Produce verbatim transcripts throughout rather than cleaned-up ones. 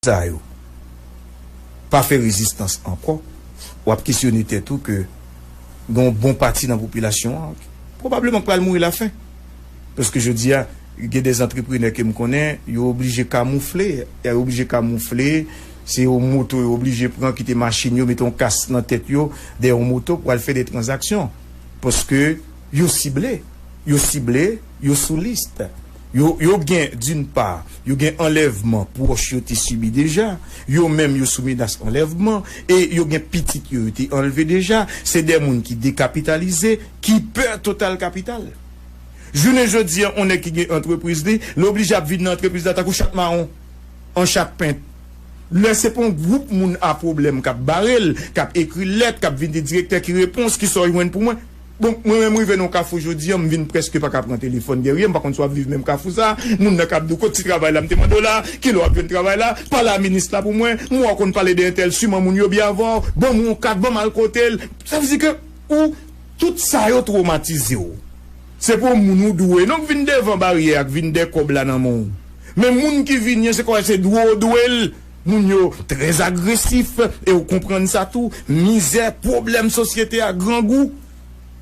sa yo pa fè rezistans ankò, w ap kesyone tèt ou ke gen yon bon pati nan popilasyon an pwobableman k pral mouri lafen. Paske jodi a, gen de antreprenè ke m konnen, yo oblije kamoufle, yo oblije kamoufle, se yon moto yo oblije pran, kite machin yo, mete yon kask nan tèt yo, dèyè yon moto pou al fè de tranzaksyon. Paske yo sible, yo sible, yo sou lis. Yo, yo gen, d'une part, yo gen anlèvman pwòch yo te sibi deja, yo menm yo sou menas anlèvman, e yo gen pitit yo, yo te anlve deja. Se de moun ki dekapitalize, ki pè Total Kapital. Jounen jodi a, yon nèg ki gen antrepriz li, li oblije ap vin nan antrepriz la tankou chat mawon, an chat pent. Lè se pa yon gwoup moun a pwoblèm k ap bare l, k ap ekri lèt, k ap vin di direktè ki repons, ki sa w jwenn pou mwen. Bon, mwen menm rive nan yon kafou jodi a, m vin prèske pa ka pran telefòn Guerrier, m pa konn si w ap viv menm kafou sa, moun nan k ap di w kot ti travay la m te mande w la, kilè w ap jwenn travay la, pale a minis la pou mwen, m wè w konn pale de entèl, siman moun yo byen avè w, ban m yon kat, ban m al kote l. Sa vle di ke ou, tout sa yo twomatize w. Se pou moun ou dwe. Donk vin devan baryè a k vin dè kòb la nan men w. Men moun ki vini an, se kwè se dwe w dwe l. Moun yo trè agresif, e w konprann sa tou. Mizè, pwoblèm sosyete a, grangou.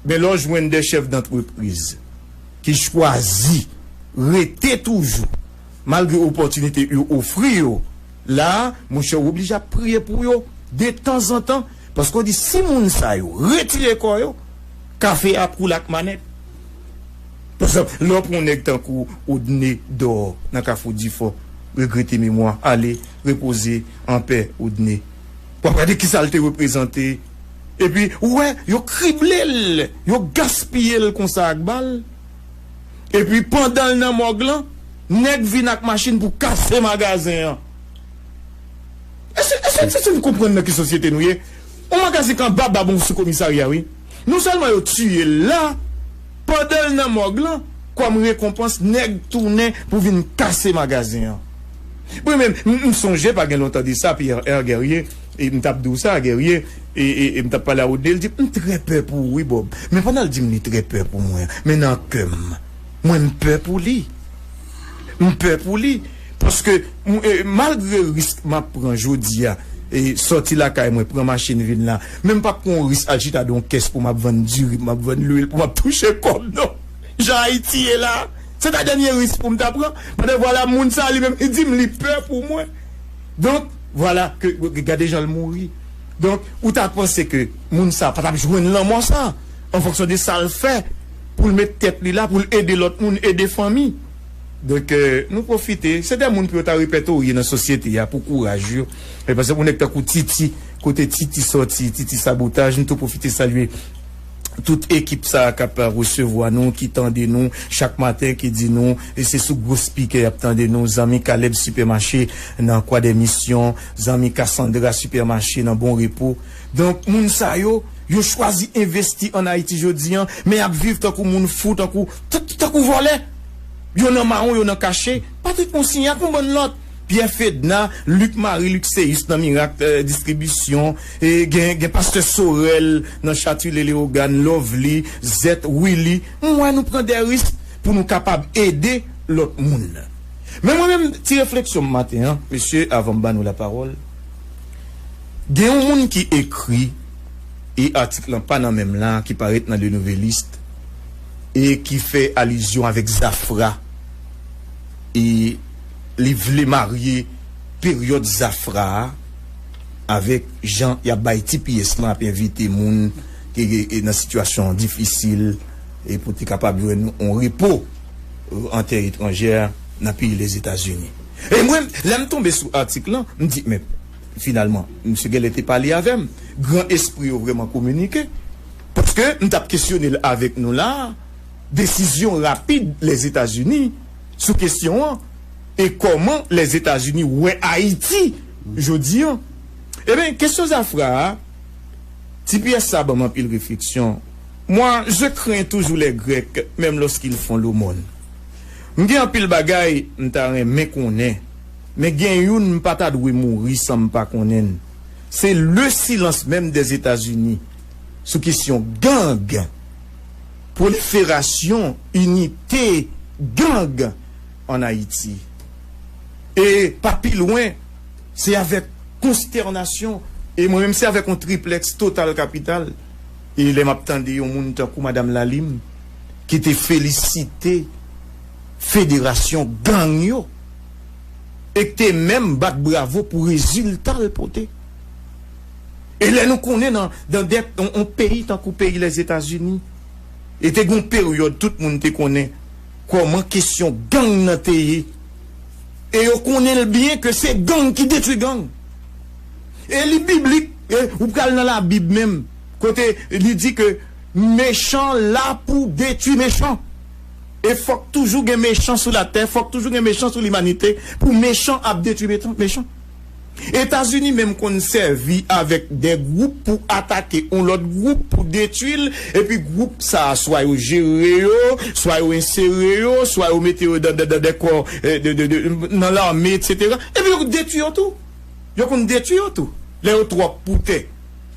Men lè w jwenn de chèf dantrepriz ki chwazi rete toujou, malgre opòtinite yo ofri yo, la a, monchè, w oblije ap priye pou yo detanzantan, paske w di si moun sa yo retire kò yo, kafe a ap koule ak manèt. Pa egzanp, lè w pran yon nèg tankou Odne Dor nan Kafou Difò, regrete memwa, ale, repoze anpè, Odne. W ap gade kisa l te reprezante. Epi, ou wè, yo krible l, yo gaspiye l konsa ak bal. Epi, pandan l nan mòg lan, nèg vin ak machin pou kase magazen an. Èske, èske, èske nou konprann nan ki sosyete nou ye? Yon magazen k anba babon sou komisarya, wi. Non sèlman yo tiye l la, pandan l nan mòg lan, kòm rekonpans, nèg tounen pou vin kase magazen an. Mwen menm, m, m sonje pa gen lontan de sa, Pierre R. Guerrier, e m t ap di w sa, Guerrier, e, e, e m t ap pale a Odne, l di, "M trè pè pou ou, wi, Bob." Men pandan l di m li trè pè pou mwen, men nan kè m, mwen, m pè pou li. M pè pou li. Paske, m, e, malgre risk m ap pran jodi a, e, sòti lakay mwen, pran machin vin la, men m p ap pran yon risk al chita nan yon kès pou m ap vann diri, pou m ap vann lwil, pou m ap touche kòb, non. Jan Ayiti ye la, se ta dènye risk pou m ta pran. Pandan vwala, moun sa li menm, li di m li pè pou mwen. Donk, vwala, ke, ke gade jan l mouri. Donk, ou ta panse ke moun sa pa t ap jwenn lanmò sa, an fonksyon de sa l fè, pou l met tèt li la, pou l ede lòt moun, ede fanmi. Donk, e, nou pwofite. Se de moun pou yo ta repetorye nan sosyete a pou kouraj yo. E paske pou nèg tankou Titi, kote Titi sòti, Titi Sabotaj, nou tou pwofite salye tout ekip sa a k ap resevwa nou, ki tande nou chak maten, ki di nou, e se sou gwo spikè y ap tande nou, zanmi Caleb Sipèmache nan Kwa dè Misyon, zanmi Cassandra Sipèmache nan Bon Repo. Donk, moun sa yo, yo chwazi envesti ann Ayiti jodi a, men y ap viv tankou moun fou, tankou, t-, t-, tankou vòlè. Yo nan mawon, yo nan kache. Patrick Monsignac, yon bann lòt. Pierre Fedna, Luc Marie, Luxeus nan Mirak, e, Distribisyon, e gen, gen Pastè Sorel nan Chatuile Leyogàn, Lovely, Zèt, Willy. M wè nou pran de risk pou nou kapab ede lòt moun. Men mwen menm, ti refleksyon m maten an, mesye, avan m ba nou lapawòl, gen yon moun ki ekri, e atik lan pa nan men m la, ki parèt nan Le Nouvelliste, e ki fè alizyon avèk Zafra, e li vle marye peryòd Zafra a avèk jan y ap bay T P S lan, ap envite moun ki, ki, ki nan sitiyasyon difisil, e pou te kapab jwenn yon repo, e, an tè etranjè nan peyi Lèzetazini. E mwen, lè m tonbe sou atik lan, m di, men, finalman, misye genlè te pale avè m. Gran espri yo vrèman kominike. Paske m t ap kesyone l avèk nou la a, desizyon rapid Lèzetazini sou kesyon an, e kòman Lèzetazini wè Ayiti jodi an. Ebyen, kesyon Zafra a, T P S sa ban m anpil refleksyon. Moi, je crains toujours les Grecs, même lorsqu'ils font l'aumône. M gen anpil bagay m ta renmen konnen, men gen youn m pa ta dwe mouri san m pa konnen l. Se le silence même des États-Unis sou kesyon gang, pwoliferasyon inite gang ann Ayiti. E pa pi lwen, Se avèk konstènasyon, e mwen menm se avèk yon triplèks total kapital, e lè m ap tande yon moun tankou Madanm Lalim, ki te felisite federasyon gang yo, e ki te menm bat bravo pou rezilta l pote. E lè nou konnen nan, nan dè, yon, yon peyi tankou peyi Lèzetazini, e te gen yon peryòd tout moun te konnen kòman kesyon gang nan te ye. E yo konnen l byen ke se gang ki detwi gang. E li biblik, e ou pral nan Labib menm, kote li di ke mechan la pou detwi mechan. E fòk toujou gen mechan sou latè, fòk toujou gen mechan sou limanite, pou mechan ap detwi mechan. Etazini menm konn sèvi avèk de gwoup pou atake yon lòt gwoup, pou detwi l, epi gwoup sa a, swa yo jere yo, swa yo ensere yo, swa yo mete yo dan, dan, dan de kò, eh, de, de, de, nan lame, etsetera. Epi yo detwi yo tou. Yo konn detwi yo tou. Lè yo twòp pou tè.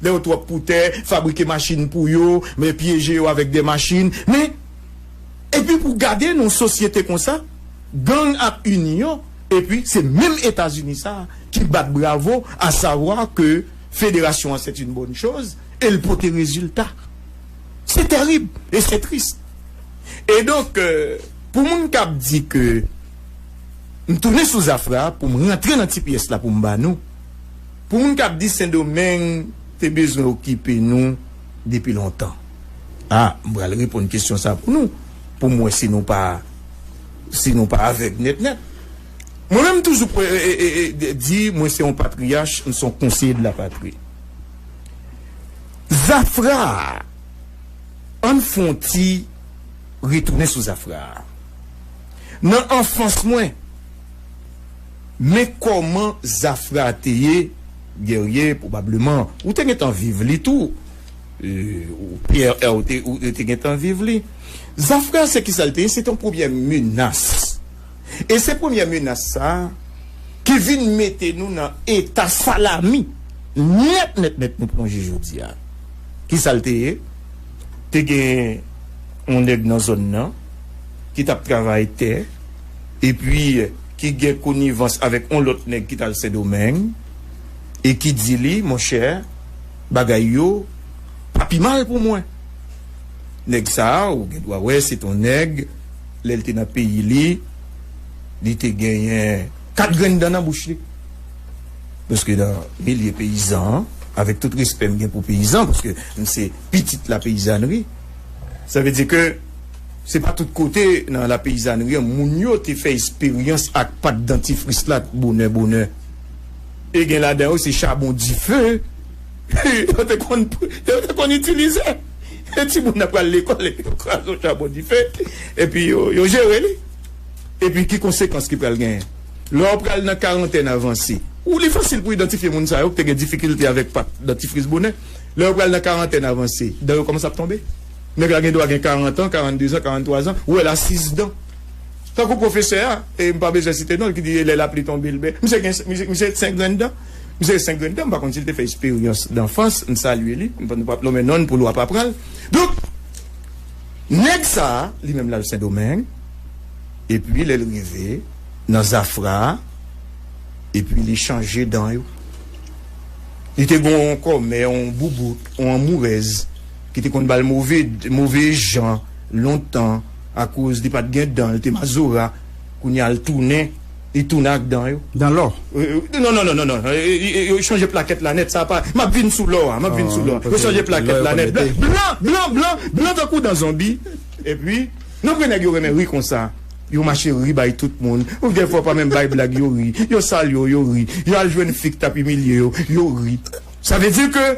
Lè yo twòp pou tè, fabrike machin pou yo, men pyeje yo avèk de machin. Men, epi pou gade nan yon sosyete konsa, gang ap ini yo, epi se menm Etazini sa a ki bat bravo, à savoir que fédération an c'est une bonne chose, e l pote rezilta. Se tèrib, e se tris. E donk, euh, pou moun k ap di ke m tounen sou Zafra pou m rantre nan ti pyès la pou m ba nou, pou moun k ap di Sendomeng te bezwen okipe nou depi lontan. A, m pral reponn kesyon sa pou nou, pou m wè si nou pa, si nou pa avèg nèt nèt. Mwen menm toujou pre-, e, e, e, e, di, mwen se yon patriyach, m se yon konseye de la patri. Zafra, ann fè yon ti retounen sou Zafra. Nan anfans mwen, men kòman Zafra te ye, Guerrier, pwobableman, ou te gentan viv li tou. Euh, ou Pierre, ou te, ou te gentan viv li. Zafra, se ki sa l te ye? Se te yon premyè menas. E se premyè menas sa a ki vin mete nou nan eta salami nèt, nèt, nèt nou plonje jodi a. Ki sa l te ye? Te gen yon nèg nan zòn nan ki t ap travay tè, epi ki gen konivans avèk yon lòt nèg ki t al Sendomeng, e ki di li, monchè, bagay yo pa pi mal pou mwen. Nèg sa a, ou gen dwa wè, se t on nèg, lè l te nan peyi li, li te genyen kat grenn dan nan bouch li. Paske nan milye peyizan an, avèk tout respè m gen pou peyizan, paske m se pitit lapeyizanri, sa vle di ke se pa tout kote nan lapeyizanri an, moun yo te fè esperyans ak pat dantifris la bonè, bonè. E gen ladan yo, se chabon dife yo te konn, yo te konn itilize. E timoun nan pral lekòl, epi yo kraze yon chabon dife, epi yo, yo jere li. Epi ki konsekans ki pral genyen? Lè w pral nan karantèn avanse, ou li fasil pou idantifye moun sa yo ki te gen difikilte avèk pat dantifris bonè. Lè w pral nan karantèn avanse, dan yo kòmanse ap tonbe. Nèg la gen dwa gen karant an, karannde zan, karanntwa zan, ou wè l a sis dan. Tankou pwofesè a, e m pa bezwen site non l, ki di lè lapli tonbe l bè. Misye gen, misye, misye senk grenn dan. Misye gen senk grenn dan, m pa konn si l te fè esperyans danfans, m salye li, m pa, nou p ap nonmen non l pou lwa pa pran l. Donk, nèg sa a, li menm l al Sendomeng, epi lè l rive nan Zafra a, epi li chanje dan yo. Li te gen yon kòmè, yon boubout, yon anmourèz ki te konn ba l move, move jan lontan, akoz li pa t gen dan, li te mazora. Kounye a l tounen, li tounen ak dan yo. Dan lò. Euh, euh, non, non, non, non, non. Euh, euh, euh, yo chanje plakèt la nèt, sa pa. M ap vin sou lò a, m ap vin sou lò a. Yo chanje plakèt la nèt. Blan, blan, blan, blan, blan tankou dan zonbi. Epi, non, vre nèg yo renmen ri konsa. Yo mache ri bay tout moun. Ou gen fwa pa menm bay blag, yo ri. Yo salye w, yo ri. Yo al jwenn fi k t ap imilye yo, yo ri. Sa vle di ke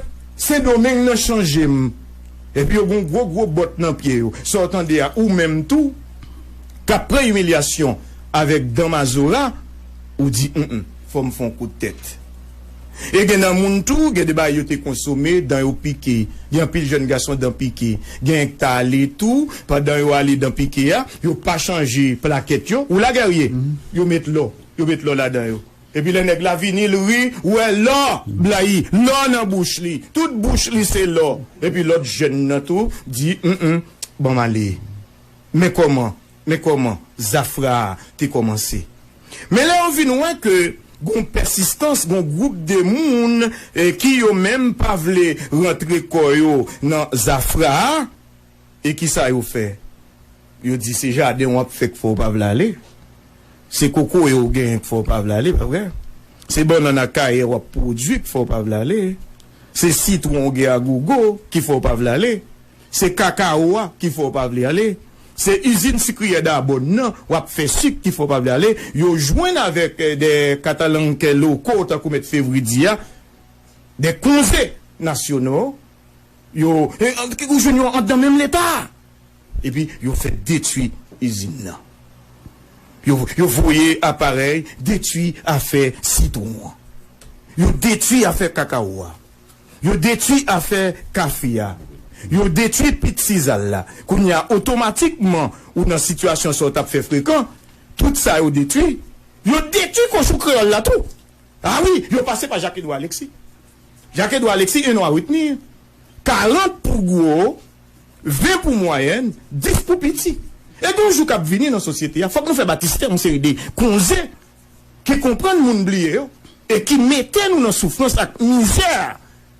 Sendomeng nan chanje m. Epi yo gen gwo, gwo bòt nan pye yo. Sa w tande a, ou menm tou, k ap pran imilyasyon avèk dan mazora, ou di, mm, mm, fò m fè yon kout tèt. E gen nan moun tou, gen de bagay yo te konsome, dan yo pike. Gen anpil jèn gason dan pike. Gen k ta ale tou, pandan yo ale dan pike a, yo pa chanje plakèt yo. Ou la, Guerrier? Yo met lò. Yo met lò ladan yo. Epi lè nèg la vini, l ri, ou wè lò, blayi, lò nan bouch li. Tout bouch li se lò. Epi lòt jèn nan tou di, mm, mm, ban m ale. Men kòman, men kòman Zafra a te kòmanse. Men lè yo vin wè ke Gon pèsistans, gon gwoup de moun eh, ki yo menm pa vle rantre kò yo nan zafra a. E kisa yo fè? Yo di se jaden w ap fè k fè w pa vle ale. Se kokoye w genyen k fè w pa vle ale, pa vre? Se bannann ak kaye w ap pwodui k fè w pa vle ale. Se sitwon w gen a gogo ki fè w pa vle ale. Se kakawo a ki fè w pa vle ale. Se izin sikriyè Dabòn nan w ap fè sik ki fè w pa vle ale. Yo jwenn avèk eh, de katalanke loko, tankou Mèt Fevri di a, de konze nasyono. Yo, eh, ou jwenn yo anndan menm Leta. Epi yo fè detwi izin nan. Yo, yo voye aparèy detwi afè sitwon an. Yo detwi afè kakawo a. Yo detwi afè kafe a. Yo detwi pit sizal la. Kounye a, otomatikman, ou nan sitiyasyon sa w t ap fè frekan, tout sa yo detwi. Yo detwi kochon kreyòl la tou. A wi, yo pase pa Jacques Edouard Alexis. Jacques Edouard Alexis, un nom à retenir. Karant pou gwo, ven pou mwayèn, dis pou piti. E gon jou k ap vini nan sosyete a, fòk nou fè batistè yon seri de konze ki konprann moun bliye yo e ki mete nou nan soufrans ak mizè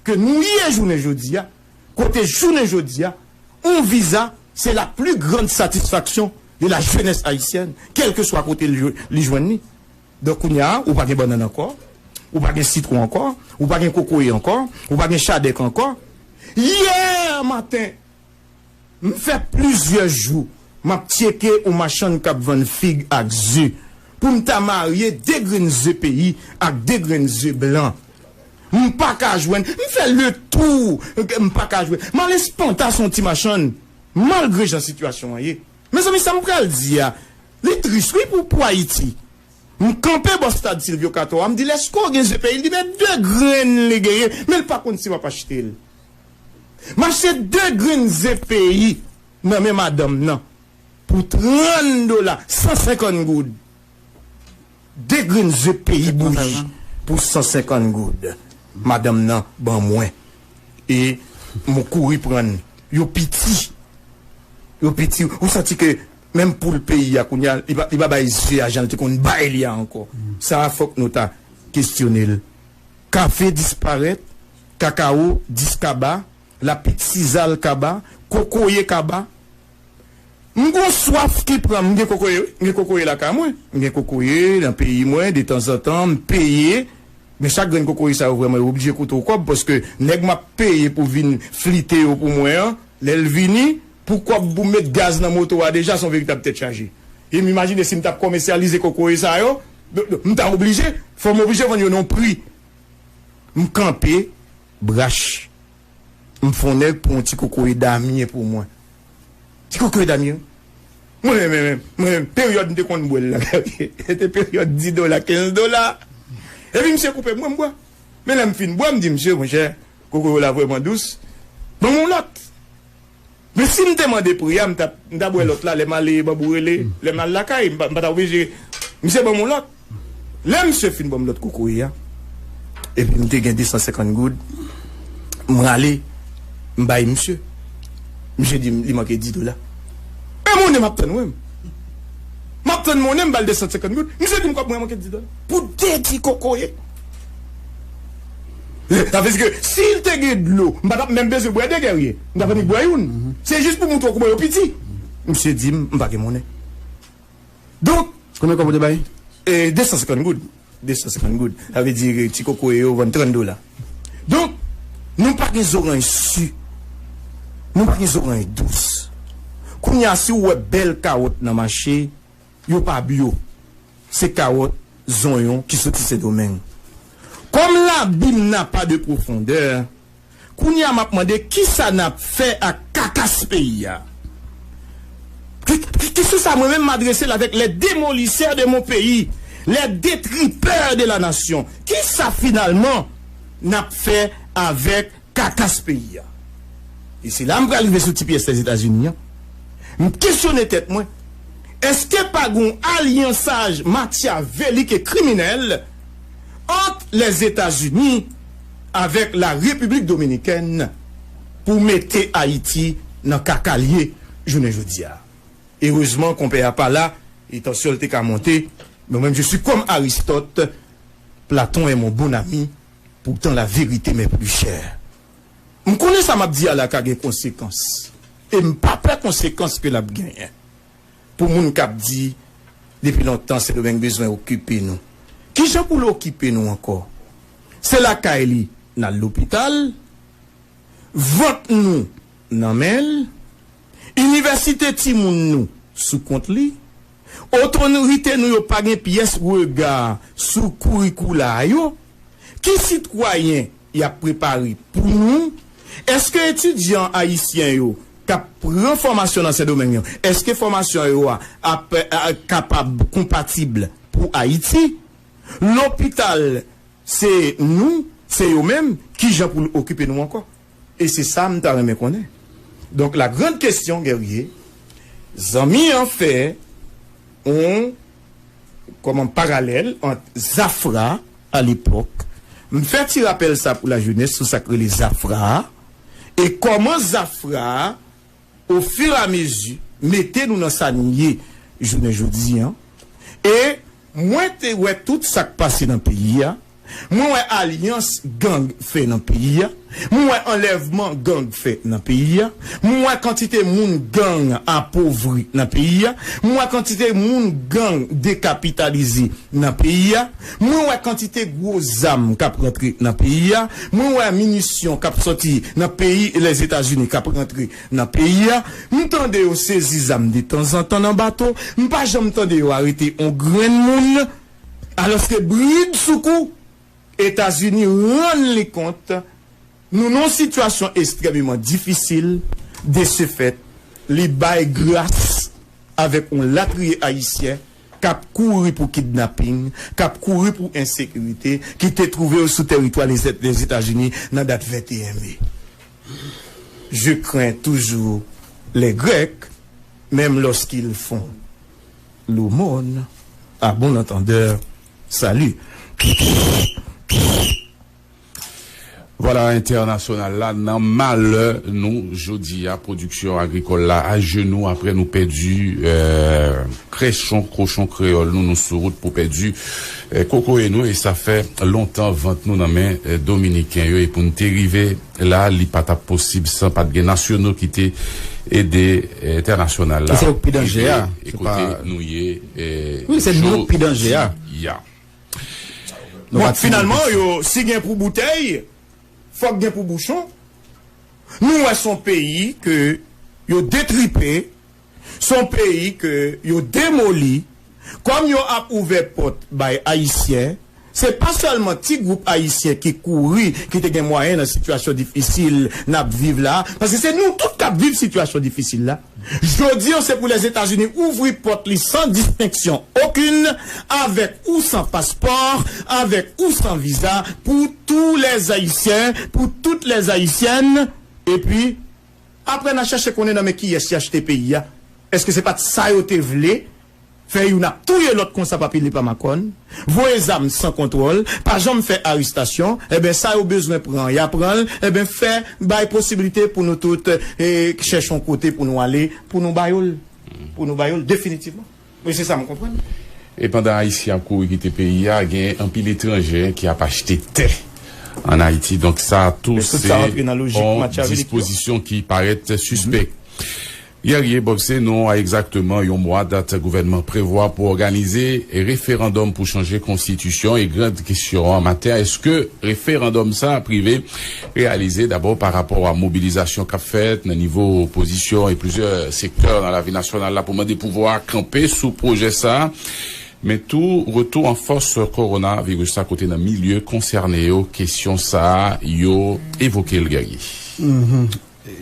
ke nou ye jounen jodi a, kote jounen jodi a, yon viza, se la plus grande satisfaction de la jeunesse haïtienne, kèlkeswa kote li, li jwenn li. Donk, kounye a, ou pa gen bannann ankò, ou pa gen sitwon ankò, ou pa gen kokoye ankò, ou pa gen chadèk ankò. Yè maten, m fè plizyè jou, m ap tcheke yon machann k ap vann fig ak ze, pou m ta marye de grenn ze peyi ak de grenn ze blan. M pa ka jwenn, m fè le tou, m pa ka jwenn. M al Espanta se yon ti machann, malgre jan sitiyasyon an ye. Mezanmi, sa m pral di a, li tris wi pou, pou Ayiti. M kanpe bò stad Silvyo Kato a, m di l, èske w gen ze peyi? Li di, men de grenn li genyen, men l pa konn si m ap achte l. M achte de grenn ze peyi nan men madanm nan pou trann dola, san senkant goud. De grenn ze peyi bouyi pou san senkant goud. Madanm nan ban mwen. E m kouri pran l. Yo piti. Yo piti. Ou santi ke menm poul peyi a kounye a, li pa, li pa bay ze a jan l te konn bay li a ankò. Sa a fòk nou ta kesyone l. Kafe disparèt, kakawo dis kaba, lapit sizal kaba, kokoye kaba. M gon swaf ki pran m, m gen kokoye wi, m gen kokoye lakay mwen. M gen kokoye nan peyi mwen, detanzantan, m peye. Men chak grenn kokoye sa yo vrèman yo oblije koute w kòb, paske nèg m ap peye pou vin flite yo pou mwen an, lè l vini, pou kòb pou met gaz nan moto a deja, se yon veritab tèt chaje. E m imajine si m t ap komèsyalize kokoye sa yo, do- do- m ta oblije, fò m oblije vann yo nan yon pri. M kanpe, brach. M fè yon nèg pran yon ti kokoye damye pou mwen. Ti kokoye damye. Mwen menm, mwen menm, peryòd m te konn bwè l la. Se te peryòd dis dola, kenz dola. Epi misye koupe m, mwen m bwè. Men lè m fin bwè, m di, "Misye, monchè, kokoye w la vrèman dous. Ban m yon lòt." Men si m te mande pri a, m t ap, m t ap bwè lòt la, lè m ale Banbou Rele, lè m al lakay, m pa, m pa t ap oblije. Misye ban m yon lòt. Lè misye fin ban m lòt kokoye a, epi m te gen de san senkant goud, m rale, m bay misye. Misye di m li manke dis dola. E monnen m ap tann, wi. M ap tann monnen, m ba l de san senkant goud. Misye di m kòb mwen manke dis dola. Pou de ti kokoye. Sa vle di ke si l te gen dlo, m pa t ap menm bezwen bwè de, Guerrier. M t ap annik bwè youn. Se jis pou montre w kòman yo piti. Misye di m, m pa gen monnen. Donk, konbyen kòb ou te bay? E, de san senkant goud. De san senkant goud. Sa vle di ti kokoye yo vann trant dola. Donk, nou pa gen zoranj si. Nou pa gen zoranj dous. Kounye a, si w wè bèl kawòt nan mache, yo pa byo. Se kawòt, zonyon ki soti Sendomeng. Comme l'abîme n'a pas de profondeur, kounye a m ap mande kisa n ap fè ak kakas peyi a. Ki- ki- Kesyon sa mwen menm m adrese l avèk les démolisseurs de mon pays, les détripeurs de la nation. Kisa finalman n ap fè avèk kakas peyi a? E se la m pral rive sou ti pyès Lèzetazini an. M kesyone tèt mwen, èske pa gon alyansaj makyavelik e kriminèl ant Lèzetazini avèk la Repiblik Dominikèn pou mete Ayiti nan kaka l ye jounen jodi a? Erezman, konpè a pa la, e tansyon l te ka monte, men mwen, je suis comme Aristote, Platon est mon bon ami, pourtant la vérité m'est plus chère. M konnen sa m ap di a la ka gen konsekans. E m pa pè konsekans ke l ap genyen. Pou moun k ap di, depi lontan, Sendomeng bezwen okipe nou. Kijan pou l okipe nou ankò? Se lakay li, n al lopital, vant nou nan men l, inivèsite timoun nou sou kont li, otorite nou yo pa gen pyès rega sou kourikoula yo. Ki sitwayen y ap prepare pou nou? Èske etidyan ayisyen yo k ap pran fòmasyon nan Sendomeng yo, èske fòmasyon yo a ap, a, kapab konpatib pou Ayiti? Lopital, se nou, se yo menm, kijan pou l okipe nou ankò? E se sa m ta renmen konnen. Donk, la grande question, Guerrier, zanmi an fè yon, kòman, paralèl ant Zafra, a lepòk, m fè ti rapèl sa pou lajenès sou sa k rele Zafra a, e kòman Zafra a, ofiramezi, mete nou nan sa n ye jounen jodi an. E mwen te wè tout sa k pase nan peyi a. Mwen wè alyans gang fè nan peyi a. Mwen wè anlèvman gang fè nan peyi a. Mwen wè kantite moun gang apovri nan peyi a. Mwen wè kantite moun gang dekapitalize nan peyi a. Mwen wè kantite gwo zam k ap rantre nan peyi a. Mwen wè minisyon k ap sòti nan peyi Lèzetazini k ap rantre nan peyi a. M tande yo sezi zam detanzantan nan bato. M pa janm tande yo arete yon grenn moun. Alòske bridsoukou, Etazini rann li kont nou nan yon sitiyasyon ekstrèmeman difisil. De ce fait, li bay gras avèk yon latriye ayisyen k ap kouri pou kidnaping, k ap kouri pou ensekirite, ki te twouve yo sou tèritwa Lezet-, Lèzetazini nan dat venteyen me. Je crains toujours les Grecs, même lorsqu'ils font l'aumône. À bon entendeur, salut. Vwala, entènasyonal la, nan malè nou, jodi a, pwodiksyon agrikòl la ajenou apre nou pèdi, eh, krèchon, kochon kreyòl nou, nou sou wout pou pèdi, eh, kokoye nou, e sa fè lontan vant nou nan men, eh, Dominiken yo, e pou n te rive la, li pa t ap posib san pa t gen nasyono ki te ede, eh, entènasyonal la. E se yo k pi danje a. Rive e kote nou ye, eh, wi, se nou k pi danje a. Jodi a. Bon, finalman, yo, si gen pou boutèy, fòk gen pou bouchon. Nou wè se yon peyi ke yo detripe, se yon peyi ke yo demoli. Kòm yo ap ouvè pòt bay Ayisyen, se pa sèlman ti gwoup Ayisyen ki kouri, ki te gen mwayen nan sitiyasyon difisil n ap viv la, paske se nou tout k ap viv sitiyasyon difisil la. Jodi an, se pou Lèzetazini ouvri pòt li san distenksyon okenn, avèk ou san paspò, avèk ou san viza, pou tous les Haïtiens, pou toutes les Haïtiennes. Epi, apre, n a chèche konnen nan men kiyès y achte peyi a. Èske se pa t sa yo te vle? Fè youn ap touye lòt konsa pa pile pa makòn, voye zam san kontwòl, pa janm fè arestasyon, enben, sa yo bezwen pran, y a pran l, enben, fè, bay posiblite pou nou tout, e, chèche yon kote pou nou ale, pou nou ba yo l, pou nou ba yo l definitivman. Wi, se sa m konprann. E pandan Ayisyen ap kouri kite peyi a, gen anpil etranje ki ap achte tè ann Ayiti. Donk, sa tou se yon dispozisyon ki parèt sispèk. Guerrier, Bob, se nou a egzakteman yon mwa dat gouvènman prevwa pou òganize referandòm pou chanje konstitisyon, e gran kesyon an maten, èske referandòm sa ap rive reyalize, dabò pa rapò a mobilizasyon k ap fèt nan nivo opozisyon e plizyè sektè nan lavi nasyonal la pou mande pouvwa a kanpe sou pwojè sa a, men tou retou an fòs kowonaviris la, kote nan milye konsène yo kesyon sa a yo evoke l, Guerrier. Mhm.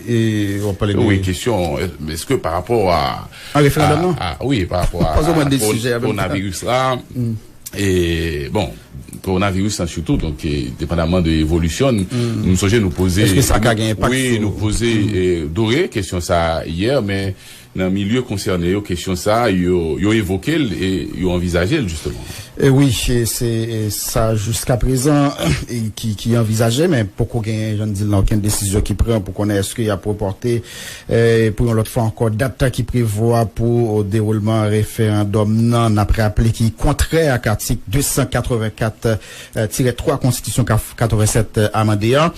E w ap pale de... Wi, kesyon, èske pa rapò a... A referandòm nan? A, wi, pa rapò a kowonaviris la. E, bon, kowonaviris la sitou, donk, e, depandaman de evolisyon, m sonje nou poze... Èske sa ka gen enpak sou... Wi, nou poze, e, Dore kesyon sa a yè, men Nan milye konsène yo, kesyon sa a, yo, yo evoke l e yo anvizaje l, jisteman. E wi, e se, e sa jiskaprezan e ki, ki anvizaje, men poko gen, jan n di l la, okenn desizyon ki pran pou konnen èske y ap repòte, e, pou yon lòt fwa ankò, dat ki prevwa pou dewoulman referandòm nan. N ap raple ki kontrè ak atik de san katrevenkat tirè twa Konstitisyon katrevennsèt amande a.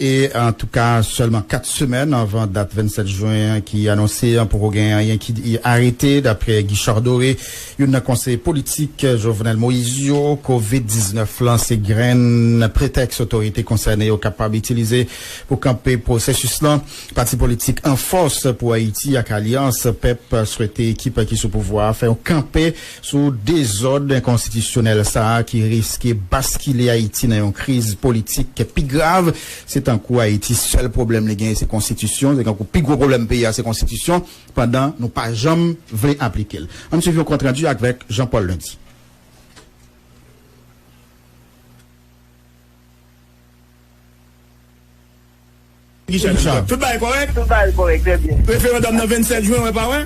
E, antouka, sèlman kat semèn anvan dat vennsèt jen ki anonse an, poko gen anyen ki arete, daprè Guichard Doré, youn nan konseye politik Jovenel Moïse yo. Kovid diznèf lan se grenn pretèks otorite konsène yo kapab itilize pou kanpe pwosesis lan. Pati politik An Fòs pou Ayiti ak Alyans Pèp swete ekip ki sou pouvwa a fè yon kanpe sou dezòd enkonstitisyonèl sa a ki riske baskile Ayiti nan yon kriz politik pi grav. Se tankou Ayiti, sèl pwoblèm li genyen se konstitisyon, se tankou pi gwo pwoblèm peyi a se konstitisyon, pandan nou pa janm vle aplike l. Ann swiv yon kont randi avèk Jean Paul Lundy. Richard, tout bagay kòrèk? Tout bagay kòrèk, trè byen. Referandòm nan vennsèt jen, wè pa wè?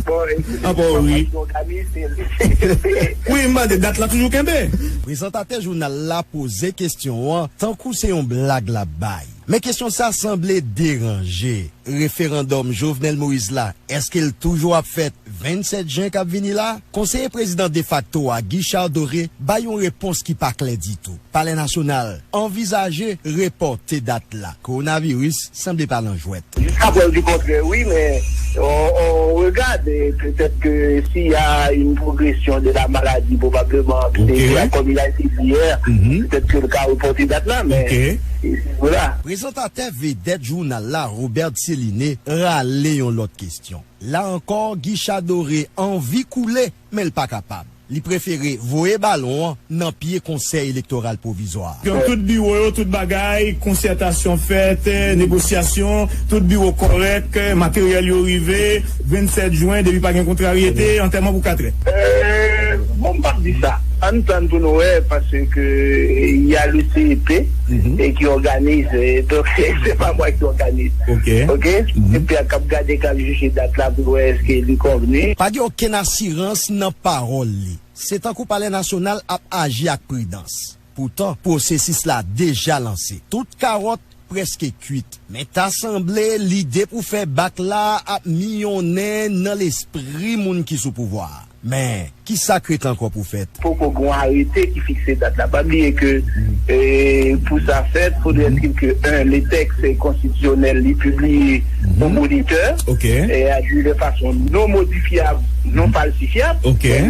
Bon, ekouté, An pa wi. Wi, m mande dat la toujou kenbe. Prezantatè jounal la poze kesyon an tankou se yon blag l ap bay. Men kesyon sa sanble deranje referandòm Jovenel Moïse la. Èske l toujou ap fèt vennsèt jen k ap vini la? Konseye prezidan defakto a, Guichard Doré, bay yon repons ki pa klè ditou. Palè Nasyonal anvizaje repòte dat la. Kowonaviris sanble pa nan jwèt. Jiska prèv di kontrè, wi, men on, on regarde, peut-être que s'il y a une progression de la maladie, probablement, c'est comme il a été dit hier, peut-être que le cas reporté date là, mais voilà. Prezantatè vedèt jounal la, Robert Céliné, rale yon lòt kesyon. La ankò, Guichard Doré anvi koule, men l pa kapab. Li prefere voye balon an nan pye Konsèy Elektoral Pwovizwa a. Tout biwo yo, tout bagay, konsètasyon fèt, negosyasyon, tout biwo kòrèk, materyèl yo rive, vennsèt jen, depi pa gen kontraryete, antèman pou katrè. Euh, bon, m p ap di sa. Ann tann pou nou wè, paske y a le C E P e ki òganize. Donk, se pa mwen ki òganize. Ok. Ok? Se pèp k ap gade, k ap jije dat la pou wè èske li konvni. Pa gen okenn asirans nan pawòl li. Se tankou Palè Nasyonal ap aji ak pridans. Poutan, pwosesis la deja lanse. Tout kawòt prèske kwit. Men ta sanble lide pou fè bak la ap miyonnen nan lespri moun ki sou pouvwa a. Men, kisa k ret ankò pou fèt? Poko gen yon arete ki fikse dat la. Pa bliye ke, e, pou sa fèt, faudrait-il que, un, le texte constitutionnel li pibliye au Moniteur, e, a di de fason non modifyab, non falsifyab,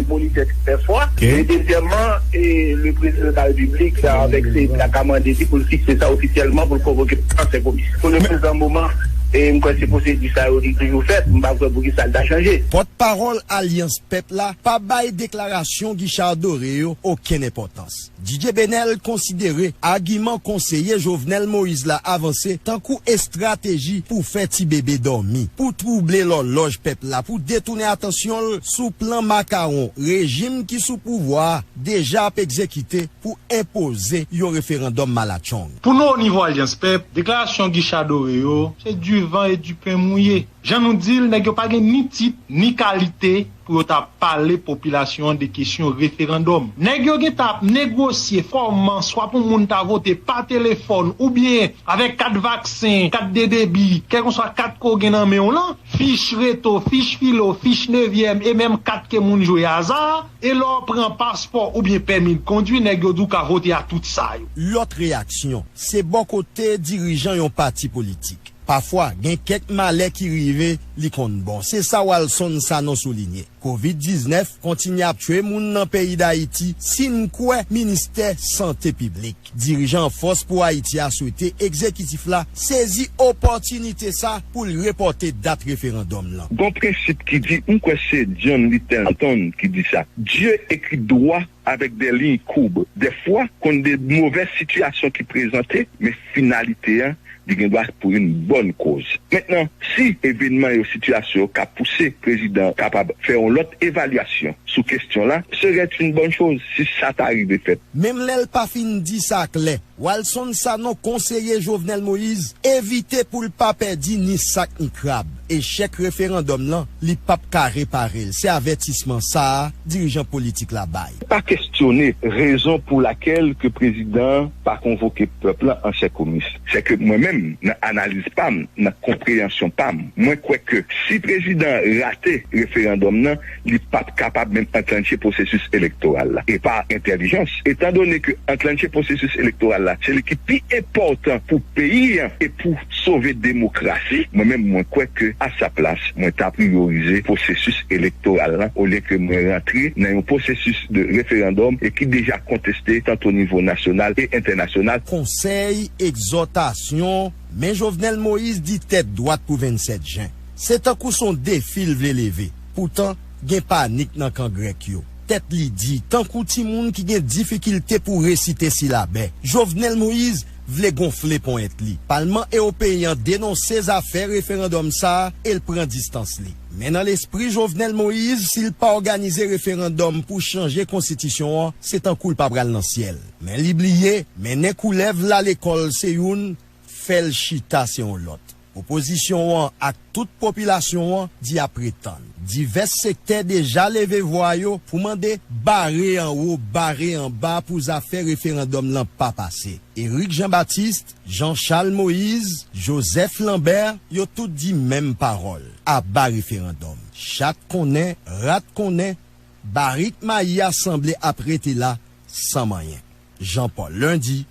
Moniteur ki fè fwa. E dezyèmman, e, le président de la République, avèk se la ka mande li pou l fikse sa ofisyèlman, pou l konvoke ansyen komisè. Pou le prezan moman, e m kwè se pwosedi sa yo ki toujou fèt, m pa kwè pou ki sa l ta chanje. Pòtpawòl Alyans Pèp la pa bay deklarasyon Guichard Doré yo okenn enpòtans. Didier Benel konsidere agiman konseye Jovenel Moïse la avanse tankou estrateji pou fè ti bebe dòmi, pou twouble lòlòj pèp la, pou detounen atansyon l sou plan makawon rejim ki sou pouvwa a deja ap egzekite pou enpoze yon referandòm malatchong. Pou nou, o nivo Alyans Pèp, deklarasyon Guichard Doré yo, se du vent et du pain mouillé. Jan nou di l, nèg yo pa gen ni tit, ni kalite pou yo ta pale popilasyon an de kesyon referandòm. Nèg yo gentan ap negosye fòman, swa pou moun ta vote pa telefòn oubyen avèk kat vaksen, kat de debi, kèlkeswa kat ke w gen nan men w lan, fich reto, fich filo, fich nevyèm e menm kat ke moun jwe aza, e lè w pran paspò oubyen pèmi de kondwi, nèg yo di w ka vote a tout sa yo. Lòt reyaksyon, se bò kote dirijan yon pati politik. Pafwa, gen kèk malè ki rive, li konn bon. Se sa Walson Sanon soulinye. Kovid diznèf kontinye ap tchwe moun nan peyi Dayiti, si n kwè ministè sante piblik. Dirijan Fòs pou Ayiti a swete egzekitif la sezi opòtinite sa pou l repòte dat referandòm lan. Gon prensip ki di, m kwè se John Lyttelton ki di sa, Dieu écrit droit avec des lignes courbes. Dèfwa, konn de movèz sitiyasyon ki prezante, men finalite an, li gen dwa pou yon bòn koz. Mentnan, si evènman yo, sitiyasyon yo ka pouse prezidan kapab fè yon lòt evalyasyon sou kesyon la, serait une bonne chose si sa ta rive fèt. Menm lè l pa fin di sa klè, Walson Sanon, konseye Jovenel Moïse, evite pou l pa pèdi ni sak ni krab. Echèk referandòm lan, li p ap ka repare l. Se avètisman sa a dirijan politik la bay. Pa kestyone rezon pou lakèl ke prezidan an pa konvoke pèp lan an chèkomis. Se ke mwen menm, nan analiz pa m, nan konpreyansyon pa m, mwen kwè ke si prezidan an rate referandòm nan, li p ap kapab menm antrenche pwosesis elektoral la. E pa entèlijans, etandone ke antrenche pwosesis elektoral la, se li ki pi enpòtan pou peyi an e pou sove demokrasi, mwen menm, mwen kwè ke a sa plas, mwen ta priyorize pwosesis elektoral la, olye ke mwen rantre nan yon pwosesis de referandòm e ki deja konteste tant o nivo nasyonal e entènasyonal. Konsèy, egzòtasyon, men Jovenel Moïse di tèt dwat pou vennsèt jen. Se tankou se yon defi l vle leve. Poutan, gen panik nan kan grèk yo. Tèt li di, tankou timoun ki gen difikilte pou resite silabè. Jovenel Moïse vle gonfle ponyèt li. Palman ewopeyen an denonse zafè referandòm sa a e l pran distans li. Men nan lespri Jovenel Moïse, si l pa òganize referandòm pou chanje konstitisyon an, se tankou l pa pral nan syèl. Men li bliye, mennen koulèv la lekòl se youn, fè l chita se yon lòt. Opozisyon an ak tout popilasyon an di apre tann. Divès sektè deja leve vwa yo pou mande bare anwo, bare anba pou zafè referandòm lan pa pase. Eric Jean Baptiste, Jean Charles Moïse, Joseph Lambert, yo tout di menm pawòl, aba referandòm. Chat konnen, rat konnen, barik mayi a sanble ap rete la san manyen. Jean Paul Lundi,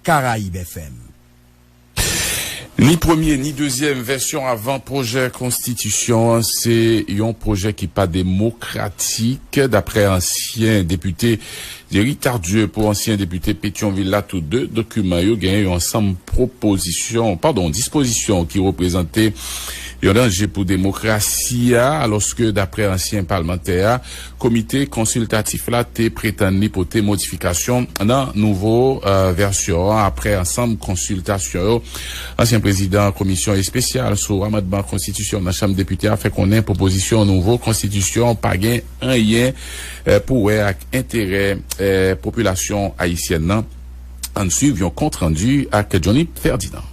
Caraïbes F M. Ni premye ni dezyèm vèsyon avan pwojè konstitisyon an se yon pwojè ki pa demokratik, daprè ansyen depite Jerry Tardieu. Pou ansyen depite Petyonvil la, tou de dokiman yo genyen yon ansanm pwopozisyon, padon, dispozisyon ki reprezante yon danje pou demokrasi a, alòske daprè ansyen palmantè a, komite konsiltatif la te pretann li pote modifikasyon nan nouvo vèsyon an apre ansanm konsiltasyon yo. Ansyen prezidan komisyon espesyal sou amandman konstitisyon nan chanm depite a fè konnen pwopozisyon nouvo konstitisyon pa gen anyen pou wè ak enterè popilasyon ayisyèn nan. Ann swiv yon kontrandi ak Johnny Ferdinand.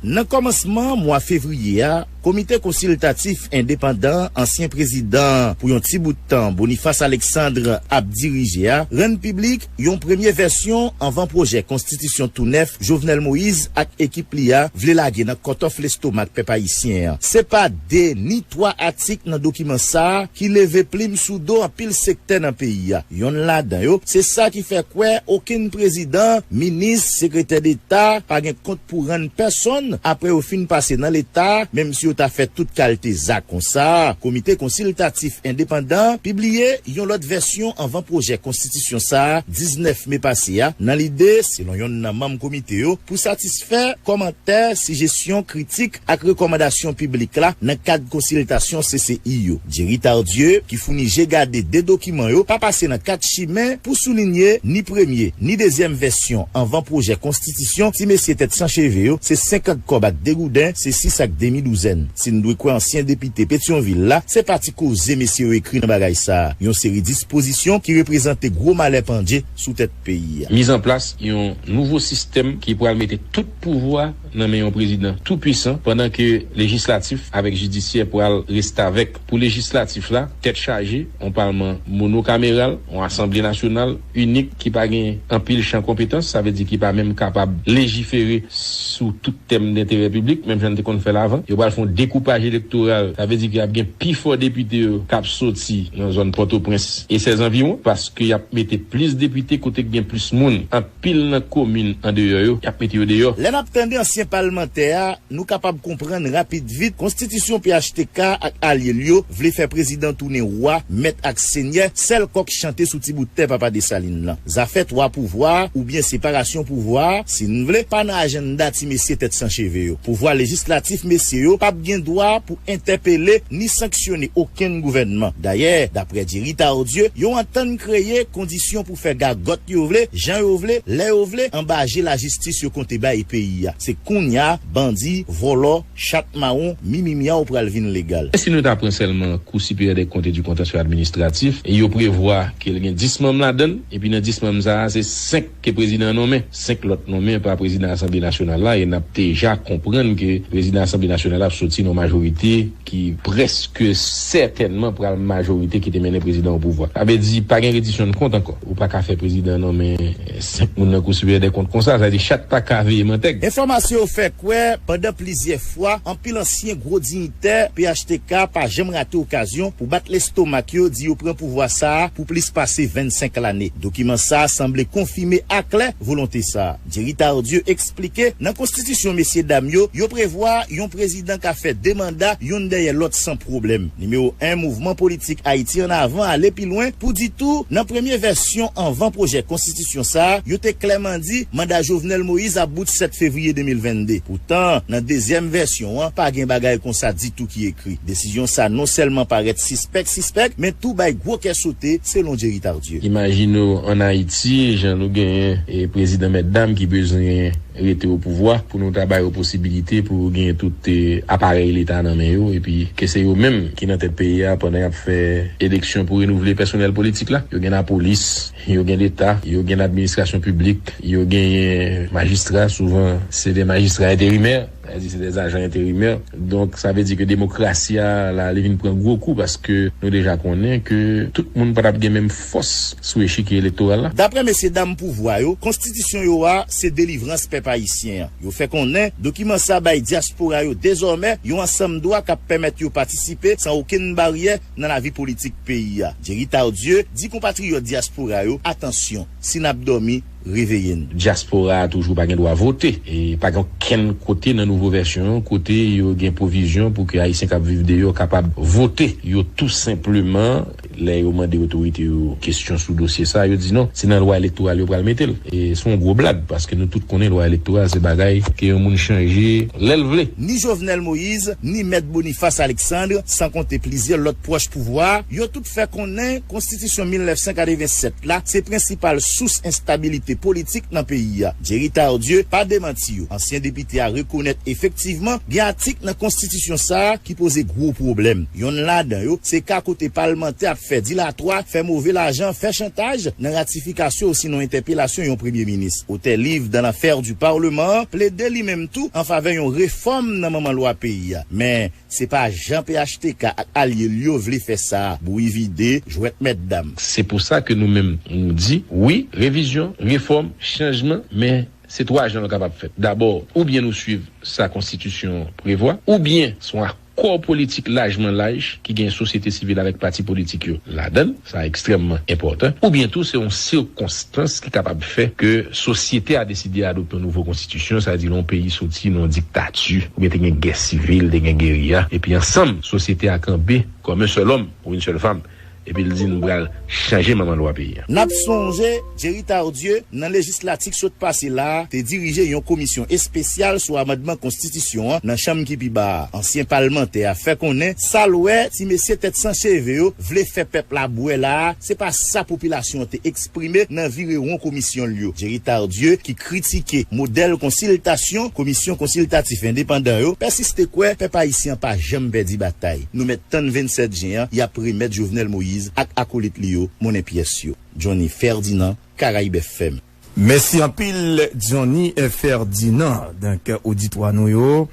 Nan kòmansman mwa fevriye a, Komite Konsiltatif Endepandan ansyen prezidan pou yon ti bout tan, Boniface Alexandre, ap dirije a, rann piblik yon premye vèsyon anvan pwojè konstitisyon tou nèf Jovenel Moïse ak ekip li a vle lage nan kòtòf lestomak pèp ayisyen an. Se pa de ni twa atik nan dokiman sa a ki leve plim sou do anpil sektè nan peyi a. Yonn ladan yo, se sa ki fè kwè okenn prezidan, minis, sekretè deta pa gen kont pou rann pèsonn apre yo fin pase nan leta, menm si yo ta fè tout kalte zak konsa. Komite Konsiltatif Endepandan pibliye yon lòt vèsyon anvan pwojè konstitisyon sa a diznèf me pase a, nan lide, selon yonn nan manm komite yo, pou satisfè kòmantè, sijesyon, kritik ak rekòmandasyon piblik la nan kad konsiltasyon C C I yo. Jerry Tardieu, ki founi je gade de dokiman yo, pa pase nan kat chimen pou soulinye ni premye ni dezyèm vèsyon anvan pwojè konstitisyon ti mesye tèt san cheve yo se senkant kòb ak de gouden, se sis ak demi douzèn. Si n dwe kwè ansyen depite Petyonvil la, se pa ti koze mesye yo ekri nan bagay sa a, yon seri dispozisyon ki reprezante gwo malè pandje sou tèt peyi a. Mizanplas yon nouvo sistèm ki pral mete tout pouvwa nan men yon prezidan toupwisan, pandan ke lejislatif avèk jidisyè pral restavèk. Pou lejislatif la, tèt chaje, yon palman monokameral, yon asanble nasyonal inik ki pa gen anpil chan konpetans, sa vle di ki pa menm kapab lejifere sou tout tèm denterè piblik, menm jan n te konn fè l avan. Yo pral fè yon dekoupaj elektoral, sa vle di ke ap gen pi fò depite yo k ap soti nan zòn Pòtoprens e sèzanviwon, paske y ap mete plis depite kote k gen plis moun. Anpil nan komin andeyò yo, y ap mete yo deyò. Lè n ap tande ansyen palmantè a, nou kapab konprann rapid vit konstitisyon P H T K ak alye l yo vle fè prezidan tounen wa, mèt ak senyè, sèl kòk chante sou ti bout tè papa Desalin lan. Zafè twa pouvwa a oubyen separasyon pouvwa a, si n vle, pa nan ajannda ti mesye tèt san cheve yo. Pouvwa lejislatif mesye yo p ap gen dwa pou entèpele ni sanksyone okenn gouvènman. Dayè, daprè Jerry Tardieu, yo antann kreye kondisyon pou fè gagòt yo vle, jan yo vle, lè yo vle, anba je lajistis yo konte bay peyi a. Se kounye a, bandi, vòlò, chat mawon, mimimyaw pral vin legal. Si nou ta pran sèlman Kou Siperyè dè Kont e di Kontansye Administratif, e yo prevwa ke l gen dis manm ladan l, epi nan dis manm sa a, se senk ke prezidan an nonmen, senk lòt nonmen pa prezidan Asanble Nasyonal la, e n ap deja konprann ke prezidan Asanble Nasyonal la ap soti nan majorite ki prèske sètènman pral majorite ki te mennen prezidan o pouvwa. Sa vle di, pa gen redisyon de kont ankò. Ou pa ka fè prezidan an nonmen senk moun nan Kou Siperyè dè Kont konsa, sa vle di chat pa ka veye mantèg. Enfòmasyon yo fè kwè, pandan plizyè fwa, anpil ansyen gwo diyitè P H T K pa janm rate okazyon pou bat lestomak yo, di yo pran pouvwa sa a pou plis pase vennsenk lane. Dokiman sa a sanble konfime aklè volonte sa a. Jerry Tardieu eksplike, nan konstitisyon mesyedam yo, yo prevwa yon prezidan ka fè de manda youn dèyè lòt san pwoblèm. Nimewo en mouvman politik Ayiti Annavan ale pi lwen pou di tou, nan premye vèsyon anvan pwojè konstitisyon sa a, yo te klèman di manda Jovenel Moïse ap bout sèt fevriye de mil vennde. Poutan, nan dezyèm vèsyon an, pa gen bagay konsa ditou ki ekri. Desizyon sa non sèlman parèt sispèk, sispèk, men tou bay gwo kè sote, selon Jerry Tardieu. Imajine w ann Ayiti, jan nou genyen e prezidan mètdam ki bezwen rete o pouvwa, pou nou ta ba yo posibilite pou yo genyen tout e, aparèy leta nan men yo, epi ke se yo menm ki nan tèt peyi a pandan y ap fè eleksyon pou renouvle pèsonèl politik la. Yo gen lapolis, yo gen leta, yo gen ladministrasyon piblik, yo genyen majistra, souvan se de majistra enterimè, sa vle di se de ajan enterimè. Donk, sa vle di ke demokrasi a la, li vin pran gwo kou paske nou deja konnen ke tout moun pa t ap gen menm fòs sou echikye elektoral la. Daprè mesyedam pouvwa yo, konstitisyon yo a se delivrans pèp ayisyen an. Yo fè konnen dokiman sa bay dyaspora yo dezòmè yon ansanm dwa k ap pèmèt yo patisipe san okenn baryè nan lavi politik peyi a. Jerry Tardieu di konpatriyòt dyaspora yo, atansyon, si n ap dòmi, reveye n. Dyaspora a toujou pa gen dwa vote. E pa gen okenn kote nan nouvo vèsyon an kote yo gen pwovizyon pou ke Ayisyen k ap viv deyò kapab vote. Yo tou senpleman, lè yo mande otorite yo kesyon sou dosye sa, yo di non, se nan lwa elektoral yo pral mete l. E se yon gwo blag, paske nou tout konnen lwa elektoral se bagay ke yon moun chanje lè l vle. Ni Jovenel Moïse, ni Mèt Boniface Alexandre, san konte plizyè lòt pwòch pouvwa, yo tout fè konnen konstitisyon mil nèf san katreven sèt la se prensipal sous enstabilite politik nan peyi a. Jerry Tardieu pa demanti yo. Ansyen depite a rekonèt efektivman gen atik nan konstitisyon sa a ki poze gwo pwoblèm. Yonn ladan yo se ka kote palmantè ap fè dilatwa, fè move lajan, fè chantaj nan ratifikasyon osinon entèpelasyon yon premye minis. Otè liv Dans l'affaire du Parlement an plede li menm tou an favè yon refòm nan manman lwa peyi a. Men, se pa jan P H T K ak alye l yo vle fè sa a, bouyi vide, jwèt mètdam. Se pou sa ke nou menm, nou di, wi, revizyon, refòm, chanjman, men se twa jan l kapab fèt. Dabò, oubyen nou swiv sa konstitisyon an prevwa, oubyen se yon akò politik lajman laj ki gen sosyete sivil avèk pati politik yo ladan l, sa ekstrèmman enpòtan, oubyen tou se yon sikonstans ki kapab fè ke sosyete a deside adopte yon nouvo konstitisyon, sa vle di lè yon peyi soti nan yon diktati, oubyen te gen gè sivil, te gen geriya, epi ansanm, sosyete a kanpe kòm yon sèl òm ou yon sèl fanm, epi l di nou pral chanje manman lwa peyi a. N ap sonje, Jerry Tardieu, nan lejislatif sot pase la a, te dirije yon komisyon espesyal sou amandman konstitisyon an nan chanm ki pi ba a. Ansyen palmantè a fè konnen sa l wè ti mesye tèt san cheve yo vle fè pèp la bwè la a, se pa sa popilasyon an te eksprime nan virewon komisyon l yo. Jerry Tardieu, ki kritike modèl konsiltasyon komisyon konsiltatif endepandan yo, pèsiste kwè pèp ayisyen an pa janm pèdi batay. Nou mèt tann vennsèt jen an, y ap remèt Jovenel Moïse ak akolit li yo monnen pyès yo. Johnny Ferdinand, Caraïbes F M. Mèsi anpil, Johnny Ferdinand. Donk, oditwa nou yo,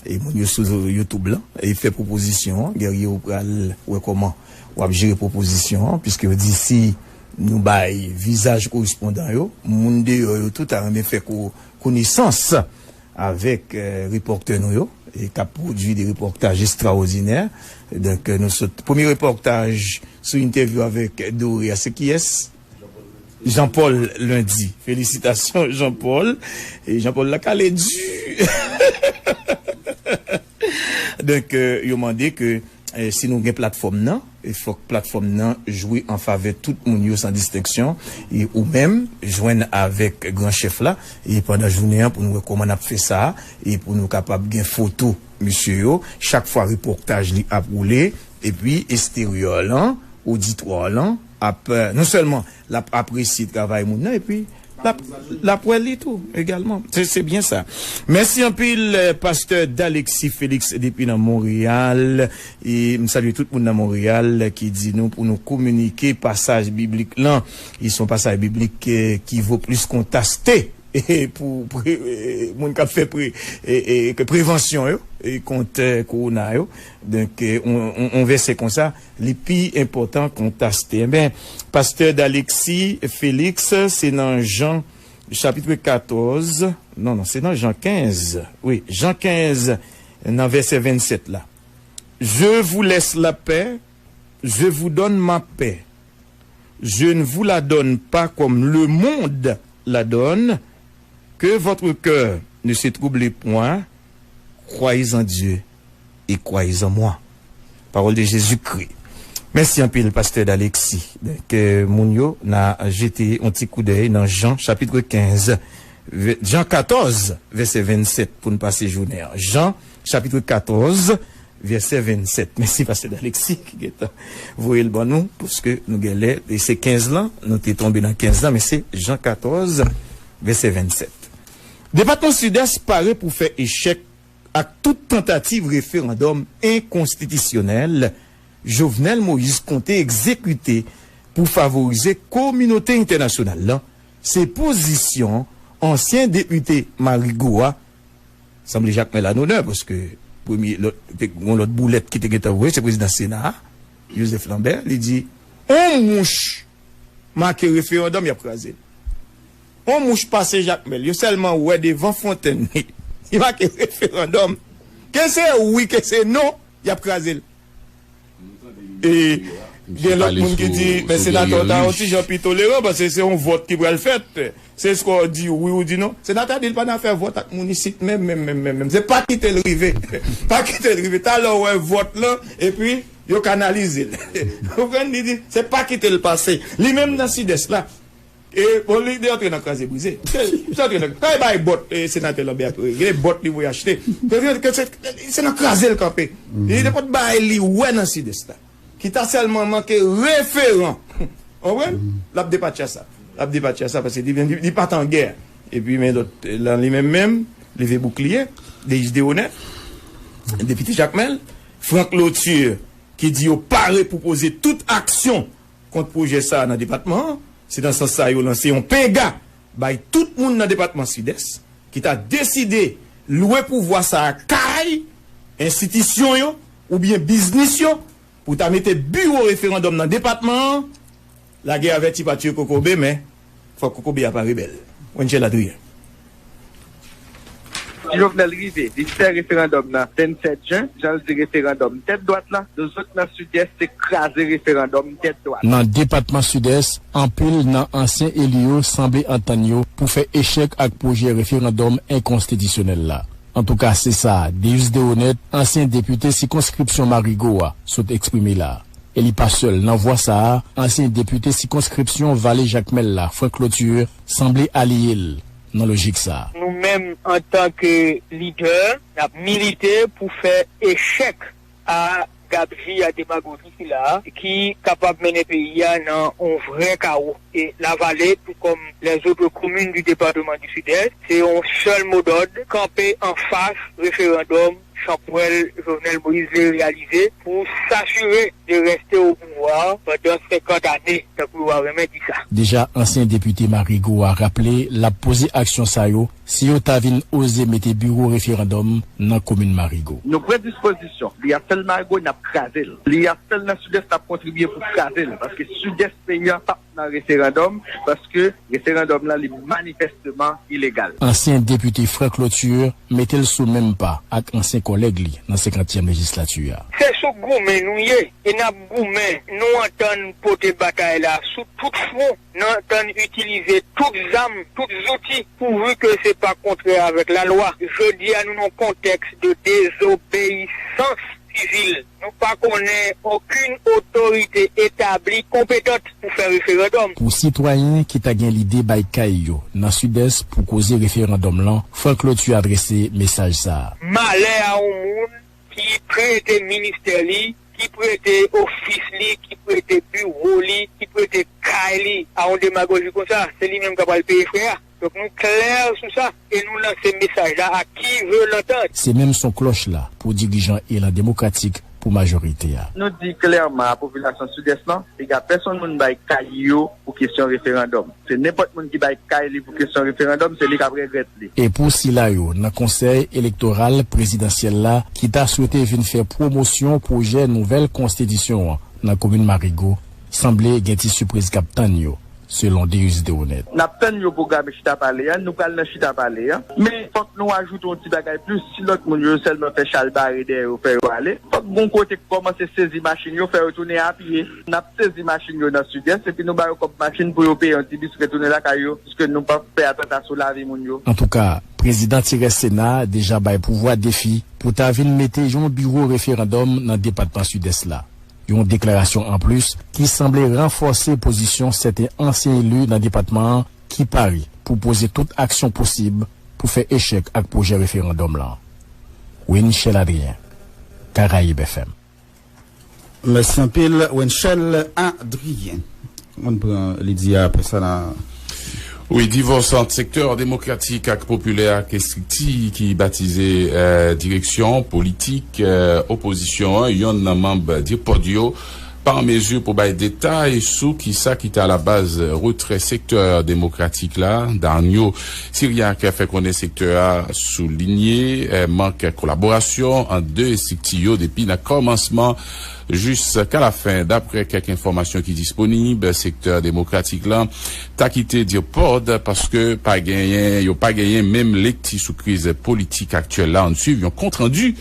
e moun yo sou YouTube lan, e fè pwopozisyon an. Guerrier, ou pral wè kòman w ap jere pwopozisyon an, piske yo di si nou bay vizaj korespondan yo, moun deyò yo tou ta renmen fè ko-, konesans avèk, eh, repòtè nou yo, e k ap pwodui de repòtaj estraòdinè. Donk, eh, nou sot premye repòtaj sou entèvyou avèk Doré a, se kiyès? Jean Paul Lundi. Felisitasyon, Jean Paul. E Jean Paul la kale di. Donk, eh, yo mande ke, eh, si nou gen platfòm nan, e fòk platfòm nan jwe an favè tout moun yo san distenksyon, e ou menm, jwenn avèk gran chèf la, e pandan jounen an pou nou wè kòman n ap fè sa, e pou nou kapab gen foto mesye yo, chak fwa repòtaj li ap woule, epi esteryo lan, oditwa lan, ap, eh, non sèlman l ap apresye travay moun nan, epi l ap, l ap wè li tou, egalman. Se, se byen sa. Mèsi anpil, eh, pastè Dalexis Félix depi nan Monreyal. E m salye tout moun nan Monreyal ki di nou pou nou kominike pasaj biblik lan. E se yon pasaj biblik, eh, ki vo plis kontaste. E pou pre, e, moun k ap fè pre, e, e, ke prevansyon yo, e, kont, e, kowona yo. Donk, e, on, on, on vèsè konsa, li pi enpòtan kontaste. Enben, pastè Dalexis Félix, se nan Jan, chapit katòz, non, non, se nan Jan kenz, wi, Jan kenz, nan vèsè vennsèt la. Je vous laisse la paix, je vous donne ma paix. Je ne vous la donne pas comme le monde la donne. Que votre cœur ne se trouble point. Croyez en Dieu et croyez en moi. Parole de Jésus-Christ. Mèsi anpil, pastè Dalexis. Ke moun yo na jete yon ti koudèy nan Jan, chapit kenz, ve- Jan katòz, vèsè vennsèt, pou n pase jounen an. Jan, chapit katòz, vèsè vennsèt. Mèsi, pastè Alexis, ki gentan voye l ban nou, paske nou gen lè, e se kenz lan, nou te tonbe nan kenz lan, men se Jan katòz, vèsè vennsèt. Depatman Sidès pare pou fè echèk ak tout tantativ referandòm enkonstitisyonèl Jovenel Moïse konte egzekite pou favorize kominote entènasyonal lan, se pozisyon ansyen depite Marigo a. Sanble Jakmèl an onè, paske premye, lòt, te gon lòt boulèt ki te gentan voye, se prezidan Sena a, Joseph Lambert, li di, on mouch make referandòm, y ap kraze l. On mouch pase Jakmèl, yo sèlman wè devan fontèn li, li make referandòm. Ke se wi, ke se non, y ap kraze l. E gen lòt moun ki di, men senatè w ta yon ti jan pi toleran, paske se yon vòt ki pral fèt. Se swa w di wi ou di non. Senatè a di l pa nan afè vòt ak moun isit menm, menm, menm, menm, menm. Se pa kite l rive. Pa kite l rive. Talè w wè vòt lan, epi yo kanalize l. Ou konprann? Li di, se pa kite l pase. Li menm nan Sidès la. E, bon, li, li antre nan kraze brize. Se, se antre nan, kay bay bòt, e, senatè Lambert ap regle, bòt li voye achte. Ke, ke, ke se, se nan kraze l kanpe. Li te pot bay li wè nan Sidès la. Ki ta sèlman manke referan. Ou konprann? L ap depatche a sa. L ap depatche a sa, paske li, li, li pa t an gè. Epi, men lòt, lan li menm menm, leve boukliye, Déus Deshonnette, depite Jakmèl, Franck Lauture, ki di yo pare pou poze tout aksyon kont pwojè sa a nan depatman an. Se nan sans sa yo lanse yon penga bay tout moun nan depatman Sidès ki ta deside lwe pouvwa sa a kay enstitisyon yo oubyen biznis yo pou ta mete biwo referandòm nan depatman an. Lagè avèti pa tiye kokobe, men fòk kokobe a pa rebèl. Wenchel Adrien. Jovenel rive, li fè referandòm nan vennsèt jen, jan l di referandòm tèt dwat la, nou zòt nan Sidès se kraze referandòm tèt dwat. Nan depatman Sidès, anpil nan ansyen eli yo sanble antann yo pou fè echèk ak pwojè referandòm enkonstitisyonèl la. Antouka, se sa Déus Deshonnette, ansyen depite sikonskripsyon Marigo a, sot eksprime la. E li pa sèl nan vwa sa a, ansyen depite sikonskripsyon Vale Jakmèl la, Franck Lauture, sanble aliye l nan lojik sa a. Nou menm, antanke lidè, n ap milite pou fè echèk a gabji, a demagoji sila a, ki kapab mennen peyi a nan yon vrè kawo. E Lavale, tou kòm lèzòt komin di depatman di Sidès, se yon sèl modòd, kanpe anfas referandòm chanpwèl Jovenel Moïse vle reyalize pou s'assurer de rester au pouvoir pendant cinquante années, tankou yo renmen di sa. Deja, ansyen depite Marigo a raple l ap poze aksyon sa yo si yo ta vin oze mete biwo referandòm nan komin Marigo. Nou pran dispozisyon. Li ap fè l Marigo, n ap kraze l. Li ap fè l nan Sidès, n ap kontribye pou kraze l. Paske Sidès peyi a p ap nan referandòm, paske referandòm lan li manifèsteman ilegal. Ansyen depite Franck Lauture mete l sou menm pa ak ansyen kòlèg li nan senkantyèm lejislati a. Se sou goumen nou ye, e n ap goumen. Nou antann pote batay la sou tout fwon, nou antann itilize tout zam, tout zouti, pouvu ke se pa kontrè avèk lalwa. Jodi a, nou nan yon kontèks de dezobeyisans sivil. Nou pa konnen okenn otorite etabli konpetant pou fè referandòm. Pou sitwayen ki ta gen lide bay kay yo nan Sidès pou koze referandòm lan, Franck Lauture adrese mesaj sa a. Malè a yon moun prete ministè li, ki prete ofis li, ki prete biwo li, ki prete kay li a yon demagoji konsa, se li menm k ap al peye frè a. Donk, nou klè sou sa e nou lanse mesaj la à qui veut l'entendre. Se menm son klòch la pou dirijan Elan Demokratik pou majorite a. Nou di klèman a popilasyon Sidès lan, piga pèsonn moun bay kay yo pou kesyon referandòm. Se nenpòt moun ki bay kay li pou kesyon referandòm, se li k ap regrèt li. E pou sila yo nan Konsèy Elektoral Prezidansyèl la ki ta swete vin fè pwomosyon pwojè nouvèl konstitisyon an nan komin Marigo, sanble gen ti sipriz k ap tann yo, selon Deus Deroneth. N ap tann yo pwograme chita pale a, nou pral nan chita pale a. Men fòk nou ajoute yon ti bagay plis, si lòt moun yo sèlman fè chalbare dèyè yo, fè yo ale, fòk gon kote k kòmanse sezi machin yo, fè yo tounen a pye. N ap sezi machin yo nan Sidès, epi nou ba yo kòb machin pou yo peye yon ti bis retounen lakay yo, piske nou p ap fè atanta sou lavi moun yo. Antouka, prezidan ti rès Sena a deja bay pouvwa defi pou ta vin mete yon biwo referandòm nan depatman Sidès la. Yon deklarasyon anplis ki sanble ranfòse pozisyon sèten ansyen eli nan depatman an ki pare pou poze tout aksyon posib pou fè echèk ak pwojè referandòm lan. Winchel Adrien, Karayib F M. Mèsi anpil, Winchel Adrien. Ann pran Lydia apre sa la. Wi, divòs ant sektè demokratik ak popilè ak estrikti ki batize, eh, direksyon politik, eh, opozisyon an, yonn nan manm DIRPOD yo pa an mezi pou bay detay sou kisa ki te alabaz retrè sektè demokratik la. Darnio Siryak fè konnen sektè a soulinye, eh, mank kolaborasyon ant de estrikti yo depi nan kòmansman jiska lafen. Daprè kèk enfòmasyon ki disponib, sektè demokratik la ta kite DIRPOD paske pa genyen, yo pa genyen menm lekti sou kriz politik aktyèl la. Ann swiv yon kontrandi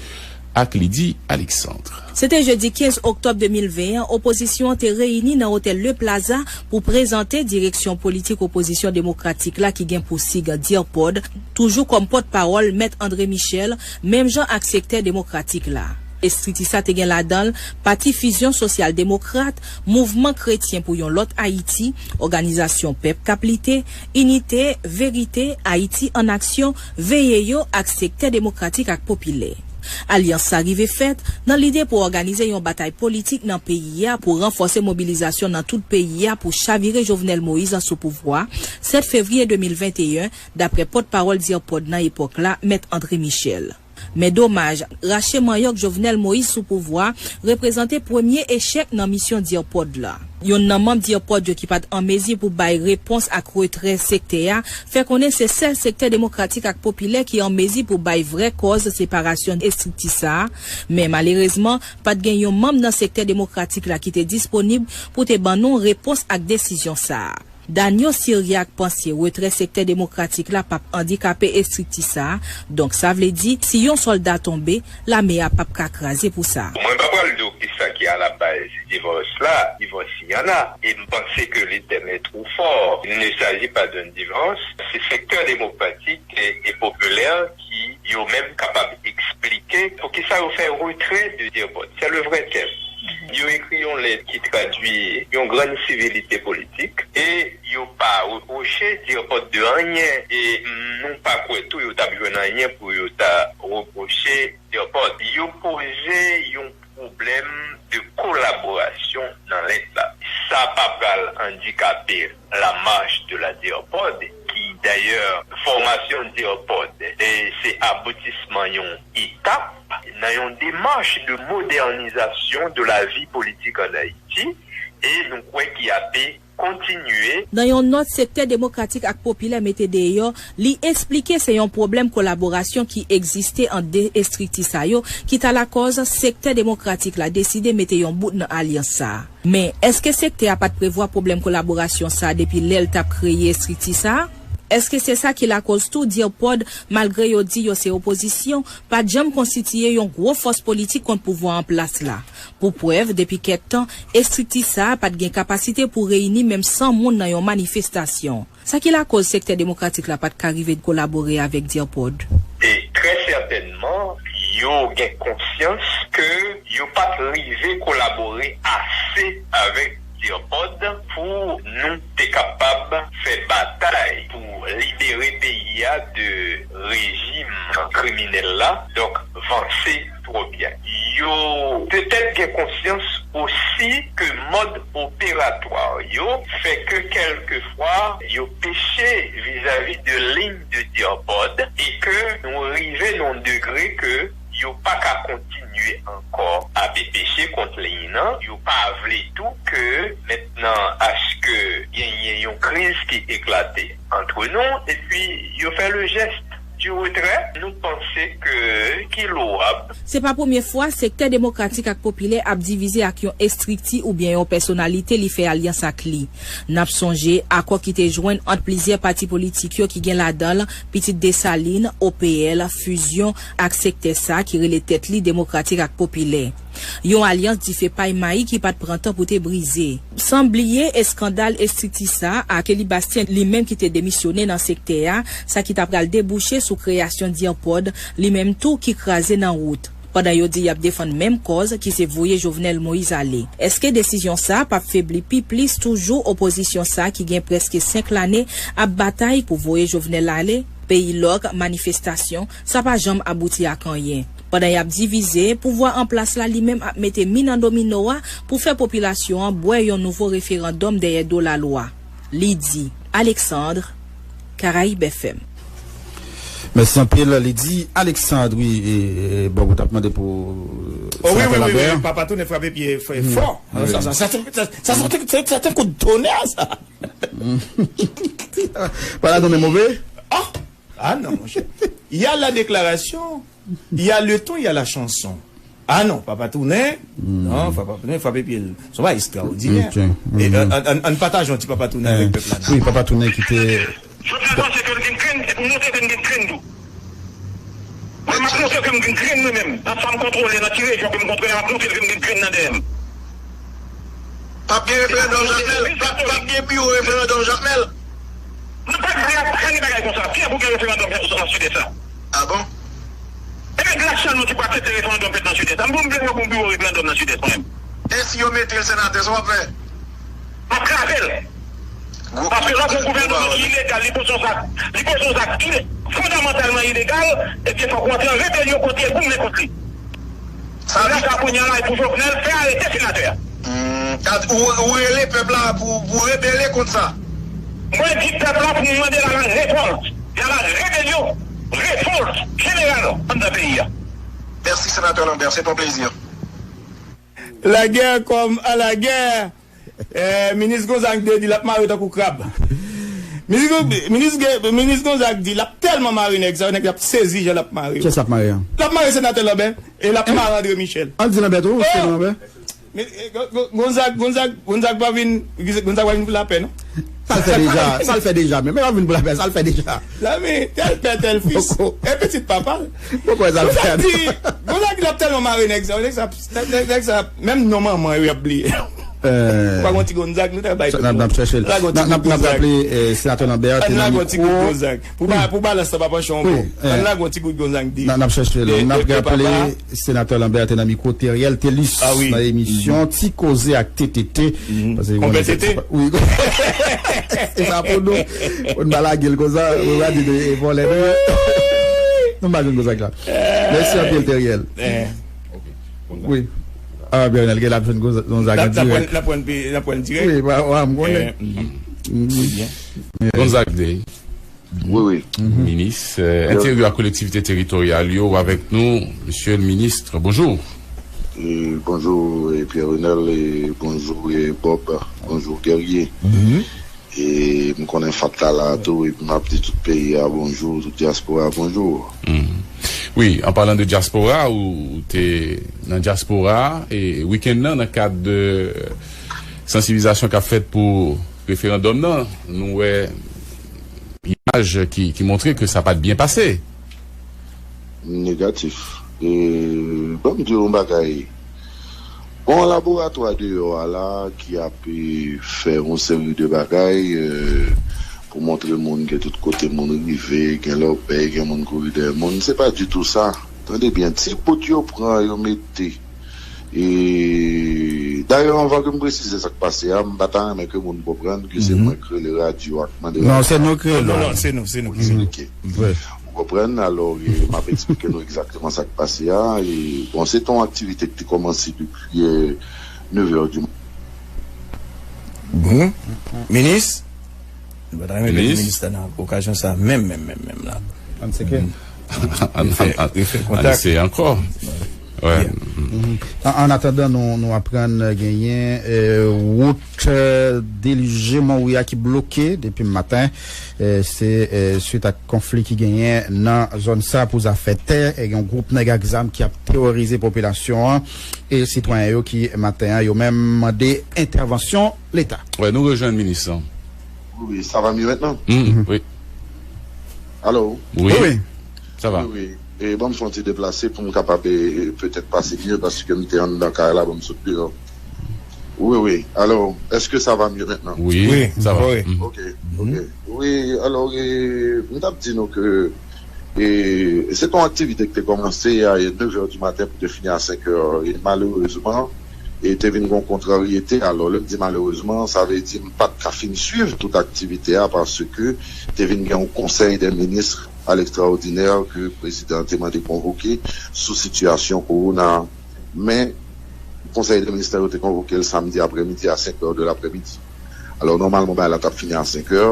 ak Lydie Alexandre. Se te jedi kenz oktòb de mil ven an, opozisyon an te reyini nan otèl Le Plaza pou prezante direksyon politik opozisyon demokratik la ki gen pou sig DIRPOD, toujou kòm pòtpawòl Mèt André Michel, menm jan ak sektè demokratik la. Estrikti sa te gen ladan l Pati Fizyon Sosyal Demokrat, Mouvman Kretyen pou yon Lòt Ayiti, Òganizasyon Pèp k ap Lite, Inite, Verite, Ayiti an Aksyon, Veye Yo ak Sektè Demokratik ak Popilè. Alyans sa rive fèt nan lide pou òganize yon batay politik nan peyi a pou ranfòse mobilizasyon nan tout peyi a pou chavire Jovenel Moïse sou pouvwa, sèt fevriye de mil venteyen, daprè pòtpawòl DIRPOD nan epòk la, Mèt André Michel. Men domaj, rache manyòk Jovenel Moïse sou pouvwa reprezante premye echèk nan misyon DIRPOD la. Yonn nan manm DIRPOD yo ki pa t an mezi pou bay repons ak retrè sektè a fè konnen se sèl sektè demokratik ak popilè ki an mezi pou bay vrè kòz separasyon estrikti sa a. Men malerezman, pa t gen yon manm nan sektè demokratik la ki te disponib pou te ban nou repons ak desizyon sa a. Danio Siryak panse retrè sektè demokratik la p ap andikape estrikti sa a, donk sa vle di si yon sòlda tonbe, lame a p ap ka kraze pou sa. Mwen pa pral di w kisa ki alabaz divòs la, divòs y en a, e m panse ke le thème est trop fort. Il ne s'agit pas d'un divorce. Se sektè demokratik e, e popilè ki yo menm kapab eksplike poukisa yo fè retrè de DIRPOD. C'est le vrai thème. Yo ekri yon lèt ki tradui yon grann sivilite politik e yo pa repwoche DIRPOD de anyen e nou pa kwè tou yo t ap jwenn anyen pou yo ta repwoche DIRPOD. Yo poze yon pwoblèm de kolaborasyon nan lèt la. Sa pa pral andikape la marche de la DIRPOD, ki dayè fòmasyon DIRPOD, e se aboutisman yon etap nan yon demach de modernizasyon de la vi politik an Ayiti, e nou kwè ki ape kontinye. Nan yon nòt sektè demokratik ak popilè mete deyò, li eksplike se yon pwoblèm kolaborasyon ki egziste ant de estrikti sa yo ki ta lakòz sektè demokratik la deside mete yon bout nan alyans sa a. Men, èske sektè a pa t prevwa pwoblèm kolaborasyon sa a depi lè l t ap kreye estrikti sa a? Èske se sa ki lakòz tou DIRPOD, malgre yo di yo se opozisyon, pa t janm konstitiye yon gwo fòs politik kont pouvwa an plas la? Pou prèv, depi kèk tan, estrikti sa a pa t gen kapasite pou reyini menm san moun nan yon manifestasyon. Sa ki lakòz sektè demokratik la pa t ka rive kolabore avèk DIRPOD? E trè sètènman, yo gen konsyans ke yo pa t rive kolabore ase avèk DIRPOD pou nou te kapab fè batay pou libere peyi a de rejim kriminèl la, donk vanse twò byen. Yo petèt gen konsyans osi ke mòd operatwa yo fè ke kèlkefwa yo peche vizavi de liy de DIRPOD e ke nou rive nan yon degre ke yo pa ka kontinye ankò ap peche kont liy nan, yo pa vle tou ke mentnan aske genyen yon kriz ki eklate antre nou, epi yo fè le jès du retrait, nou panse ke ki lowab. Se pa premye fwa sektè demokratik ak popilè ap divize ak yon estrikti oubyen yon pèsonalite li fè alyans ak li. N ap sonje akò ki te jwenn ant plizyè pati politik yo ki gen ladan l Pitit Desalin, O P L, Fusion, ak sektè sa ki rele tèt li Demokratik ak Popilè. Yon alyans dife pay mayi ki pa t pran tan pou te brize. San bliye eskandal estrikti sa a ke Libastien li menm ki te demisyone nan sektè a, sa ki ta pral debouche sou kreyasyon DIRPOD, li menm tou ki kraze nan wout. Pandan yo di y ap defann menm kòz ki se voye Jovenel Moïse ale. Èske desizyon sa a p ap febli pi plis toujou opozisyon sa a ki gen prèske senk lane ap batay pou voye Jovenel ale? Peyi lòk, manifestasyon, sa pa janm abouti ak anyen. Pandan y ap divize, pouvwa an plas la li menm ap mete mi nan domino a pou fè popilasyon an bwè yon nouvo referandòm dèyè do lalwa. Lydie Alexandre, Caraïbes F M. Mèsi anpil, Lydie Alexandre. Wi, e, e, bon, ou t ap mande pou, oh, wi, senatè wi, wi, Lambert. Wi, papa tounen frape pye fò. Sa, sa, sa, sa, sa, sa, se te kout tonè, sa. Pala tonbe move? Ah! Ah non, mon cher. Il y a la déclaration, il y a le ton, il y a la chanson. Ah non, papa tounen. Non, papa tounen, frape pye l. Se yon bagay ekstraòdinè. Ok. E, ann, ann, ann pataje yon ti papa tounen avèk pèp la. Wi, papa tounen ki te Jovenel panse ke l gen grenn, se pou montre ke l gen grenn tou. Mwen, m ap montre ke m gen grenn mwen menm. Nan sa m kontwole, nan ki rejyon ke m kontwole, m ap montre l ke m gen grenn nan dèyè m. P ap gen referandòm Jakmèl. P ap, p ap gen biwo referandòm Jakmèl. Nou pa t vle ap pale bagay konsa. Kiyès pou gen referandòm nan Sidès la? Ah bon? E nèg la sèlman ki pou aksepte referandòm fèt nan Sidès la. M pou m vle wè yon biwo referandòm nan Sidès mwen menm. E si yo mete l senatè, sa w ap fè? M ap kraze l. Paske lè w gen yon gouvènman ki ilegal, li poze yon zak, li poze yon zak ile-, fondamantalman ilegal, ebyen fòk ou antre an rebelyon kont li e goumen kont li. Sa vle di kounye a la, e pou Jovenel fè arete senatè a. Hmm, ou, ou rele pèp la pou, pou rebele kont sa? Mwen di pèp la pou nou mande la la revòlt, la la rebelyon, revòlt jeneral anndan peyi a. Mèsi, senatè Lambert, se yon plezi. La guerre comme à la guerre. Eh, minis Gonzague di l ap mare tankou krab. Minis Gon-, minis Ge-, minis Gonzague di l ap tèlman mare nèg sa yo, nèg yo ap sezi jan l ap mare yo. Kiyès l ap mare an? L ap mare senatè Lambert e l ap mare André Michel. An di Lambert tou, oh! Senatè Lambert? Men, eh, Gon-, Gon-, Gonzague, Gonzague, Gonzague pa vin, Gonzague pa vin pou lapè, non? Sa l fè deja, sa l fè deja, men, men pa vin pou lapè, sa l fè deja. Zanmi, tel pè, tel fils. Poko. E pitit papa l. Poko, sa l fè. Gonzague di, Gonzague di l ap tèlman mare nèg sa, nèg sa, nèg, nèg sa, menm non manman yo, y ap bliye. Euh, pa gon ti Gonzague, nou ta bay tout moun. N ap chèche l. N ap, n ap raple, eh, senatè Lambert te nan mikwo. Pou ba-, pou balans la pa panche yon bò. Ann lage yon ti gout Gonzague di. N ap chèche l. N ap raple, senatè Lambert te nan mikwo Theriel Thelus nan emisyon Ti Koze ak T T T. Konpè T T? Wi. E sa pou nou, pou n pa lage l konsa, pou n pa di de vòlè nou. Nou pa jwenn Gonzague la. Mèsi anpil, Theriel. Wi. Ah, Bernal, gen l ap jwenn Gonzague an dirèk. N ap pran, n ap pran dirèk. Wi, wa, wa, m konnen. Gonzague Day. Wi, wi. Minis, eh, Enteryè ak Kolektivite Teritoryal yo, avèk nou, Mesye le Ministre, bonjou. E bonjou, e Pierre Renel, e bonjou, e Bob, bonjou, Guerrier. E m konnen Fat la la tou, epi m ap di tout peyi a bonjou, tout dyaspora a bonjou. Wi, an palan de dyaspora, ou te nan dyaspora, e wikenn nan, nan kad de sansibilizasyon k ap fèt pou referandòm nan, nou wè imaj ki, ki montre ke sa pa t byen pase. Negatif. E, ban m di w yon bagay. Gon laboratwa deyò a la ki ap, e, fè yon seri de bagay, e, pou montre moun ke tout kote moun rive, gen lòbèy, gen moun kouri dèyè moun. Se pa ditou sa. Tande byen, ti bout yo pran, yo mete e, Dayè, anvan ke m presize sa k pase a, m pa ta renmen ke moun konprann ke se mwen k rele radyo a, k mande radyo a. Non, se nou k rele. Non, non, se nou, se nou ki rele. Ok. Ou konprann? Alò, e, m ap eksplike nou egzakteman sa k pase a. E, bon, se te yon aktivite ki te kòmanse depi, e, nèf è di maten. Bon. Minis? Nou pa ta renmen pèdi minis la nan okazyon sa a, menm, menm, menm, menm la. Ann seke. Ann, ann, ann, ann eseye ankò. Wè. An, an atandan, nou, nou aprann genyen, eh, wout, eh, Delije Monwi a ki bloke depi maten. Eh, se, eh, swit ak konfli ki genyen nan zòn sa pou zafè tè. E gen yon gwoup nèg ak zam ki ap teworize popilasyon an e sitwayen yo ki, maten an, yo menm mande entèvansyon Leta. Wè, nou rejwenn minis lan. Oui, ça va mieux maintenant? Mm, oui. Allô? Oui. Oui, oui. Ça va. Oui, oui. E ban m fè yon ti deplase pou m kapab, e, petèt pase mye, paske m te anndan kay la, ban m sot deyò. Oui, oui. Alors, est-ce que ça va mieux maintenant? Oui, ça va. Oui. Mhm. Ok, ok. Oui, alors, e, m t ap di nou ke, e, se t yon aktivite ki te kòmanse a nèf è di maten pou te fini a senk è. E malerezman, e te vin gon kontraryete. Alò, lè m di malerezman, sa vle di m pa t ka fin swiv tout aktivite a, paske te vin gen yon konsèy dè minis a lekstraòdinè ke prezidan te mande konvoke sou sitiyasyon kowona a. Men, konsèy dè minis la, yo te konvoke l samdi aprèmidi a senk è de laprèmidi. Alò, nòmalman, bagay la t ap fini a senk è.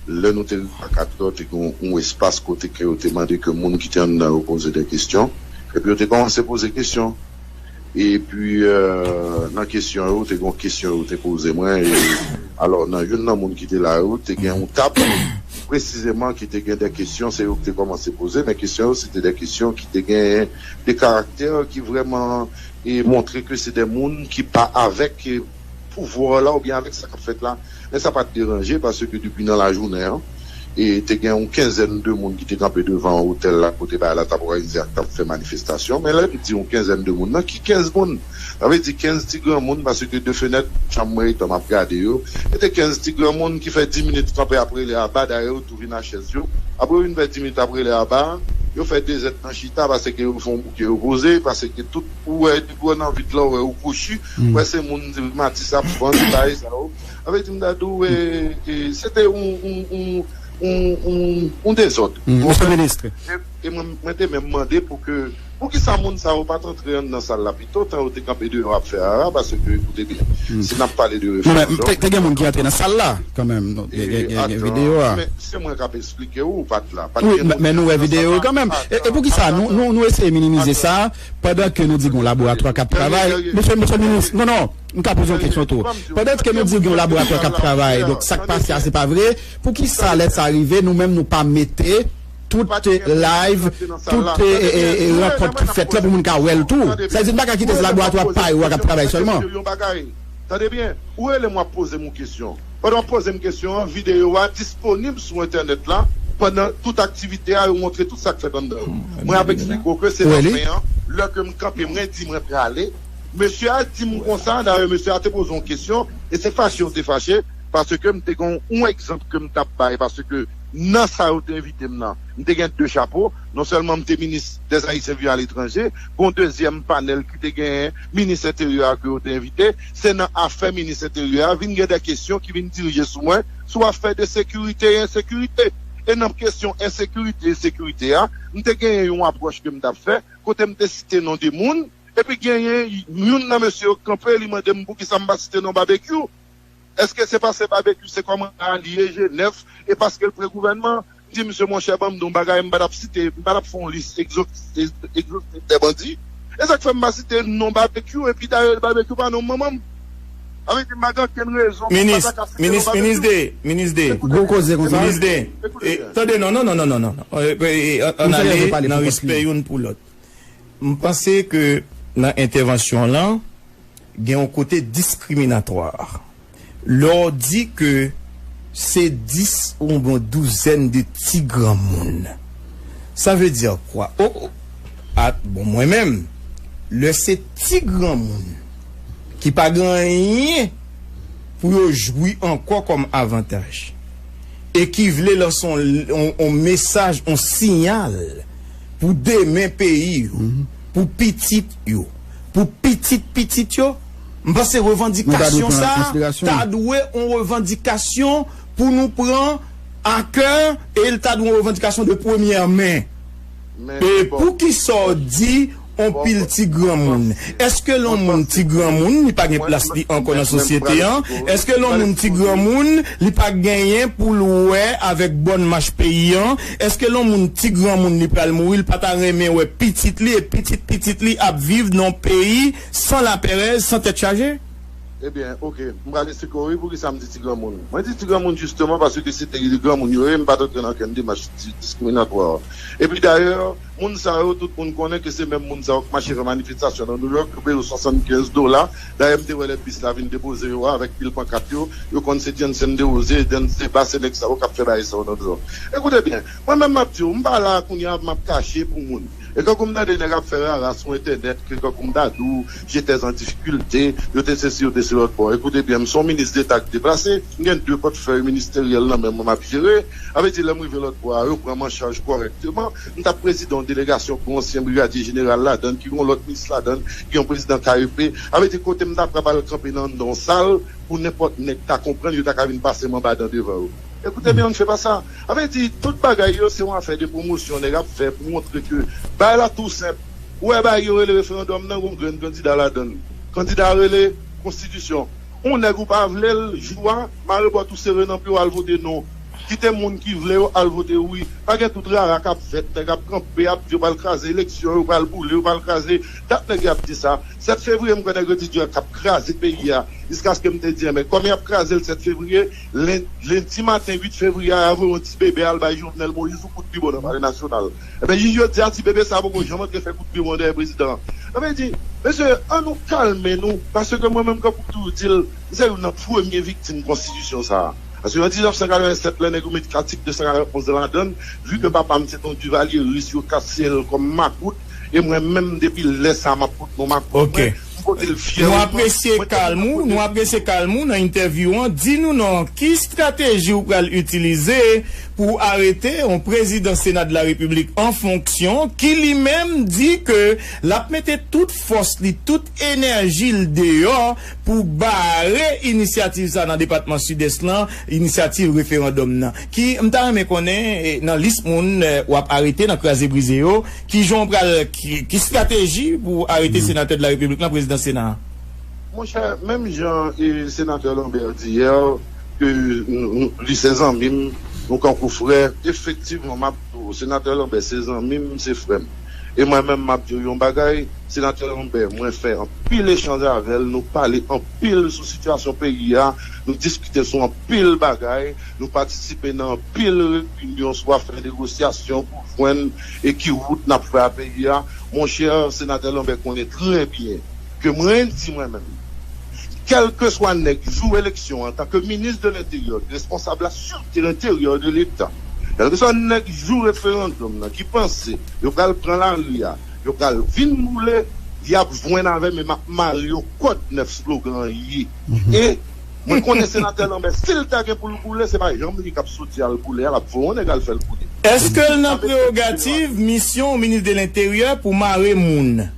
Lè nou te rive a kat è, te gen yon, yon espas kote ke yo te mande ke moun ki te anndan yo poze de kesyon. Epi yo te kòmanse poze kesyon. Epi, euh, nan kesyon yo, te gen yon kesyon yo te poze mwen. E, alò, nan youn nan moun ki te la yo, te gen yon tab, presizeman, ki te gen de kesyon, se yo ki te kòmanse poze, men kesyon yo, se te de kesyon ki te gen de karaktè ki vrèman, e, montre ke se de moun ki pa avèk, e, pouvwa la oubyen avèk sa k ap fèt la. Men sa pa t deranje, paske depi nan lajounen an, e te gen yon kenzèn de moun ki te kanpe devan otèl la kote bagay la t ap òganize ak t ap fè manifestasyon. Men lè m di yon kenzèn de moun, nan ki kenz moun? Sa vle di kenz ti granmoun, paske de fenèt chanm mwen etan m ap gade yo, e te kenz ti granmoun ki fè dis minit kanpe ap rele aba, dayè yo tou vin a chèz yo. Apre yo vin fè dis minit ap rele aba, yo fè de zèd nan chita, paske yo fè yon bouke yo poze, paske tout ou wè, depi w nan vid la, ou wè ou kwochi, ou wè se moun rimatis ap vann, bagay sa yo. Sa vle di m ta di w, e, e, se te yon, yon, yon, yon, yon, yon dezòd. Misye minis. E, e mwen, mwen te menm mande pou ke, poukisa moun sa yo pa t antre anndan sal la pito, tan yo te kanpe deyò ap fè ara, paske, koute byen, si n ap pale de refleksyon, te, te gen moun ki antre nan sal la, kanmenm, non, gen, gen, gen, gen videyo a. Men se mwen k ap eksplike w, ou pa t la. Pa t gen moun ki antre nan sal la. Wi, men, men nou wè videyo yo kanmenm. E, e poukisa nou, nou, nou eseye minimize sa, pandan ke nou di gen yon laboratwa k ap travay? Mesye, mesye minis, non, non, m ka poze yon kesyon tou. Pandan ke nou di gen yon laboratwa k ap travay, donk sa k pase a se pa vre, poukisa lè sa rive, nou menm nou pa mete tout live, tout, e, e, e, rankont ki fèt la pou moun ka wè l tou? Sa vle di n pa ka kite se laboratwa pa yo a k ap travay sèlman. Tande byen, ou rele m w ap poze m yon kesyon. Pandan w ap poze m kesyon an, videyo a disponib sou entènèt la. Pandan tout aktivite a, yo montre tout sa k fèt anndan yo. Mwen ap eksplike w ke se nan fen an, lè ke m kanpe, mwen di mwen prale. Mesye a di m konsa, dayè mesye a te poze yon kesyon, e se fache yo te fache, paske m te gen yon egzanp ke m t ap bay, paske nan sa yo te envite m nan, m te gen de chapo, non sèlman m te minis dè Ayisyen vivan aletranje, gon dezyèm panèl ki te genyen minis enteryè a ke yo te envite, se nan afè minis enteryè a, vin gen de kesyon ki vin dirije sou mwen, sou afè de sekirite e ensekirite. E nan kesyon ensekirite e sekirite a, m te genyen yon apwòch ke m t ap fè, kote m te site non de moun, epi genyen youn nan mesye yo kanpe, li mande m poukisa m pa site non Babekyou. Èske se paske Babekyou se kòmandan a li ye, G nèf, e paske l pre gouvènman? M di misye, monchè, ban m di w yon bagay, m pa t ap site, m pa t ap fè yon lis egzostif, egzostif dè bandi. E sa k fè m pa site non Babekyou, epi dayè Babekyou pa non manman m. Sa vle di m pa gen okenn rezon pou m pa ta ka site non Babekyou. Minis, minis de, minis de. Gwo koze konsa. Minis de. E, tande, non, non, non. E, e, e, ann ale nan respè youn pou lòt. M panse ke nan entèvansyon w lan, gen yon kote diskriminatwa. Lè w di ke se dis oubyen douzèn de ti granmoun, sa vle di kwa? O, o, a, bon, mwen menm, lè se ti granmoun ki pa gen anyen pou yo jwi ankò kòm avantaj, e ki vle lanse yon, yon, yon mesaj, yon siyal pou demen peyi yo, pou pitit yo, pou pitit pitit yo, M panse revandikasyon sa ta dwe yon revandikasyon pou nou pran a kè, e l ta dwe yon revandikasyon de premyè men. E poukisa w di yon pil ti granmoun? Èske lè yon moun ti granmoun, li pa gen plas li ankò nan sosyete an? Èske lè yon moun ti granmoun, li pa genyen pou l wè avèk bòn mach peyi an? Èske lè yon moun ti granmoun, li pral mouri, li pa ta renmen wè pitit li e pitit pitit li ap viv nan yon peyi san lapèrèz, san tèt chaje? Ebyen, oke, m pral esplike w wi poukisa m di ti granmoun. Mwen di ti granmoun jisteman paske se te granmoun yo ye, m pa t antre nan okenn demach di- diskriminatwa. Epi dayè, moun sa yo, tout moun konnen ke se menm moun sa yo k mache fè manifestasyon nan New York, yo peye yo swasannkenz dola. Dayè, m te wè lè bis la vin depoze yo a, avèk pil pankat yo, yo konn se Janssen Desrosiers, James Debat, se nèg sa yo k ap fè bagay sa yo nan New York. Ekoute byen, mwen menm m ap di w, m pa la kounye a, m ap kache pou moun. E kankou m tande nèg ap fè rara sou entènèt, ke kankou m ta di w, j'étais en difficulté, yo te sesi, yo te se lòt bò. Ekoute byen, m se yon minis deta k deplase, m gen de pòtfèy ministeryèl nan men mwen m ap jere. Sa vle di, lè m rive lòt bò a, yo pran m an chaj kòrèkteman. M t ap prezidan yon delegasyon pou ansyen brigadye jeneral ladann, ki gen yon lòt minis ladann, ki gen yon prezidan K E P. Sa vle di, kote m ta pran pral kanpe nan anndan yon sal, pou nenpòt nèg ta konprann, yo ta ka vin pase m anba dan devan yo. Ekoute byen, se pa sa. Sa vle di, tout bagay yo, se yon afè de pwomosyon nèg ap fè pou montre ke bagay la tou senp. Ou wè bagay yo rele referandòm nan, gon grenn kandida ladann. Kandida a rele konstitisyon. Yon nèg ou pa vle l, jou a, mare bòt ou sere nan pye w al vote non. Kite moun ki vle yo al vote wi. Pa gen tout rara k ap fèt, nèg ap kanpe, ap di yo pral kraze eleksyon, yo pral boule, yo pral kraze. Dat nèg yo ap di sa. Sèt fevriye, m kwè nèg yo te di yo t ap kraze peyi a. Jiskaske m te di, enben, kòm y ap kraze l sèt fevriye, len- lendi maten uit fevriye a, yo voye yon ti bebe al bay Jovenel Moïse yon kout bibon nan Palè Nasyonal. Enben, jis jodi a, ti bebe sa a poko janm antre fè kout bibon dèyè prezidan an. Sa vle di, mesye, ann nou kalme nou, paske mwen menm, kankou m toujou di l, m se youn nan premye viktim konstitisyon sa a. Paske an diznèf san katrevennsèt, lè nèg yo met atik de san katrevenn-onz ladann, vi ke papa m se te yon divalyeris, yo kase l kòm makout, e mwen menm, depi lè sa a, m ap pote non makout mwen, m pote l fyè. Nou apresye kalm ou, nou apresye kalm ou nan entèvyou an. Di nou non, ki estrateji ou pral itilize pou arete yon prezidan Sena de la Repiblik an fonksyon ki li menm di ke l ap mete tout fòs li, tout enèji l deyò pou bare inisyativ sa nan depatman Sidès lan, inisyativ referandòm nan. Ki, m ta renmen konnen, eh, nan lis moun, eh, w ap arete nan kraze brize yo, ki jan w pral, ki, ki estrateji pou arete senatè de la Repiblik lan, prezidan Sena a? Monchè, menm jan e senatè Lambert di yè, ke nou- nou- li se zanmi m, nou kankou frè, efektivman, m ap di w, senatè Lambert se zanmi m, se frè m. E mwen menm, m ap di w yon bagay, senatè Lambert, mwen fè anpil echanj avè l, nou pale anpil sou sitiyasyon peyi a, nou diskite sou anpil bagay, nou patisipe nan anpil reyinyon sou afè negosyasyon pou jwenn e ki wout n ap fè a peyi a. Monchè, senatè Lambert konnen trè byen ke mwen di mwen menm, kèlkeswa nèg jou eleksyon an, antanke minis de lenteryè, responsab la sirte enteryè de Leta, kèlkeswa nèg jou referandòm nan ki panse yo pral pran lari a, yo pral vin boule, y ap jwenn avè m e m ap mare yo kòd nèf slogan an ye. E mwen konnen senatè Lambert, si l ta gen pou l boule, se pa janm li k ap soti al boule a, l ap voye yon nèg al fè l boule. Èske l nan prewogativ, misyon minis de lenteryè pou mare moun?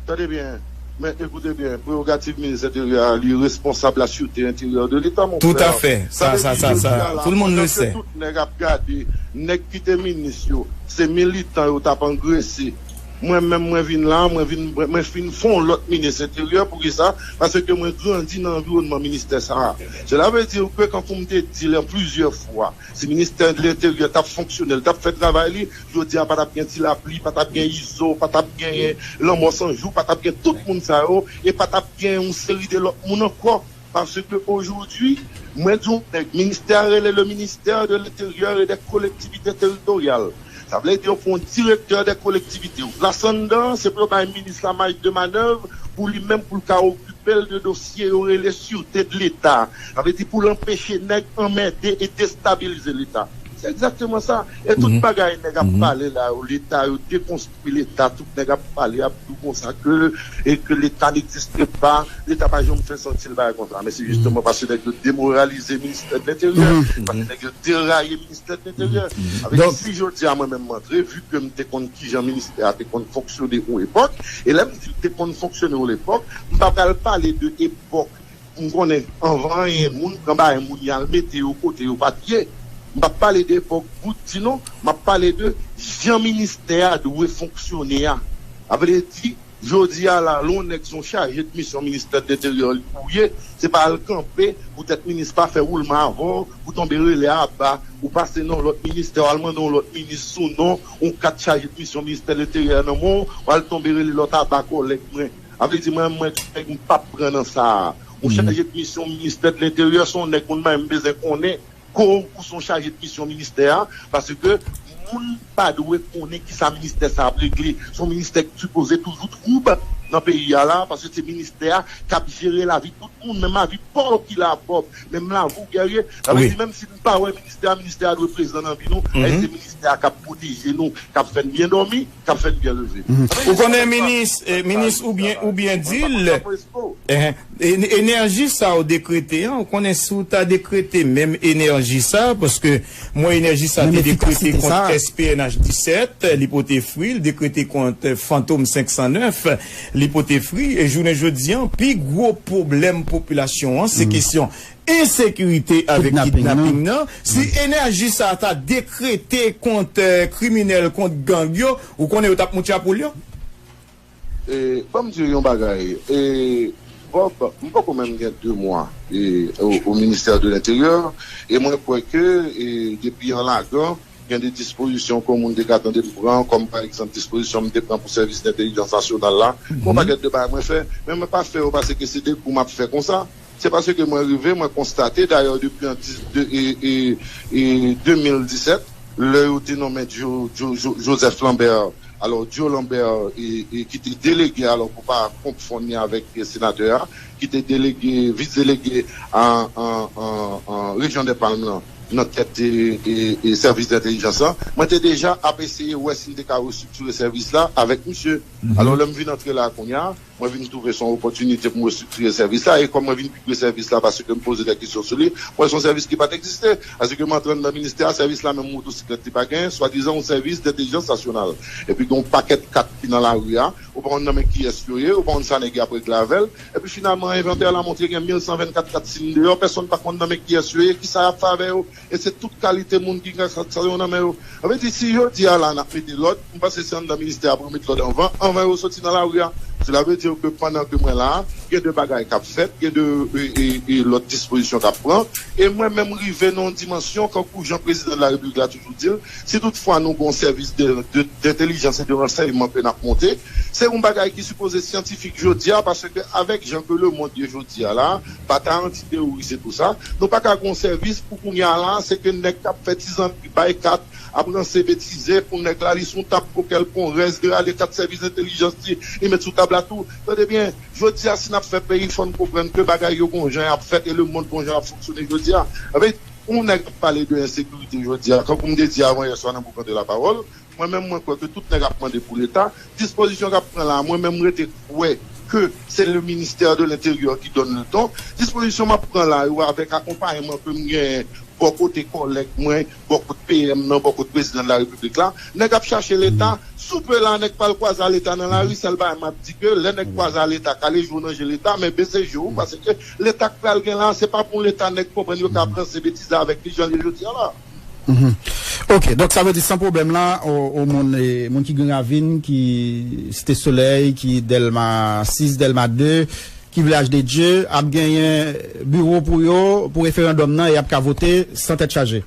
Tande byen, men ekoute byen, prewogativ minis enteryè a, li responsab la sûreté intérieure de l'État, mon frè. Tout à fait. Sa, sa, sa, sa, tout le monde le sait. Tout nèg ap gade, nèg ki te minis yo, se militan yo t ap angrese. Mwen menm, mwen vin la, mwen vin, mwen, mwen fin fè yon lòt minis enteryè. Poukisa? Paske mwen grandi nan anviwònman ministè sa a. Cela veut dire que, kankou m te di l plizyè fwa, si ministè de lenteryè t ap fonksyone, l t ap fè travay li, jodi a pa t ap gen ti lapli, pa t ap gen Izo, pa t ap gen Lanmò San Jou, pa t ap gen tout moun sa yo, e pa t ap gen yon seri de lòt moun ankò. Paske aujourd'hui, mwen di w nèg, ministè a rele le ministère de l'Intérieur et des Collectivités Territoriales. Sa vle di yo pran direktè de kolektivite yo. Plas anndan, se pou yo bay minis la maj de manèv pou li menm, pou l ka okipe l de dosye yo rele sûreté de l'État. Sa vle di pou l anpeche nèg anmède e destabilize Leta. Se egzakteman sa. E tout bagay nèg ap pale la yo, Leta, yo dekonstwi Leta, tout nèg ap pale, ap di w konsa ke, e ke Leta n'existe pas, Leta pa janm fè santi l bagay konsa. Men se jisteman paske nèg yo demoralize ministè de lenteryè, paske nèg yo deraye ministè de lenteryè. Avèk si jodi a mwen menm m antre, vi ke m te konn kijan ministè a te konn fonksyone yon epòk, e lè m di l te konn fonksyone yon epòk, m pa pral pale de epòk m konnen anvan anyen, moun pran bagay moun y al mete yo kote yo pa t ye. M p ap pale de epòk bout di non, m ap pale de jan ministè a dwe fonksyone a. Sa vle di, jodi a la, lè yon nèg se yon chaje de misyon ministè de lenteryè li pou ye, se pa al kanpe poutèt minis pa fè woulman avè w, ou tonbe rele aba, ou pase nan yon lòt ministè, w al mande yon lòt minis sou non, yon kat chaje de misyon ministè de lenteryè nan men w, w al tonbe rele lòt aba kòlèg mwen. Sa vle di mwen, mwen, m p ap pran nan sa a. Yon chaje de misyon ministè de lenteryè se yon nèg moun pa menm bezwen konnen ke w se yon chaje de misyon ministè a, paske moun pa dwe konnen kisa ministè sa ap regle. Se yon ministè ki sipoze toujou twoub nan peyi a la, paske se ministè a k ap jere lavi tout moun, menm lavi pòv ki la pòv, menm lavi w Guerrier. Sa vle di, menm si n pa wè ministè a, ministè a dwe prezan nan vi nou, e se ministè a k ap pwoteje nou, k ap fè n byen dòmi, k ap fè n byen leve. Ou konnen minis, eh, minis ou byen, ou byen di l, eh, en- enèji sa ou dekrete an, ou konnen si w ta dekrete menm enèji sa, paske mwen enèji sa te dekrete kont S P N H disèt, li pote fwi, l dekrete kont Fantom senk san nèf, li pote fwi, e jounen jodi an, pi gwo pwoblèm popilasyon an, se kesyon ensekirite avèk kidnaping nan. Si enèji sa ta dekrete kont, eh, kriminèl, kont gang yo, ou konnen yo t ap moute a poul yo? E, ban m di w yon bagay. E, Bob, m poko menm gen de mwa, e, o, o ministè de lenteryè, e mwen kwè ke, e, depi an lagan, gen de dispozisyon ke yon moun te ka tande m pran, kòm pa egzanp dispozisyon m te pran pou sèvis dentèlijans nasyonal la. Gon pakèt de bagay mwen fè, men mwen pa fè yo paske se de kou m ap fè konsa. Se paske mwen rive, mwen konstate, dayè, depi an dis, de, e, e, e, de mil disèt, lè yo te nonmen Jo, Jo, Jo, Joseph Lambert, alò, Joe Lambert, e, e, ki te delege, alò, pou pa konfonn li avèk, e, senatè a, ki te delege, vis delege a, a, a, a rejyon dè Palm lan, nan tèt, e, e, e sèvis dentèlijans lan, mwen te deja ap eseye wè si m te ka restriktire sèvis la avèk misye. Alò, lè m vin antre la kounye a, mwen vin twouve se yon opòtinite pou m restriktire sèvis la, e kòm mwen vin pi pre sèvis la, paske m poze de kesyon sou li, mwen se yon sèvis ki pa t egziste, paske m antre anndan ministè a, sèvis la menm motosiklèt li pa genyen, swadizan yon sèvis dentèlijans nasyonal. Epi gen yon pakèt kat ki nan lari a, ou pa konn nan men kiyès yo ye, ou pa konn sa nèg yo ap regle avè l, epi finalman, envantè la montre gen mil san vennkat kat si deyò, pèsonn pa konn nan men kiyès yo ye, kisa y ap fè avè yo, e se tout kalite moun ki gen sa, sa yo nan men yo. Sa vle di, si jodi a la n ap mete lòd, m panse se anndan ministè a pou yo met lòd anvan, anvan yo soti nan lari a. Sela vle di ke pandan ke mwen la, gen de bagay k ap fèt, gen de, e, e, e lòt dispozisyon k ap pran. E mwen menm rive nan yon dimansyon, kankou jan prezidan de la repiblik la toujou di l, si toutfwa nou gen yon sèvis de, de, dentèlijans e de ransèyman ke n ap monte, se yon bagay ki sipoze syantifik jodi a, paske avèk jan ke lemonn ye jodi a la, pa ta anti-teworis e tou sa, nou pa ka gen yon sèvis pou kounye a la, se ke nèg k ap fè ti zanmi bay kat, ap ranse betize pou nèg la, li sou tab pou kè l pran rès de ale kat sèvis entèlijans li, li met sou tab la tou. Tande byen, jodi a, si n ap fè peyi, fò n konprann ke bagay yo gon jan y ap fèt e lemonn gon jan l ap fonksyone jodi a. Anfen, yon nèg ap pale de ensekirite jodi a, kankou m te di avan yè swa nan Boukante Lapawòl, mwen menm, mwen kwè ke tout nèg ap mande pou Leta. Dispozisyon k ap pran la, mwen menm, m rete kwè ke se le ministère de l'Intérieur qui donne le ton. Dispozisyon m ap pran la yo, avèk akonpayman ke m genyen bò kote kòlèg mwen, bò kote P M nan, bò kote prezidan de la repiblik la, nèg ap chache Leta. Soupe la, nèg pral kwaze a Leta nan lari, sèl bagay m ap di ke lè nèg kwaze a Leta, kale je w nan je Leta, men bese je w, paske Leta k pral gen la, se pa pou yon Leta nèg konprann yo ka ranse betize avèk li jan l ye jodi a la. Ok, donk sa vle di san pwoblèm la, o, o moun, e, moun ki Gran Ravin, ki Site Solèy, ki Dèlma sis, Dèlma de, ki Vilaj de Dye, ap genyen biwo pou yo, pou referandòm nan, e y ap ka vote san tèt chaje.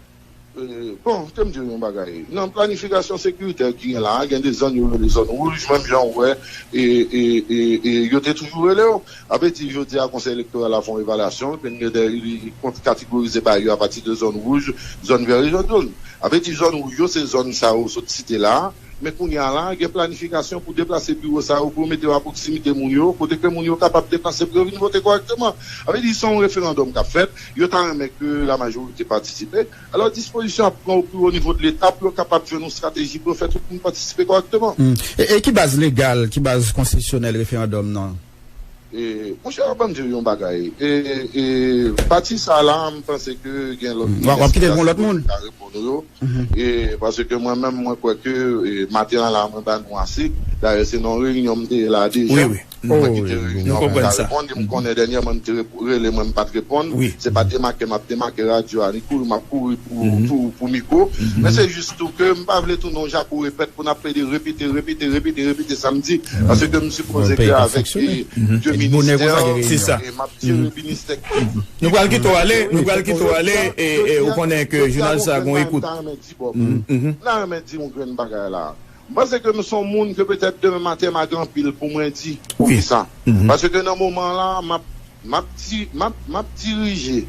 Bon, te m di w yon bagay. Nan planifikasyon sekiritè ki gen la a, gen de zòn yo rele zòn wouj, menm jan w wè, e, e, e, e yo te toujou rele yo. Sa vle di, jodi a, Konsèy Elektoral la fè yon evalyasyon, epi l gen de, li, li kont-, kategorize bagay yo apati de zòn wouj, zòn vè e zòn jòn. Sa vle di, zòn wouj yo, se zòn sa yo sot site la a, Men kounye a la, gen planifikasyon pou deplase biwo sa yo, pou yo mete yo a pwoksimite moun yo, kote ke moun yo kapab deplase pou yo vin vote kòrèkteman. Sa vle di, se yon referandòm k ap fèt, yo ta renmen ke la majorite patisipe. Alò, dispozisyon ap pran o pi wo nivo de Leta pou yo kapab jwenn yon estrateji pou yo fè tout moun patisipe kòrèkteman. Hmm. E, e ki baz legal, ki baz konstitisyonèl referandòm nan? E, monchè, ban m di w yon bagay. E, e, pati sa la, m panse ke gen lòt... W ap kite pou yon lòt moun. Ka reponn ou yo. Mhm. E, paske mwen menm, mwen kwè ke, e, maten an la, mwen ba nou ase. Dayè, se nan reyinyon m te ye la deja. Wi, wi. Mwen kite reyinyon an pou m ka reponn. E m konnen dènyèman m te rep-, rele mwen, m pa t reponn. Wi. Se pa demake m ap demake radyo a, ni kouri m ap kouri pou, pou, pou mikwo. Men se jis tou ke m pa vle tounen yon jako repèt pou n ap plede repete, repete, repete, repete sa m di. Paske m sipoze ke avèk, e, de ministè, e m ap jere ministè. Nou pral kite w ale, nou pral kite w ale, e, e, ou konnen ke jounal sa gon ekout. M ta renmen di, Bob, m ta renmen di yon grenn bagay la. M panse ke m se yon moun ke petèt demen maten m a gen anpil pou mwen di. Poukisa? Paske nan moman la, m ap, m ap di, m ap, m ap dirije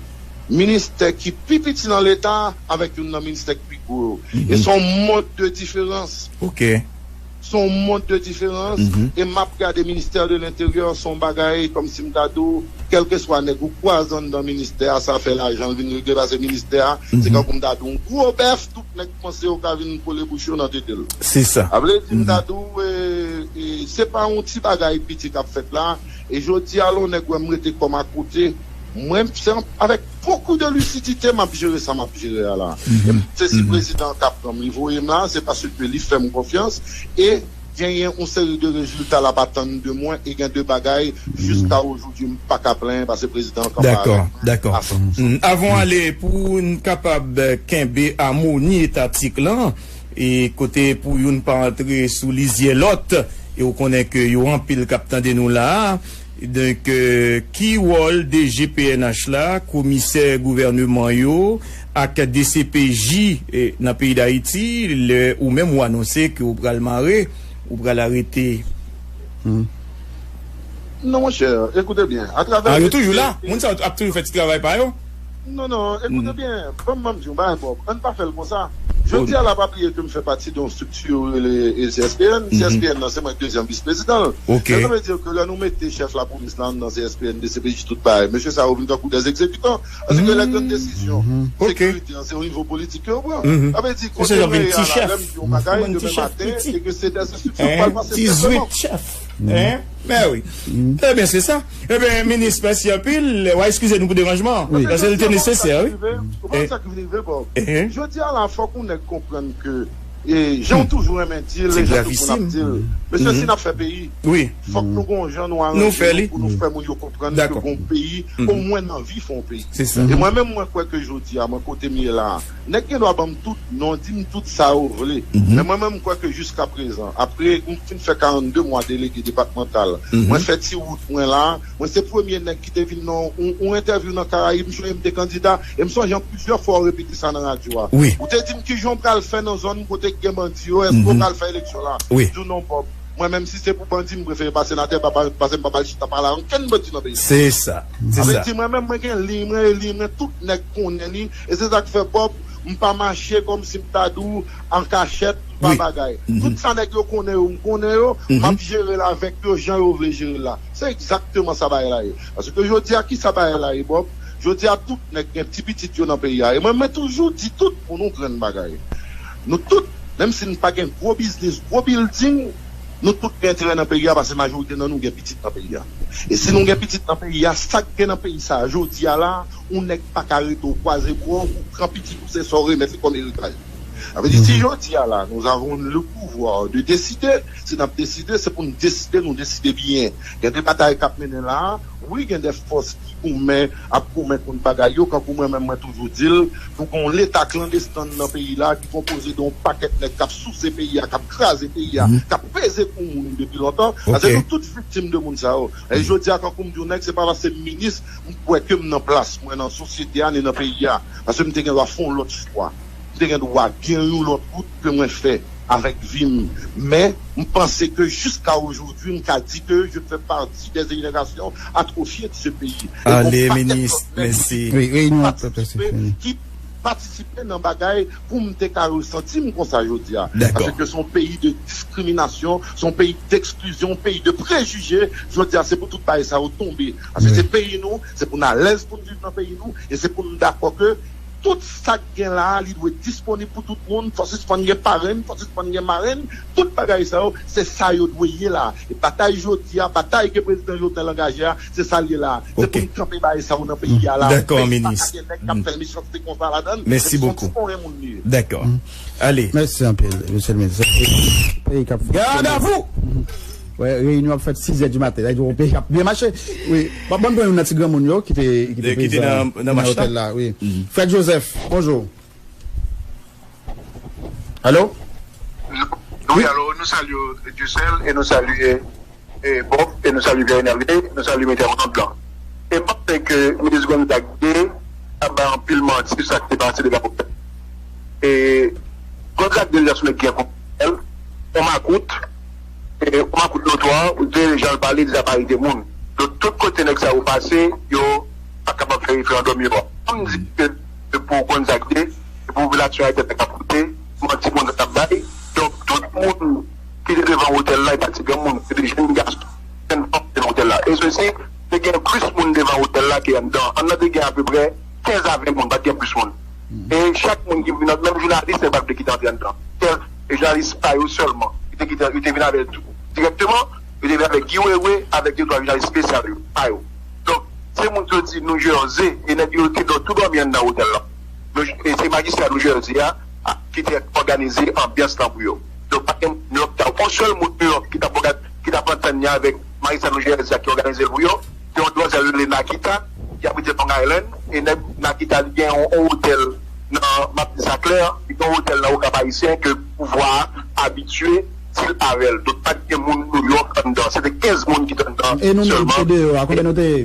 ministè ki pi piti nan Leta avèk youn nan ministè ki pi gwo yo. E se yon mond de diferans. Se yon mond de diferans. E m ap gade ministè de lenteryè, se yon bagay kòmsi m ta di w, kèlkeswa nèg ou kwaze anndan ministè a, sa fè lajan l vin regle, paske ministè a, se kankou m ta di w, yon gwo bèf, tout nèg panse yo ka vin kole bouch yo nan tete l. Se sa. Sa vle di, m ta di w, e, e, se pa yon ti bagay piti k ap fèt la, e jodi a, lè yon nèg wè m rete kò m akote, mwen, se an-, avèk bokou de lisidite m ap jere sa m ap jere a la. E m, se si prezidan an ka pran m, li voye m la, se paske li fè m konfyans, e genyen yon seri de rezilta l ap atann de mwen, e gen de bagay jiska ojodi m pa ka plenyen, paske prezidan an kanpe avèk mwen a san pou san. Dakò, dakò. Avan ale, pou n kapab kenbe amoni etatik lan, e kote pou youn pa antre sou lizyè lòt, e ou konnen ke yo anpil k ap tande nou la a, donk, e, ki wòl D G P N H la, komisè gouvèneman yo, ak D C P J, e, nan peyi Dayiti, lè ou menm ou anonse ke ou pral mare, ou pral arete? Non, monchè, ekoute byen. Atravè... Ah, yo toujou la? Moun sa yo ap toujou fè ti travay pa yo? Non, non, ekoute byen. Ban m, ban m di w yon bagay, Bob. Ann pa fè l konsa. Jodi a la, pa bliye ke m fè pati de yon estrikti yo rele, e, C S P N. C S P N nan, se mwen k dezyèm vis prezidan l. Sa vle di ke lè nou mete chèf lapolis la anndan C S P N, D C P J, tout bagay, mesye sa yo vin tankou dè egzekitan. Paske lè grann desizyon sekirite an, se o nivo politik ke yo pran. Sa vle di, kote mwen ye a la, lè m di yon bagay, demen maten, e ke se dè enstriksyon k pral pase senpleman. Hein? Ben oui. Ebyen, se sa. Ebyen, minis, mèsi anpil. W a eskize nou pou deranjman an. Paske l te nesesè, wi. Ou konn sa k vin rive, Bob? Jodi a la, fòk yon nèg konprann ke, e, jan w toujou renmen di l, e jan tout moun ap di l. Mesye, si n ap fè peyi, fòk nou gon jan nou aranje nou pou nou fè moun yo konprann ke gon peyi, omwen nan vi fè yon peyi. E mwen menm, mwen kwè ke jodi a, mwen kote m ye la, nèg gen dwa ban m tout non, di m tout sa yo vle. Men mwen menm, m kwè ke jiska prezan, apre m fin fè karannde mwa delege depatmantal, mwen fè ti wout mwen la, mwen se premye nèg ki te vin nan yon, yon entèvyou nan Karayib, m sonje m te kandida, e m sonje an plizyè fwa w repete sa nan radyo a. Ou te di m kijan w pral fè nan zòn kote k gen bandi yo, èske w pral fè eleksyon la? M di w non, Bob. Mwen menm, si se pou bandi, m prefere pa senatè, pa, pa, paske m p ap al chita pale a okenn bandi nan peyi a. Se sa. Se sa. Sa vle di, mwen menm, mwen gen liy mwen, e liy mwen, tout nèg konnen li. E se sa k fè, Bob, m pa mache kòmsi m ta di w an kachèt, m pa bagay. Tout sa nèg yo konnen yo, m konnen yo, m ap jere l avèk yo jan yo vle jere l la. Se egzakteman sa bagay la ye. Paske jodi a, ki sa bagay la ye, Bob? Jodi a, tout nèg gen ti pitit yo nan peyi a. E mwen, mwen toujou di tout moun yon grenn bagay. Nou tout, menm si n pa gen gwo biznis, gwo bilding, nou tout gen enterè nan peyi a, paske majorite nan nou gen pitit nan peyi a. E si nou gen pitit nan peyi a, sa k gen nan peyi sa a, jodi a la, yon nèg pa ka rete w kwaze bra w pou pran pitit ou, se sa w remèt li kòm eritaj. Sa vle di, si jodi a la, nous avons le pouvoir de décider, si n ap deside, se pou n deside, nou deside byen. Gen de batay k ap mennen la a, wi, gen de fòs ki goumen, ap goumen kont bagay yo, kankou mwen menm, mwen toujou di l, nou gen yon leta klandesten nan peyi la, ki konpoze de yon pakèt nèg k ap souse peyi a, k ap kraze peyi a, k ap peze kou moun depi lontan. Paske nou tout viktim de moun sa yo. E jodi a, kankou m di w nèg, se pa paske m minis, m kwè ke m nan plas mwen nan sosyete a, ni nan peyi a. Paske m te gen dwa fè yon lòt chwa. M te gen dwa gen yon lòt wout ke mwen fè avèk vi m. Men, m panse ke jiska ojodi, m ka di ke je fais partie des générations atrophiées de ce pays. E gon pakèt lòt nèg ki patisipe, ki patisipe nan bagay pou m te ka resanti m konsa jodi a. Paske se yon peyi de diskriminasyon, se yon peyi d'eksklizyon, yon peyi de prejije. Jodi a, se pou tout bagay sa yo tonbe. Paske se peyi nou, se pou n alèz pou n viv nan peyi nou, e se pou n dakò ke tout sa k gen la a, li dwe disponib pou tout moun. Fò sispann gen parenn, fò sispann gen marenn. Tout bagay sa yo, se sa yo dwe ye la. E batay jodi a, batay ke prezidan Jovenel angaje a, se sa l ye la. Se pou n kanpe bagay sa yo nan peyi a la. Dakò, minis. Pa ka gen nèg k ap fè mechanste konsa ladan l. Mèsi bokou. Dakò. Ale. Mèsi anpil, mesye le minis. Peyi k ap fonksyone. Gad a vou! Wè, reyinyon ap fèt sizè di maten. Sa vle di yon peyi k ap byen mache. Wi. M ap ban pran youn nan ti granmoun yo ki te, ki te prezan nan otèl la. Wi. Frè Joseph, bonjou. Alo? Wi, alo, nou salye Dieuseul e nou salye e Bob, e nou salye Vernel, e nou salye Metè Ronald Blanc. E m panse ke minis Gonzague ap bay anpil manti sou sa k te pase devan pwofèt. E Gonzague deja sou nèg ki gen konpòtman, yon makout, e yon makout notwa, ou te jan l pale, deja pa rete moun. Donk, tout kote nèg sa yo pase, yo pa kapab fè referandòm yo. An m di ke se pou Gonzague, se pou popilasyon ayisyen k ap koute, manti moun sa t ap bay. Donk, tout moun ki te devan otèl la, e pa ti granmoun, se te jèn gason, jèn fanm ki te nan otèl la. E sesi, te gen plis moun devan otèl la ke anndan. Anndan te gen apeprè kenz a ven moun, pa t gen plis moun. E chak moun ki vin, menm jounalis, yo pa t vle kite antre anndan. Sèl, e jounalis pa yo sèlman. Yo te kite, yo te vin avè l tou. Dirèkteman, yo te vin avèk Guy Wewe, avèk de twa jounalis espesyal yo, pa yo. Donk, se moun ki soti New Jersey, e nèg yo te dò-, tou dòmi anndan otèl la. Nou, e se majistra New Jersey a, a, ki te òganize anbyans lan pou yo. Donk, pa gen moun New York ta, yon sèl moun New York ki t ap òga-, ki t ap antann li avèk majistra New Jersey a ki òganize l pou yo, se yon dmwazèl rele Nakita, ki abite Long Island, e nèg Nakita li gen yon, yon otèl nan, m ap di sa klè, li gen yon otèl nan Okap Ayisyen ke pouvwa a abitye deal avè l. Donk, pa t gen moun New York anndan. Se te kenz moun ki t anndan sèlman. E nou menm ki te deyò a, konbyen nou te ye?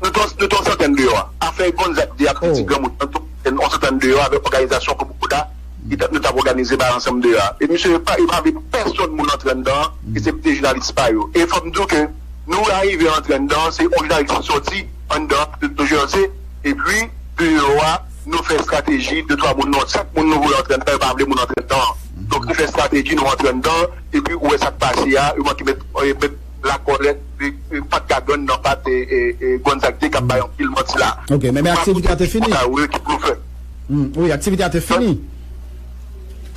Nou te, nou te yon santèn deyò a. Afè Gonzague de ak Piti Granmoun, nou te yon santèn deyò a avèk òganizasyon Kokoda, ki t ap, nou t ap òganize bagay ansanm deyò a. E misye yo pa, yo pa vle pèsonn moun antre anndan, e se te jounalis pa yo. E fò m di w ke nou arive antre anndan, se yon jounalis ki soti anndan, New Jersey, epi deyò a, nou fè estrateji, de twa moun, non, senk moun nou voye antre anndan, yo pa vle moun antre anndan. Donk, nou fè estrateji, nou antre anndan, epi ou wè sa k pase a, yo manke met, met lakòlèt, e, e, pat gadòn nan pat, e, e, e, Gonzague de k ap bay anpil manti la. Ok, men, men aktivite a te fini? Wi, ki blofè. Hmm, wi, aktivite a te fini.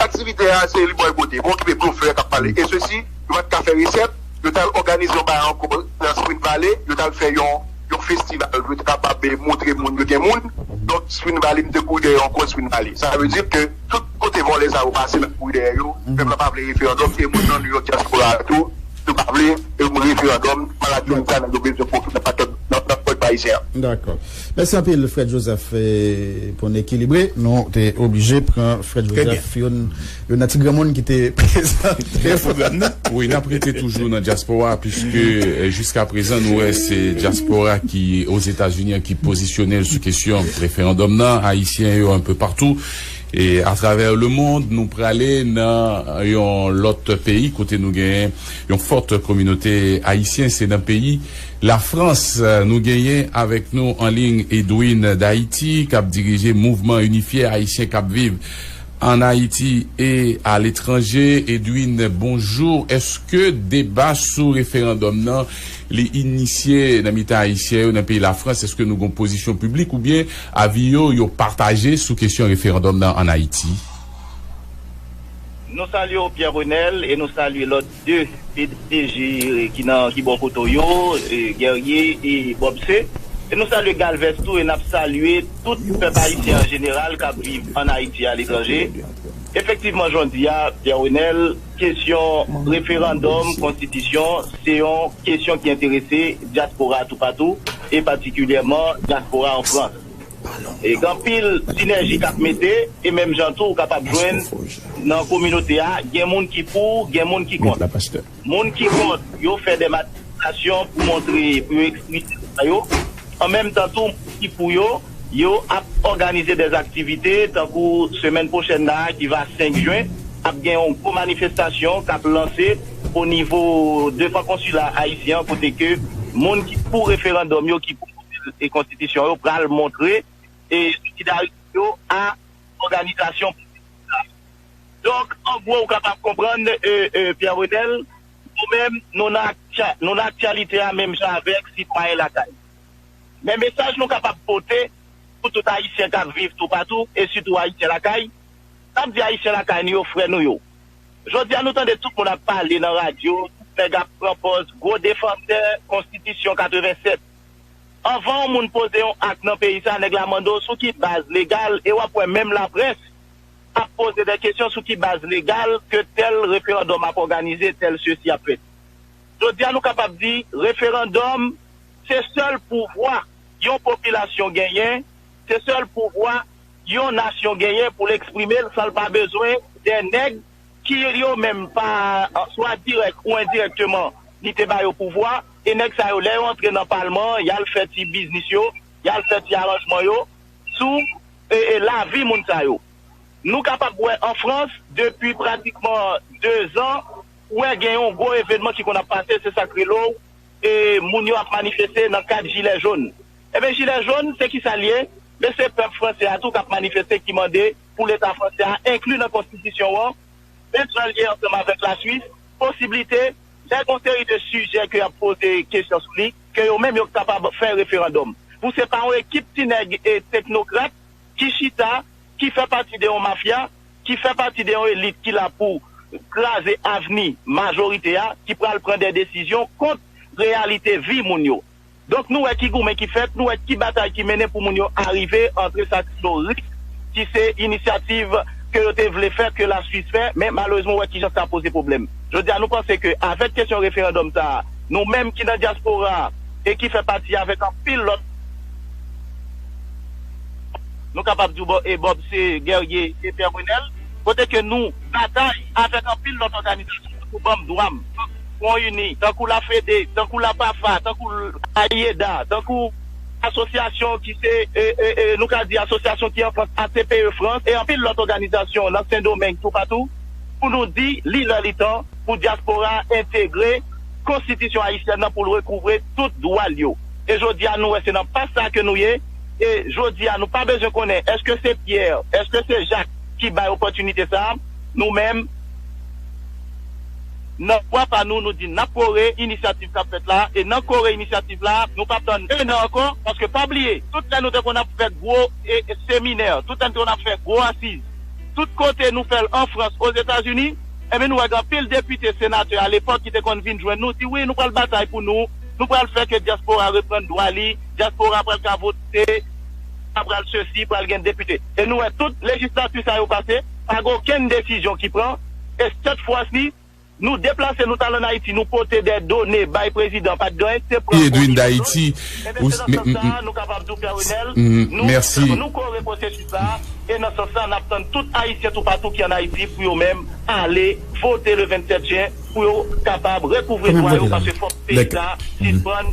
Aktivite a, se li bòykote. Bon, okipe blofè k ap pale. E sesi, yo pa t ka fè resèt, yo t al òganize yon bagay ankò nan Spring Valley, yo t al fè yon, yon festival, yo te kapab, eh, montre moun yo gen moun. Donk, Spring Valley, m te kouri dèyè yo ankò Spring Valley. Sa vle di ke tout kote vòlè sa yo pase, m ap kouri dèyè yo. Pèp la pa vle referandòm, e moun nan New York, dyaspora a tou, nou pa vle, eh, referandòm, maladi mental, yo bezwen pwofite nan pakèt, nan, nan pèp ayisyen an. Dakò. Mèsi anpil, Frè Joseph. E, pou n ekilibre, nou te oblije pran Frè Joseph, youn, youn nan ti granmoun ki te prezante pwogram nan. Wi, n ap rete toujou nan dyaspora, piske, eh, jiska prezan, nou wè se dyaspora ki Ozetazini an ki pozisyone l sou kesyon referandòm nan. Ayisyen yo enpe patou, e atravè lemond, nou prale nan yon lòt peyi kote nou gen yon fòt kominote ayisyen, se nan peyi Lafrans. Nou genyen avèk nou an liy Edwin Dayiti, k ap dirije Mouvman Inifye Ayisyen k ap viv ann Ayiti e aletranje. Edwin, bonjou. Èske deba sou referandòm nan, li inisye nan mitan Ayisyen yo nan peyi Lafrans? Èske nou gen pozisyon piblik oubyen avi yo, yo pataje sou kesyon referandòm nan ann Ayiti? Nou salye w, Pierre Renel, e nou salye lòt de P D G ki nan, ki bò kote w yo, e, Guerrier e Bob C. E nou salye Galvez tou, e n ap salye tout pèp ayisyen an jeneral k ap viv ann Ayiti, aletranje. Efektivman, jodi a, Pierre Renel, kesyon referandòm, konstitisyon, se yon kesyon ki enterese dyaspora toupatou, e patikilyèman dyaspora an Frans. E gen anpil sinèji k ap mete, e menm jan tou, ou kapab jwenn nan kominote a, gen moun ki pou, gen moun ki kont. Moun ki kont, yo fè de manifestasyon pou montre, pou yo eksprime sa yo. An menm tan tou, moun ki pou yo, yo ap òganize de aktivite, tankou semèn pwochèn nan, ki va senk jen, ap gen yon gwo manifestasyon k ap lanse o nivo devan konsila ayisyen an, kote ke moun ki pou referandòm yo, ki pou e konstitisyon yo pral montre e solidarite yo a òganizasyon politik sa. Donk, an gwo, ou kapab konprann, e, e, Pierre Renel, nou menm, nou nan, aktya, nou nan aktyalite a menm jan avèk sitwayen lakay. Men mesaj nou kapab pote pou tout Ayisyen k ap viv toupatou, e sitou Ayisyen lakay, n ap di Ayisyen lakay nou yo, frè nou yo. Jodi a, nou tande tout moun ap pale nan radyo, tout nèg ap pran pòz gwo defansè Konstitisyon katreven sèt. Anvan yon moun poze yon ak nan peyi sa, nèg la mande w sou ki baz legal, e w ap wè menm laprès ap poze de kesyon sou ki baz legal ke tèl referandòm ap òganize, tèl sesi ap fèt. Jodi a, nou kapab di referandòm se sèl pouvwa yon popilasyon genyen, se sèl pouvwa yon nasyon genyen pou l eksprime l san l pa bezwen de nèg ki yo menm pa, swa dirèk ou endirèkteman, li te ba yo pouvwa, e nèg sa yo, lè yo antre nan palman an, y al fè ti biznis yo, y al fè ti aranjman yo sou, e, e, lavi moun sa yo. Nou kapab wè an Frans, depi pratikman de zan, ou wè gen yon gwo evènman ki konn ap pase, se sa k rele w, e, moun yo ap manifeste nan kad jilè jòn. Ebyen, jilè jòn, se ki sa l ye? Men se pèp fransè a tou k ap manifeste, ki mande pou Leta fransè a enkli nan konstitisyon an, menm jan l ye ansanm avèk Laswis, posiblite, lè gen yon seri de sijè ke y ap poze kesyon sou li, ke yo menm yo kapab fè referandòm. Pou se pa yon ekip ti nèg e teknokrat ki chita, ki fè pati de yon mafya, ki fè pati de yon elit ki la pou kraze avni majorite a, ki pral pran de desizyon kont reyalite vi moun yo. Donk, nou wè ki goumen ki fèt, nou wè ki batay ki mennen pou moun yo arive antre sa k rele risk, ki se inisyativ ke yo te vle fè, ke Laswis fè, men malerezman, ou wè kijan sa poze pwoblèm. Jodi a, nou panse ke avèk kesyon referandòm sa a, nou menm ki nan dyaspora a e ki fè pati avèk anpil lòt, nou kapab di w, e Bob se Guerrier e Pierre Renel, kote ke nou batay avèk anpil lòt òganizasyon, tankou Ban m Dwa m, tankou Front Uni, tankou la Fede, tankou la PAFA, tankou AIEDA, tankou asosyasyon ki se, e, e, e, nou ka di asosyasyon ki an Frans, A C P E Frans, e anpil lòt òganizasyon nan Sendomeng, toupatou, pou nou di, li lè li tan pou dyaspora entegre konstitisyon ayisyèn nan, pou l rekouvre tout dwa l yo. E jodi a, nou wè se nan pas sa ke nou ye. E jodi a, nou pa bezwen konnen èske se Pyè, èske se Jak ki bay opòtinite sa a. Nou menm, nan vwa pa nou, nou di n ap kore inisyativ k ap fèt la, e nan kore inisyativ la, nou p ap tann en an ankò, paske pa bliye, tout lè nou te konn ap fè gwo, e, e, seminè, tout lè nou te konn ap fè gwo asiz, tout kote nou fè l an Frans, Ozetazini, ebyen, nou wè gen anpil depite, senatè alepòk ki te konn vin jwenn nou, di, "Wi, nou pral batay pou nou, nou pral fè ke dyaspora reprann dwa li, dyaspora pral ka vote, pral sesi, pral gen depite." E nou wè tout lejislati sa yo pase, pa gen okenn desizyon ki pran, e sèt fwa si, nou deplase, nou t al ann Ayiti, nou pote de done bay prezidan, pa t gen anyen, se pran Edwin Dayiti. Ebyen, se nan sans sa a, nou kapab di w, Pierre Renel, nou, nou kore pwosesis la, e nan sans sa, n ap tann tout Ayisyen toupatou ki ann Ayiti pou yo menm ale vote le vennsèt jen, pou yo kapab rekouvre dwa yo, paske fòk peyi sa sispann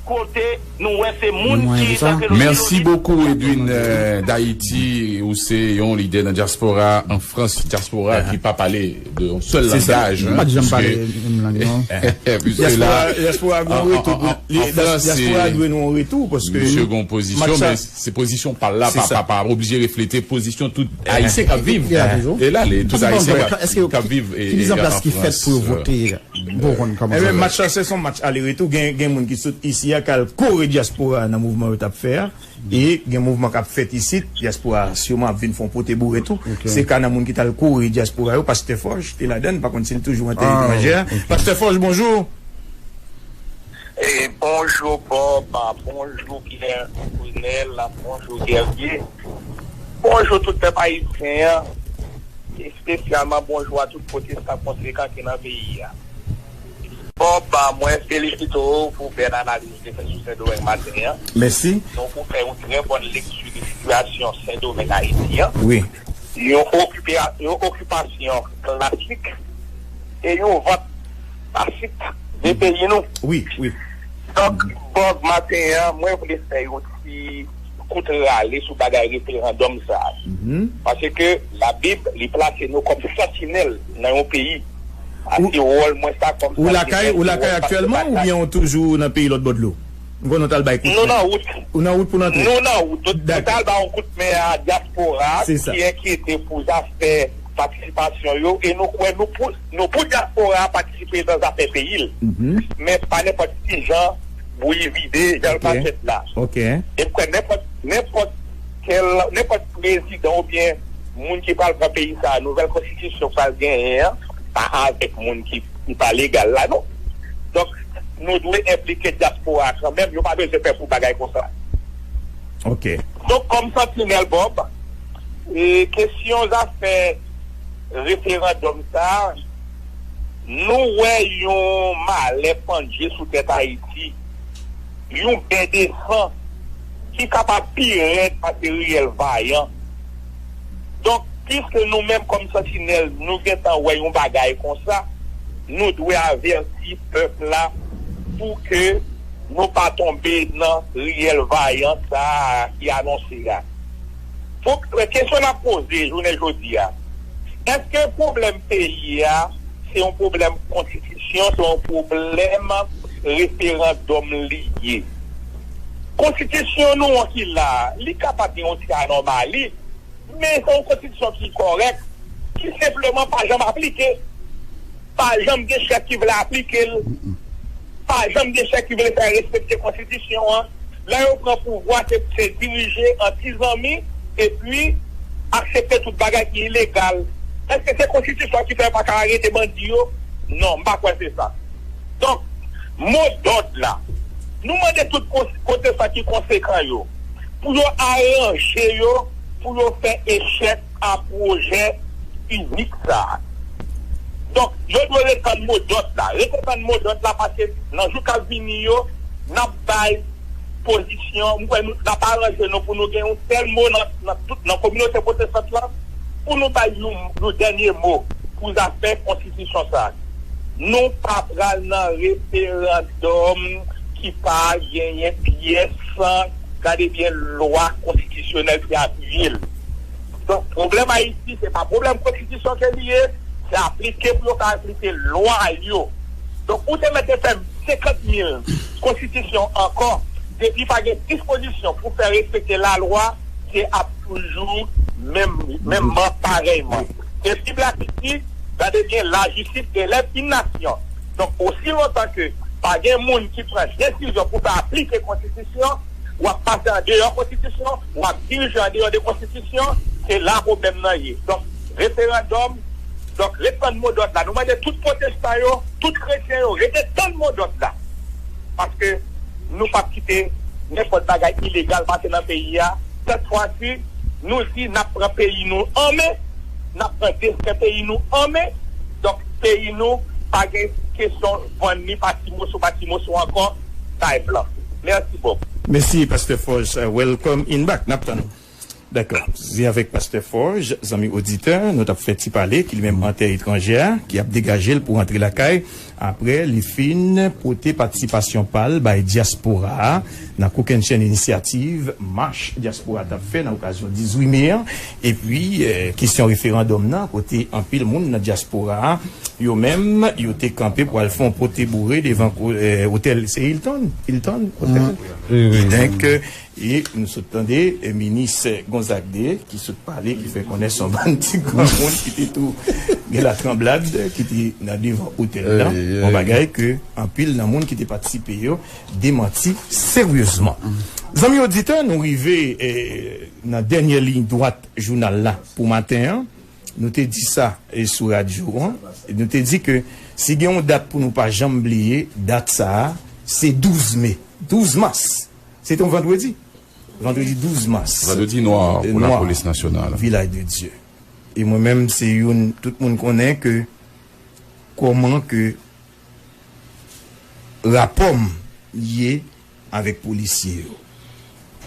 kote nou wè se moun ki sakre. Mèsi bokou, Edwin, euh, Dayiti, ou se yon lidè nan dyaspora an Frans, dyaspora ki pa pale de yon sèl langaj, hein, m pa t janm pale menm lang, non. Dyaspora, dyaspora gen yon retou pou li, dyaspora dwe nou yon retou, paske misye gen yon pozisyon, men se pozisyon pa l la, pa, pa, pa oblije reflete pozisyon tout Ayisyen k ap viv. E la, tout Ayisyen k ap viv e, e an Frans. Bon, konn kòman sa fèt. Match la, se son match ale retou. Gen, gen moun ki sot isi a, k al kore dyaspora nan mouvman yo t ap fè a. E gen mouvman k ap fèt isit, dyaspora siman ap vin fè yon pote boure tou. Se ka nan moun ki t al kore dyaspora yo, Pastè Fòj te ladan l, m pa konn si l toujou an tè etranjè a. Pastè Fòj, bonjou. E bonjou Bob, bonjou Pierre Renel, bonjou Guerrier. Bonjou tout pèp ayisyen an, espesyalman bonjou a tout pwotestan konsekan ki nan peyi a. Bob, mwen felisite w pou bèl analiz ou te fè sou Sendomeng maten an. Mèsi. Donk, ou fè yon trè bòn lekti de sitiyasyon Sendomeng Ayiti an. Wi. Yon okipa-, yon okipasyon klasik e yon vant pasif de peyi nou. Wi, wi. Donk, Bob, maten an, mwen vle fè yon ti kout rale sou bagay referandòm sa a. Paske Labib, li plase nou kòm santinèl nan yon peyi. A, se wòl mwen sa kòm santinèl, se wòl pastè lakay. Ou lakay aktyèlman oubyen ou toujou nan peyi lòt bò dlo? M konnen w t al bay kout men. Nou nan wout. Ou nan wout pou n antre. Nou nan wout. Nou, nou t al bay yon kout men a dyaspora ki enkyete pou zafè patisipasyon yo, e nou kwè nou pou, nou pou dyaspora a patisipe nan zafè peyi l. Men pa nenpòt ki jan bouyi vide, jan l pa fèt la. E m kwè nenpòt, nenpòt kèl, nenpòt prezidan oubyen moun ki pral pran peyi sa a, nouvèl konstitisyon pral genyen an, pa avèk moun ki, ki pa legal la, non. Donk, nou dwe enplike dyaspora a kanmenm, yo pa bezwen pè pou bagay konsa. Donk, kòm Santinèl Bob, e, kesyon zafè referandòm sa a, nou wè yon malè pandye sou tèt Ayiti, yon bè de san ki kapab pi rèd pase riyèl Vayan. Donk, piske nou menm kòm Santinèl, nou gentan wè yon bagay konsa, nou dwe avèti pèp la pou ke nou pa tonbe nan riyèl Vayan sa a ki anonse a. Pou, kesyon n ap poze jounen jodi a, èske pwoblèm peyi a se yon pwoblèm konstitisyon, se yon pwoblèm referandòm li ye? Konstitisyon nou an ki la a, li kapab gen yon ti anomali, men se yon konstitisyon ki kòrèk, ki senpleman pa janm aplike. Pa janm gen chèf ki vle aplike l. Pa janm gen chèf ki vle fè respekte konstitisyon an. Lè yo pran pouvwa, se, se dirije an ti zanmi, epi aksepte tout bagay ki ilegal. Èske se konstitisyon ki fè yo pa ka arete bandi yo? Non, m pa kwè se sa. Donk, mo dòd la, nou mande tout kons-, pwotestan ki konsekan yo, pou yo aranje yo, pou yo fè echèk a pwojè inik sa a. Donk, yo dwe ret tann mo dòd la. Rete tann mo dòd la, paske nan jou k ap vini yo, n ap bay pozisyon, m kwè nou, n ap aranje nou pou nou gen yon sèl mo nan, nan tout, nan kominote pwotestant lan, pou nou bay yon, yon dènye mo pou zafè konstitisyon sa a. Nou pa pral nan referandòm ki pa genyen pyès, gade byen, lwa konstitisyonèl ki apiye l. Donk, pwoblèm Ayiti, se pa pwoblèm konstitisyon ke li ye, se aplike pou yo ka aplike lwa yo. Donk, ou te mèt te fè senkant mil konstitisyon ankò, depi pa gen dispozisyon pou fè respekte lalwa, se ap toujou menm, menmman, parèyman. E Bib la ki di, gade byen, lajistis elève une nation. Donk, osi lontan ke pa gen moun ki pran desizyon pou fè aplike konstitisyon, w ap pase andeyò konstitisyon, w ap dirije andeyò de konstitisyon, se la pwoblèm nan ye. Donk, referandòm, donk, ret tann mo dòd la. Nou mande tout pwotestan yo, tout kretyen yo, rete tann mo dòd la. Paske nou p ap kite nenpòt bagay ilegal pase nan peyi a. Sèt fwa si, nou di n ap pran peyi nou an men, n ap pran desten peyi nou an men. Donk, peyi nou pa gen kesyon vann li pa ti moso, pa ti moso ankò, bay blan. Mèsi, Bob. Mèsi, Pastè Forge. Uh, welcome in back. N ap tann ou. Dakò. Se avèk Pastè Forge, zanmi oditè, nou t ap fè ti pale, ki li menm an tè etranjè a, ki ap degaje l pou rantre lakay, apre li fin pote patisipasyon pa l bay dyaspora a nan Kokennchenn Inisyativ, mach dyaspora t ap fè nan okazyon dizuit me an, epi, eh, kesyon referandòm nan, kote anpil moun nan dyaspora a, yo menm, yo te kanpe pou al fè yon pote boure devan ko-, eh, otèl, se Hilton? Hilton? Otèl? Wi, wi. Donk, eh, E nou sot tande, eh, minis Gonzague de, ki sot pale, ki fè konnen se yon bann ti granmoun ki te tou gen latranblad, ki te nan devan otèl la. Yon bagay ke anpil nan moun ki te patisipe yo demanti seryezman. Zanmi oditè, nou rive, eh, nan dènye liy dwat jounal la pou maten an. Nou te di sa, eh, sou radyo an. Nou te di ke si gen yon dat pou nou pa janm bliye, dat sa a, se douz me, douz mas. Se te yon vandredi. Vandredi douz mas. Vandredi nwa pou lapolis nasyonal. Vilaj de Dye. E mwen menm, se youn, tout moun konnen ke kòman ke rapò m ye avèk polisye yo.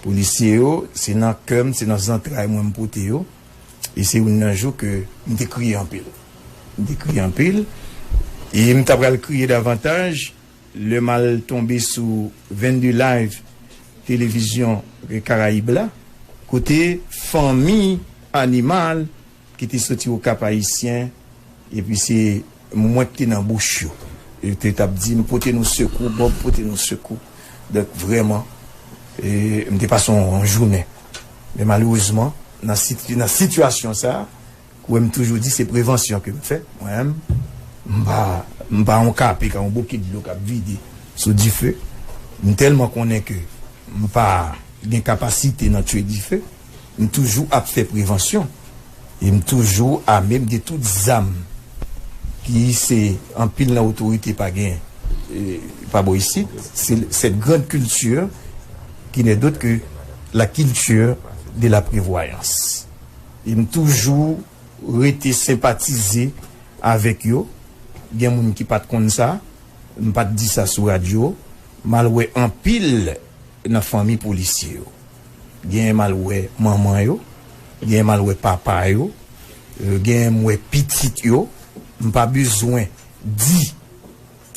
Polisye yo, se nan kè m, se nan zantray mwen m pote yo. E se youn nan jou ke m te kriye anpil. M te kriye anpil. E m ta pral kriye davantaj lè m al tonbe sou vennde Live televizyon Karayib la, kote fanmi Animal ki te soti Okap Ayisyen, epi se mwen ki te nan bouch yo. Yo te t ap di m, "Pote nou sekou, Bob, pote nou sekou." Donk, vrèman, e, m te pase yon, yon jounen. Men malerezman, nan siti-, nan sitiyasyon sa a, ou wè m toujou di se prevansyon ke m fè. Mwen menm, m pa, m pa yon kape, ka yon bokit dlo k ap vide sou dife. M tèlman konnen ke m pa gen kapasite nan tchwe dife, m toujou ap fè prevansyon. E m toujou ame m de tout zam ki se anpil nan otorite pa gen, e, pa bò isit. Se cette grande culture qui n'est d'autre que la culture de la prévoyance. E m toujou rete senpatize avèk yo. Gen moun ki pa t konn sa, m pa t di sa sou radyo. M al wè anpil nan fanmi polisye yo. Genyen m al wè manman yo, genyen m al wè papa yo, e, genyen m wè pitit yo. M pa bezwen di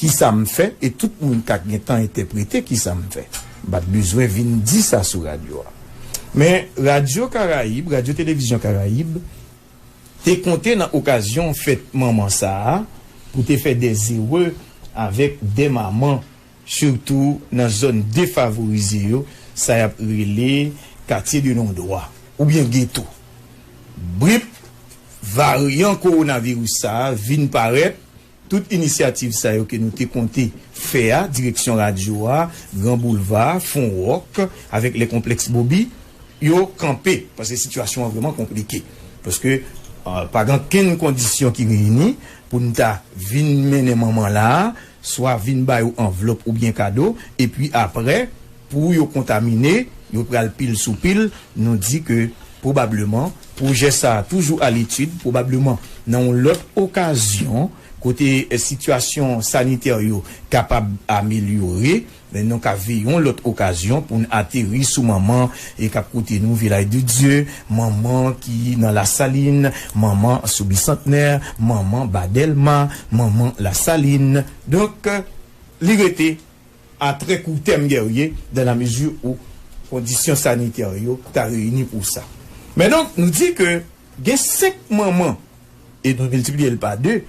kisa m fè, e tout moun ka gentan entèprete kisa m fè. M pa t bezwen vin di sa sou radyo a. Men, Radyo Karayib, Radyo Televizyon Karayib, te konte nan okazyon fèt manman sa a, pou te fè dè zere avèk dè manman, sitou nan zòn defavorize yo, sa y ap rele katye de non dwa, oubyen geto. Brip, varyan kowonaviris sa a vin parèt, tout inisyativ sa yo ke nou te konte fè a, direksyon radyo a, Gran Boulva, Fon Wòk, avèk lè konplèks Bobi, yo kanpe, paske sitiyasyon an vrèman konplike. Paske, e, pa gen okenn kondisyon ki reyini pou n ta vin mennen manman la a, swa vin ba yo anvlòp oubyen kado, epi apre, pou yo kontamine, yo pral pil sou pil, nou di ke pwobableman, pwojè sa a toujou aletid, pwobableman nan yon lòt okazyon, kote, e, sitiyasyon sanitè yo kapab amelyore, men nou ka veye yon lòt okazyon pou n ateri sou manman e k ap koute nou, Vilaj de Dye, manman ki nan Lasalin, manman sou Bisantnè, manman ba Dèlma, manman Lasalin. Donk, li rete à très court terme, Guerrier, dans la mesure où kondisyon sanitè yo ta reyini pou sa. Men donk, nou di ke gen senk manman, e nou miltipliye l pa de,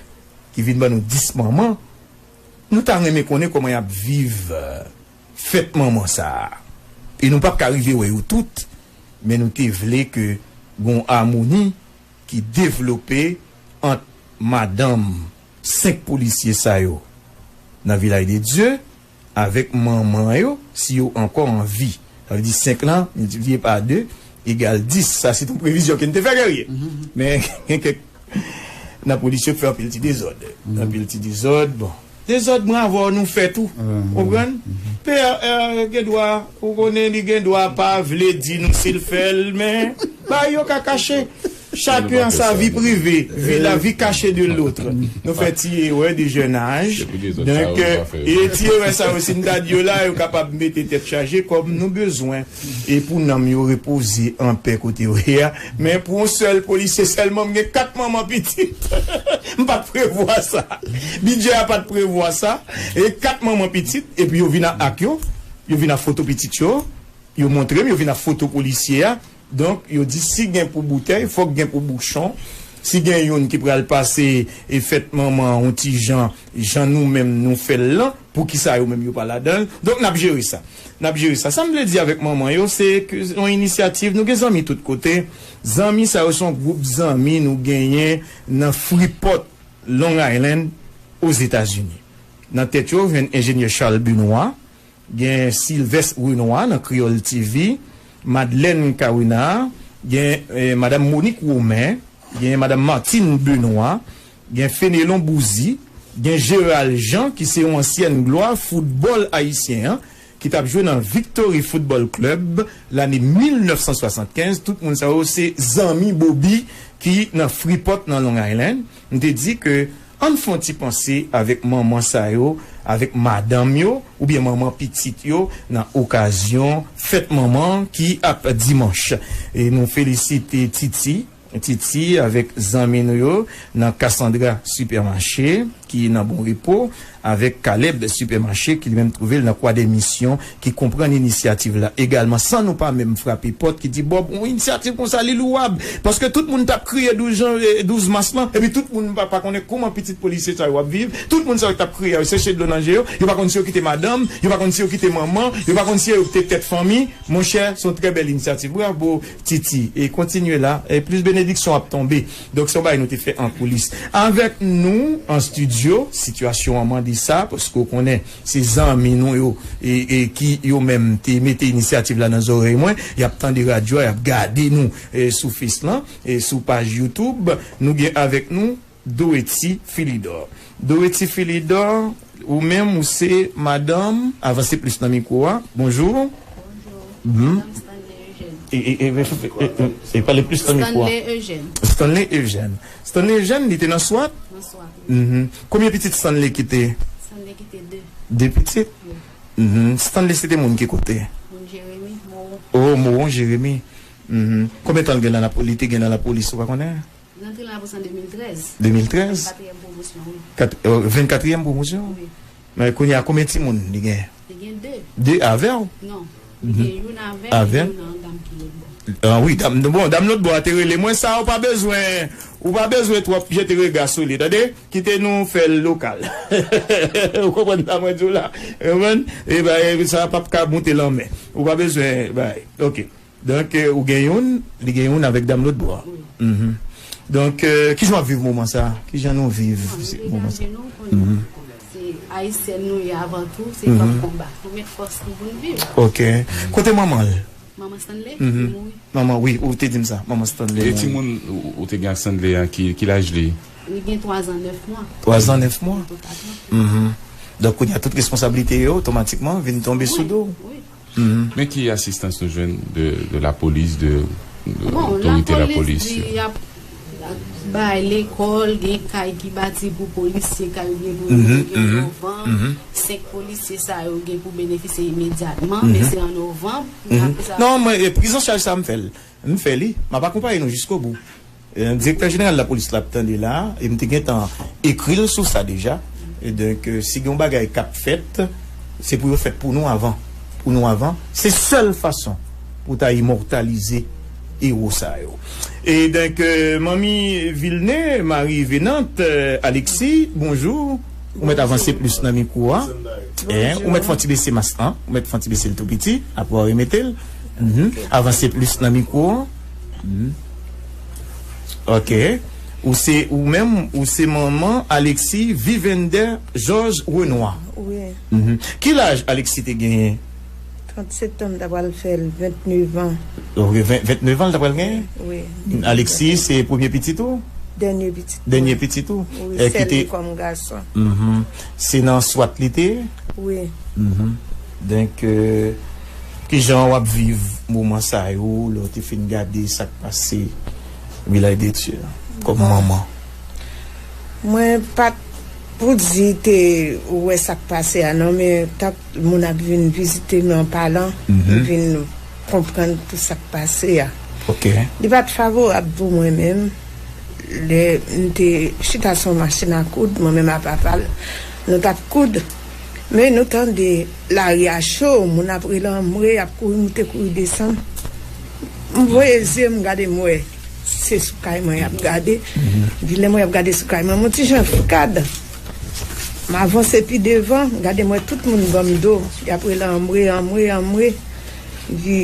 ki vin ban nou dis manman, nou ta renmen konnen kòman y ap viv, e, fèt manman sa a. E nou p ap ka rive wè yo tout, men nou te vle ke gon amoni ki devlope ant madanm senk polisye sa yo nan Vilaj de Dye avèk manman yo, si yo ankò an vi. Sa vle di senk lan miltipliye pa de egal dis. Sa se yon previzyon ke n te fè, Guerrier. Men gen kèk nan polis yo k fè anpil ti dezòd. Anpil ti dezòd, bon. Dezòd mwen avè w nou fè tou. Konprann? P R, e, gen dwa, ou konnen li gen dwa pa vle di nou si l fè l, men bagay yo ka kache. Chacun a sa vie privée, vie, la vie cachée de l'autre. Nou fè ti erè de jènaj. Donk, e, e ti erè sa yo, si n ta di yo la, yo kapab mete tèt chaje kòm nou bezwen. E pou nanm yo repoze anpè kote yo ye a. Men pou yon sèl polisye sèlman, m gen kat manman pitit. M pa t prevwa sa. Bidjè a pa t prevwa sa. E kat manman pitit, epi yo vin ak ak yo, yo vin ak foto pitit yo, yo montre m, yo vin ak foto polisye a. Donk, yo di si gen pou boutèy, fòk gen pou bouchon. Si gen youn ki pral pase e fèt manman an yon ti jan, jan nou menm nou fè l lan, poukisa yo menm yo pa ladan l? Donk, n ap jere sa. N ap jere sa. Sa m vle di avèk manman yo, se ke yon inisyativ, nou gen zanmi tout kote. Zanmi sa yo se yon gwoup zanmi nou genyen nan Freeport, Long Island, Ozetazini. Nan tèt yo, jwenn enjenyè Charles Benoît, gen Sylvestre Renois nan Kreyòl T V, Madeleine Carenard, gen, eh, madam Monique Romain, gen madam Martine Benoît, gen Fénelon Bouzy, gen Gérald Jean, ki se yon ansyèn glwa foutbòl ayisyen an, ki t ap jwe nan Victory Football Club lane mil nèf san swasannkenz. Tout moun sa yo se zanmi Bobby ki nan Freeport nan Long Island. M te di ke ann fè yon ti panse avèk manman sa yo, avèk madanm yo, oubyen manman pitit yo, nan okazyon fèt manman ki ap dimanch. E nou felisite Titi, Titi avèk zanmi nou yo nan Cassandra Supermarché, ki nan Bon Repo, avèk Caleb Supermarché, ki li menm twouve l nan Kwa dè Misyon, ki konprann inisyativ la egalman, san nou pa menm frape pòt, ki di, "Bob, yon inisyativ konsa, li lwab." Paske tout moun t ap kriye douz jan, eh, douz mas lan, epi tout moun pa, pa konnen kòman pitit polisye sa yo ap viv. Tout moun sa yo t ap kriye, yo seche dlo nan je yo, yo pa konn si yo kite madanm, yo pa konn si yo kite manman, yo pa konn si yo kite tèt fanmi. Monchè, se yon trè bèl inisyativ. Bravo, Titi. E kontinye la. E plis benediksyon ap tonbe. Donk, se yon bagay nou te fè an koulis. Avèk nou, an estidyo, sitiyasyon an mande sa, paske w konnen, se zanmi nou yo, e, e ki yo menm te mete inisyativ la nan zòrèy mwen, y ap tande radyo a, y ap gade nou, e, sou Face lan, e sou paj YouTube. Nou gen avèk nou Dorothy Philidor. Dorothy Philidor, ou menm, ou se madanm, avanse plis nan mikwo a. Bonjou. Bonjou. Mhm. Madanm Stanley Eugène. E, e, e, e, e, e, e, pale plis nan mikwo a. Stanley Eugène. Stanley Eugène. Stanley Eugène, li te nan swat? Nan swat, wi. Mhm. Konbyen pitit Stanley kite? Stanley kite de. De pitit? Wi. Mhm. Stanley se te moun ki kote? Moun Jeremi, Mowon. Oh, Mowon Jeremi. Mhm. Konbyen tan l gen nan lapo-, li te gen nan lapolis, ou pa konnen? Li rantre nan lapolis an de mil trèz. De mil trèz? Vennkatriyèm pwomosyon, wi. Kat-, euh, vennkatriyèm pwomosyon? Wi. Men kounye a, konbyen timoun li gen? Li gen de. De avè w? Non. Li gen youn avè m, youn nan dam ki lòt bò. Ah wi, dam, bon, dam lòt bò a te rele mwen, sa ou pa bezwen, ou pa bezwen twòp jete rega sou li, tande? Kite nou fè l lokal. Ou konprann sa mwen di w la? Ou konprann? E ben, e, sa p ap ka moute lanmè. Ou pa bezwen, bay. Ok. Donk, eh, ou gen youn, li gen youn avèk dam lòt bò a. Wi. Mhm. Donk, eh, kijan w ap viv moman sa a? Kijan nou viv moman sa a? Bon, nou degaje nou, konnen se Ayisyèn nou ye avan tou, se fanm konba. Nou met fòs nou pou n viv. Ok. Kote manman l? Manman Stanley, li mouri. Manman, wi, ou te di m sa. Manman Stanley mouri. E timoun ou, ou te gen ak Stanley a, ki, ki laj li? Li gen twa zan nèf mwa. Twa zan nèf mwa? Li gen twa zan. Mhm. Donk, kounye a, tout responsablite yo, otomatikman, vin tonbe sou do w. Wi, wi. Mhm. Men ki asistans nou jwenn de, de lapolis, de, de otorite lapolis? Bon, lapolis di y ap bay lekòl, gen kay ki bati pou polisye, kay gen pou moun ki an novanm. Senk polisye sa yo gen pou benefisye imedyatman, men se an novanm. Non, mwen, e, priz an chaj sa, m fè l. M fè li. M ap akonpaye nou jiskobou. E, direktè jeneral lapolis la ap tande la, e m te gentan ekri l sou sa deja. E donk, e, si gen yon bagay k ap fèt, se pou yo fèt pou nou avan. Pou nou avan. Se sèl fason pou ta imòtalize ewo sa yo. E donk, e, Manmi Vilne, Marie Venante, e, Alexis, bonjou. Ou mèt avanse plis nan mikwo a. Bonjou. Ou mèt fè yon ti bese mas lan. Ou mèt fè yon ti bese l tou piti. Apre w remete l. Mhm. Avanse plis nan mikwo a. Mhm. Ok. Ou se, ou menm, ou se manman Alexis Vivender Georges Renois. Wi. Mhm. Ki laj Alexis te genyen? Trant septanm, ta pral fè l vennèf an. Ok, ven-, vennèf an l ta pral genyen? Wi. Alexis, se premye pitit ou? Dènye pitit mwen. Dènye pitit ou? Wi, sèl li kòm gason. Mhm. Se nan swat li te ye? Wi. Mhm. Donk, euh, kijan w ap viv moman sa yo, lè w te fin gade sa k pase Vilaj de Dye a, kòm manman? Mwen pa t pou di te wè sa k pase a, non, men tank moun ap vin vizite m an palan, m vin konprann tout sa k pase a. Ok. Li pa t favorab pou mwen menm. Lè m te chita sou yon machin a koud, mwen menm a papa l, nou t ap koud. Men nou tande lari a cho, moun ap rele anmwe, ap kouri moute, kouri desann. M voye zye m gade, m wè se sou kay mwen y ap gade. Epi lè mwen y ap gade sou kay mwen, m yon ti jan frikad. M avanse pi devan, m gade, m wè tout moun ban m do. Y ap rele anmwe, anmwe, anmwe. Epi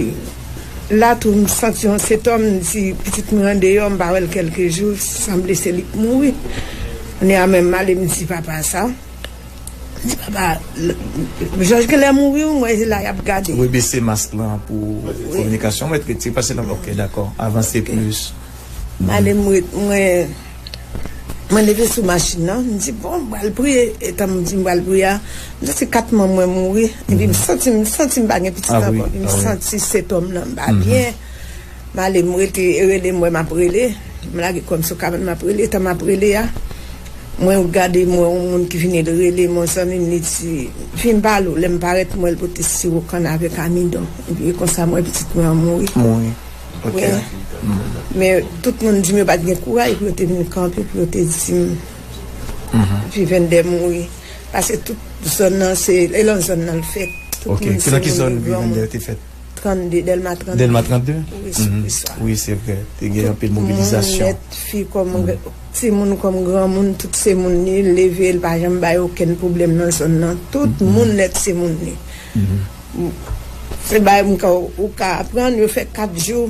la tou, m santi yon sentòm, m di pitit mwen andeyò, m pa wè l kèlke jou, sanble se li k mouri. Kounye a menm, m ale, m di papa sa. M di, "Papa, l-, Jòj genlè mouri, wi, m wè se la y ap gade." Rebese mas lan pou kominikasyon, mèt retire, pase nan, ok, dakò, avanse plis. M ale, m ret-, mwen, mwen leve sou machin nan, m di, "Bon, m pral priye." Etan m di m pral priye a, m santi kat manm mwen mouri, epi m santi, m santi m pa gen pitit ankò, epi m santi sentòm nan m pa byen. M ale, m rete, rele, m wè m ap rele. M lage kò m sou kabann, m ap rele. Tan m ap rele a, mwen gade, m wè yon moun ki vini, l rele m, yon zanmi m, li di, "Vin pale w." Lè m parèt, m wè l pote siwo kann avèk amidon. Epi e konsa, m wè pitit mwen an mouri. Mouri. Ok. Wi. Men tout moun di m yo pa t gen kouraj pou yo te vin kanpe, pou yo te di m Vivender mouri. Paske tout zòn nan, se e nan zòn nan l fèt. Tout Ok, moun se nan ki moun zòn granmoun. Vivender te fèt? Trannde, Dèlma trannde. Dèlma trannde? Wi, wi, se vre. Te gen anpil mobilizasyon. Tout moun, nèt, fi kòm gr- timoun kòm granmoun, tout se moun li, l leve, l pa janm bay okenn pwoblèm nan zòn nan. Tout moun nèt se moun li. Se bagay m ka, ou ka aprann, yo fè kat jou,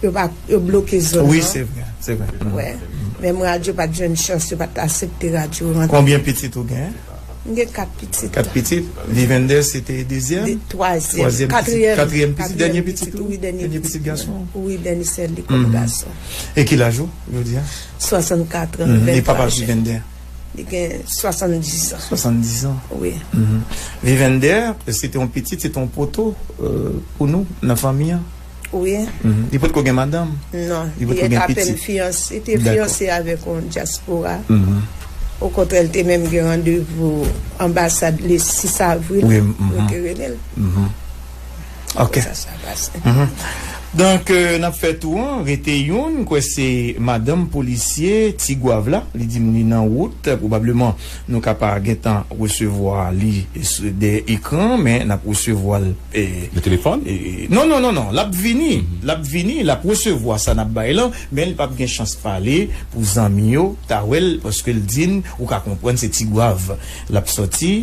yo pa, yo bloke zòn nan. Wi, se vre, se vre. Wè. Menm radyo pa t jwenn chans, yo pa t aksepte radyo rantre. Konbyen pitit ou gen? M gen kat pitit. Kat pitit? Vivender se te dezyèm? De, twazyèm. Twazyèm pitit, katriyèm, katriyèm pitit, katriyèm dènye pitit pitit, ou? Wi, dènye pitit gason. Wi, dènye sèl li kòm gason. E ki laj ou, jodi a? Swasannkat an, venntrwa jen. E papa Vivender? Li gen swasanndis an. Swasanndis an? Wi. Vivender, se te yon pitit, se te yon poto, euh, pou nou, nan fanmi an? Wi. Li potko gen madanm? Non, li potko gen pitit? Li te apèn fiyanse, li te fiyanse avèk yon dyaspora. Okontrè, li te menm gen randevou anbasad le sis avril. Wi, yo te rele l. Ok. Sa, sa pase. Donk, euh, n ap fè tou an, rete youn, m kwè se madanm polisye Tigwav la, li di m li nan wout, pwobableman nou ka pa gentan resevwa li s- de ekran, men n ap resevwa l, eh, nan telefòn? Eh, non, non, non, non, l ap vini, l ap vini, l ap resevwa sa n ap bay lan, men li p ap gen chans pale pou zanmi yo ta wè l, paske l di n, ou ka konprann, se Tigwav l ap sòti,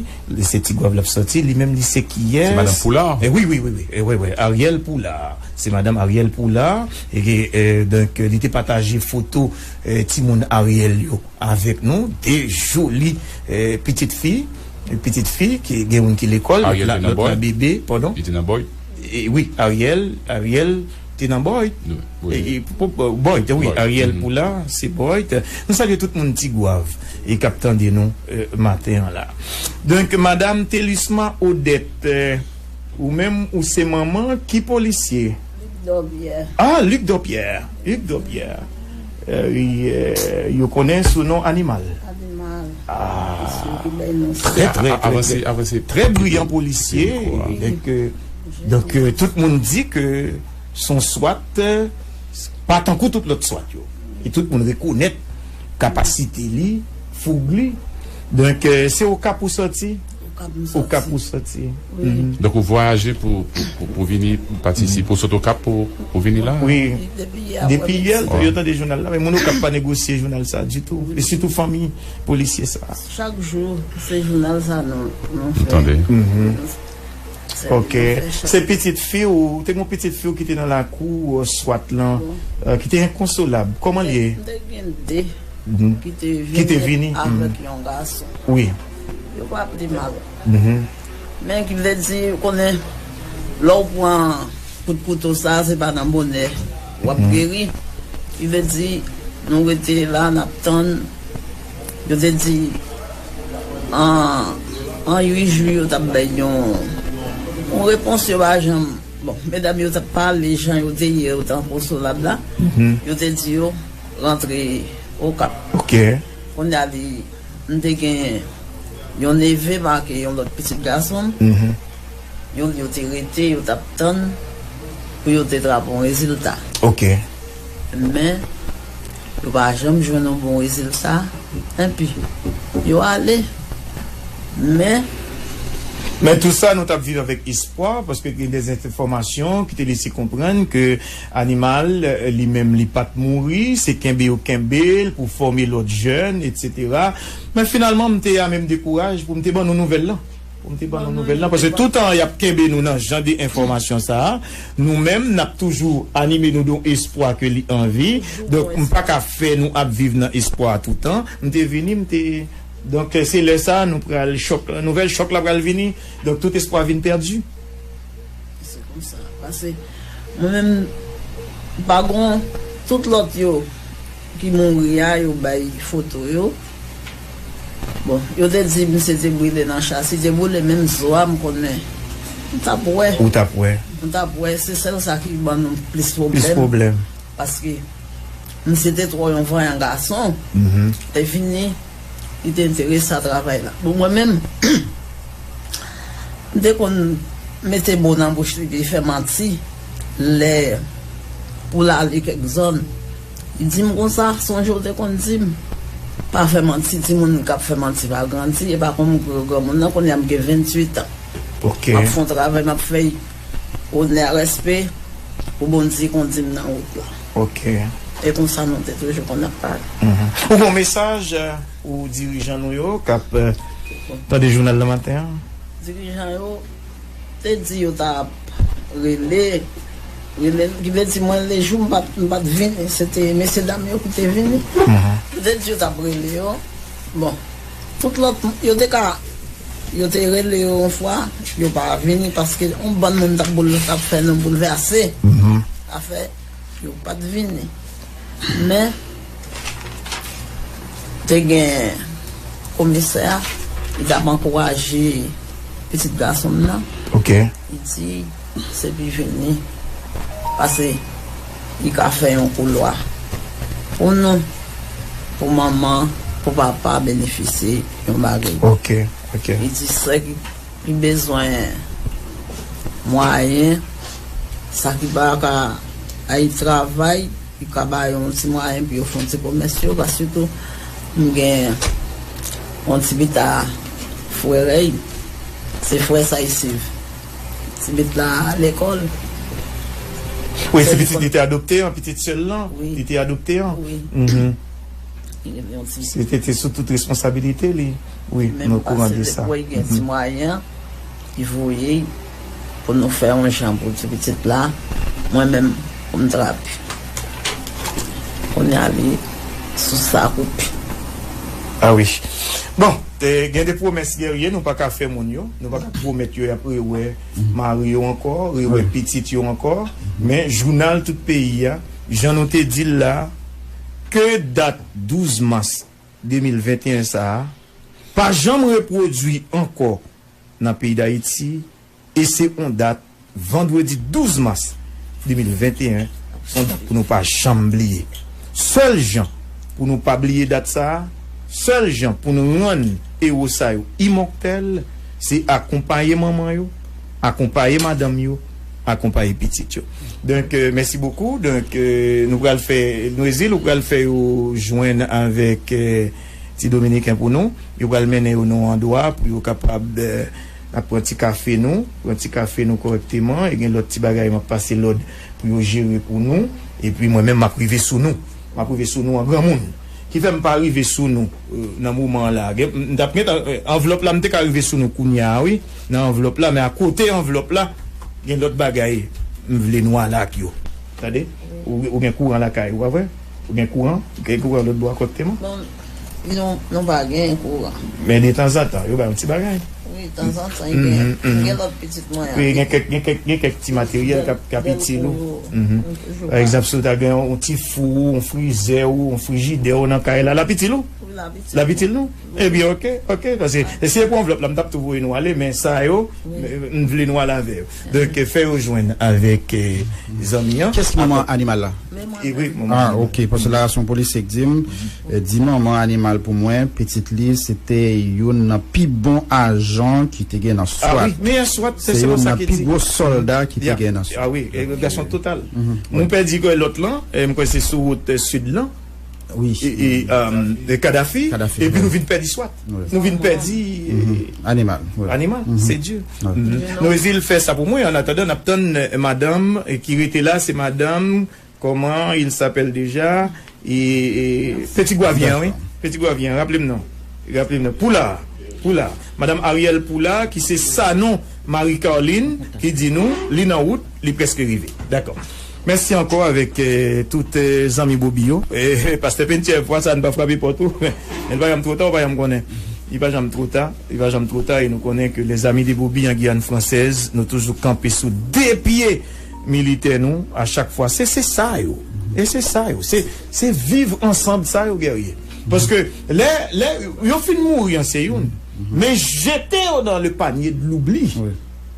se Tigwav l ap sòti, li menm li se kiyès? Se madanm Poulard? Eh, wi, wi, wi, wi. Eh, wi, wi. Ariel Poulard. Se madanm Ariel Poulard. E, e, donk, li te pataje foto, eh, timoun Ariel yo avèk nou. De joli, eh, pitit fi. Pitit fi, ki gen youn ki lekòl, lòt la bebe, padon. Li te nan Boyd? E, wi, Ariel, Ariel te nan Boyd. Wi. E, e, pou, pou, Boyd, wi, Ariel Poulard, se Boyd. Nou salye tout moun Tigwav e k ap tande nou, eh, maten an la. Donk, Madam Telusma Odette, eh, ou menm, ou se manman ki polisye? Luc Dorbière. Ah, Luc Dorbière. Luc Dorbière. Eh, wi, eh, yo konnen sou non Animal. Animal. Ah. Trè, trè, trè, trè, trè briyan polisye. Donk, euh, donk, euh, tout moun di ke se yon swat, euh, pa tankou tout lòt swat yo. E tout moun rekonèt kapasite li, foug li. Donk, euh, se Okap ou sòti? Okap m sòti. Okap ou sòti. Wi. Donk, ou vwayaje pou, pou, pou, pou vini patisipe, ou sot Okap pou, pou vini la? Wi. Depi yè, depi yè, yo tande jounal la, men moun Okap pa negosye jounal sa ditou. E sitou fanmi polisye sa. Chak jou, se jounal sa nou, nou fè. Tande. Ok. Se pitit fi w, te gen yon pitit fi w ki te nan lakou, euh, swat lan, euh, ki te enkonsolab. Kòman l ye? M te gen de ki te vini avèk yon gason. Wi. Yo pa pi mal. Men ki vle di, ou konnen, lè w pran kout kouto sa, se pa nan bonè w ap geri. Ki vle di, nou rete la, n ap tann. Yo te di, an, an uit jou, yo t ap bay yon, yon repons, yo pa janm. Bon, medam yo t ap pale, jan yo te ye, yo t enkonsolab la. Yo te di yo rantre Okap. Ok. Kounye a li, m te gen yon neve make yon lòt pitit gason m. Yon, yo te rete, yo t ap tann pou yo te trap yon rezilta. Ok. Men, yo pa janm jwenn yon bon rezilta. Enpi, yo ale. Men, men tou sa, nou t ap viv avèk espwa, paske gen de enfòmasyon ki te lese konprann ke Animal, euh, li menm, li pa t mouri, se kenbe yo kenbe l pou fòme lòt jèn, etsetera. Men finalman, m te a menm dekouraj pou m te ban nou nouvèl lan. Pou m te ban nou nouvèl lan, paske toutan y ap kenbe nou nan jan de enfòmasyon sa a, nou menm, n ap toujou anime nou de yon espwa ke li anvi. Donk, m pa ka fè nou ap viv nan espwa a toutan. M te vini, m te, donk, se lè sa a, nou pral chòk, nouvèl chòk la pral vini. Donk, tout espwa vin pèdi. Se konsa. Paske mwen menm, pa gon, tout lòt yo ki mouri a, yo bay foto yo. Bon, yo te di misye te brile nan chasi, te boule menm zo a, m konnen. M t ap wè. Ou t ap wè. M t ap wè, se sèl sa ki ban nou plis pwoblèm. Plis pwoblèm. Paske misye te twò yon vanyan gason. Te vini, li te enterese a travay la. Bon, mwen menm, m te konn mete mo nan bouch li, li fè manti. Lè pou l ale kèk zòn. Li di m konsa, sonje w te konn di m, pa fè manti, timoun k ap fè manti pa grandi, e pa konn m granmoun nan, kounye a m gen venntuit an. M ap fè yon travay, m ap fè l onè, respè, pou Bondye kondi m nan wout la. E konsa nou te toujou konn ap pale. Ou gen yon mesaj pou dirijan nou yo k ap tande jounal nan maten an? Dirijan yo te di yo t ap rele, rele, ki vle di mwen lejou m pa t, m pa t vini, se te mesye dam yo ki te vini. Yo te di yo t ap rele yo. Bon, tout lòt, yo te ka, yo te rele yo yon fwa, yo pa vini paske yon bann moun t ap boul, t ap fè nou boulvèse. Afè, yo pa t vini. Men, te gen komisè a, li t ap ankouraje pitit gason m nan. Li di, se pi vini. Pase, li ka fè yon koulwa. Pou nou, pou manman, pou papa benefisye yon bagay. Li di, sè ki, ki bezwen mwayen, sa ki pa ka al travay, li ka ba yo yon ti mwayen pou yo fè yon ti komès yo, paske tou, m gen yon ti pita frè rèy, se frè sa isi. Ti pitit la lekòl. Wi, se pitit li te adopte an, pitit sè l lan, li te adopte an. Wi. Se te, te sou tout responsabilite li. Wi, nou okouran de sa. Menm pase depi gen ti mwayen, li voye pou nou fè yon jan pou ti pitit la. Mwen menm, pou m trape. Kounye a li sou sa koupe. Ah wi. Bon, gen de pwomès, Guerrier, nou pa ka fè moun yo. Nou pa ka pwomèt yo y ap rewè mari yo ankò, rewè pitit yo ankò. Men jounal tout peyi a, jan nou te di l la, ke dat douz mas de mil venteyen sa a pa janm repwodui ankò nan peyi Dayiti, e se yon dat, vandredi douz mas de mil venteyen, yon dat pou nou pa janm bliye. Sèl jan pou nou pa bliye dat sa a, sèl jan pou nou rann ewo sa yo imòtèl, se akonpaye manman yo, akonpaye madanm yo, akonpaye pitit yo. Donk, euh, mèsi bokou. Donk, euh, nou pral fè, Nwezil, ou pral fè yo jwenn avèk, euh, ti Dominiken pou nou. Yo pral mennen yo nan yon andwa pou yo kapab, euh, n ap pran ti kafe nou, pran ti kafe nou kòrèkteman, e gen lòt ti bagay m ap pase lòd pou yo jere pou nou, epi mwen menm m ap rive sou nou. M ap rive sou nou an granmoun. Ki fè m pa rive sou nou, euh, nan moman an la. Gen, m t ap gentan, euh, anvlòp la, m te ka rive sou nou kounye a, wi, nan anvlòp la, men akote anvlòp la, gen lòt bagay m vle nou ale ak yo. Tande? Ou, ou gen kouran lakay ou, pa vre? Ou gen kouran? Ou gen kouran lòt bò a kòrèkteman? Bon, nou, nou pa gen kouran. Men detanzantan, yo bay yon ti bagay. Wi, tanzantan, gen, gen lòt pitit mwen. Wi, gen kèk, gen kèk, gen kèk ti materyèl k ap, k ap itil ou. Pa egzanp, si w ta gen yon ti fou, yon frizè ou, yon frijidè ou nan kay la, l ap itil ou? Wi, l ap itil. L ap itil nou? Ebyen, oke, oke, paske si se pou anvlòp la, m t ap tou voye nou ale, men sa yo, m vle nou ale avè yo. Donk, fè yo jwenn avèk, eh, zanmi an. Kiyès ki manman animal la? Ah, ok, paske la, se yon polisye k di m, eh, di manman animal pou mwen, pitit li, se te youn nan pi bon ajan ki te gen nan swat. Ah wi, meyè swat, se youn nan pi gwo sòlda ki te gen nan swat. Ah wi, gason total. Nou pèdi lòt lan, eh, m kwè se sou wout, eh, sid lan. Wi. E, e, um, e Kadafi, epi nou vin pèdi swat. Nou vin pèdi animal. Animal, se di. Nwezil fè sa pou mwen, an atandan n ap tann, eh, madanm, eh, ki rete la, se madanm, comment il s'appelle déjà? E, e, Petit Gwavyen, wi. Petit Gwavyen, raple m non. Raple m non. Poula, Poula. Madanm Ariel Poula, ki se Sanon Marie Carline, ki di nou, li nan wout, li prèske rive. Dakò. Mèsi ankò avèk, eh, tout, eh, zanmi Bobi yo. Eh, pastè Pentye, fwa sa a n pa frape pòt ou. Men li pa janm twò ta, ou pa janm konnen. Li pa janm twò ta, li pa janm twò ta, e nou konnen ke les amis de Bobi en Guyane Française, nou toujou kanpe sou de pye militè nou, a chak fwa. Se, se sa yo. E se sa yo. Se, se viv ansanm sa yo, Guerrier. Paske lè, lè yo fin mouri an se youn, men jete yo dans le panier de l'oubli.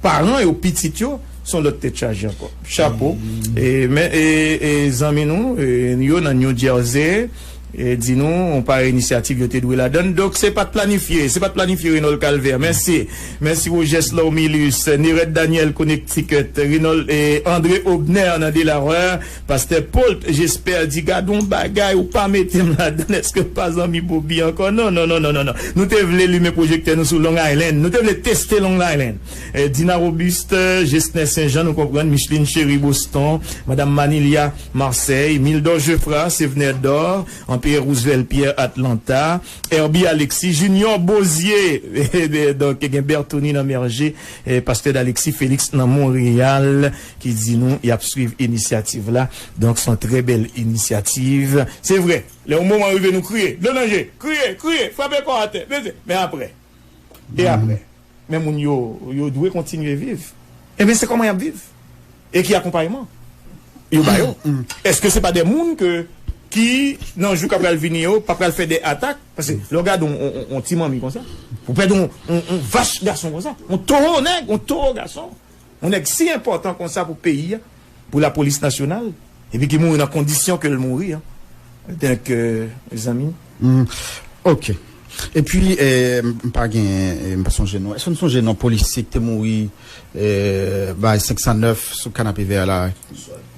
Paran yo, pitit yo, se yon lòt tèt chaje ankò. Chapo. E, men, e, e, zanmi nou, e, yo nan New Jersey, E di nou, yon parèy inisyativ yo te dwe ladann. Donk, se pa t planifye, se pa t planifye, Renold Calvert. Mèsi. Mèsi, Rogers Lormilus, Nerette Daniel, Connecticut, Renold, e André Obner nan Delaware, Pastè Paul, jesper di, gad yon bagay, ou pa mete m ladann, èske m pa zanmi Bobby ankò? Non, non, non, non, non, non. Nou te vle limen pwojektè nou sou Long Island. Nou te vle teste Long Island. Eh, Dina Robuste, Gesner Saint-Jean, nou konprann, Micheline Chéry Boston, Madam Manilia Marseille, Mildor Geoffra, Sevner Dor, Anpè Roosevelt Pierre Atlanta, Herbie Alexis, Junior Bozier, donk gen Bertony nan Merje, eh, Pastè Alexis Félix nan Monreyal, ki di nou y ap swiv inisyativ la. Donk, se yon trè bèl inisyativ. Se vre, lè yon moman rive, nou kriye, dlo nan je, kriye, kriye, frape kò atè, beze. Men apre, e apre, men moun yo, yo dwe kontinye viv. Ebyen, se kòman y ap viv? E ki akonpayman yo ba yo? Èske se pa de moun ke, ki, nan jou k ap pral vini yo, pa pral fè de atak? Paske lè w gade yon, yon, yon, yon ti manmi konsa, ou pèdi yon, yon, yon vach gason konsa, yon towo nèg, yon towo gason, yon nèg si enpòtan konsa pou peyi a, pou lapolis nasyonal, epi ki mouri nan kondisyon ke l mouri an. Donk, euh, mezanmi. Mm. Ok. Epi, eh, m pa gen, eh, m pa sonje non. Èske n sonje non polisye ki te mouri, eh, bay senk san nèf sou Kanapevè la?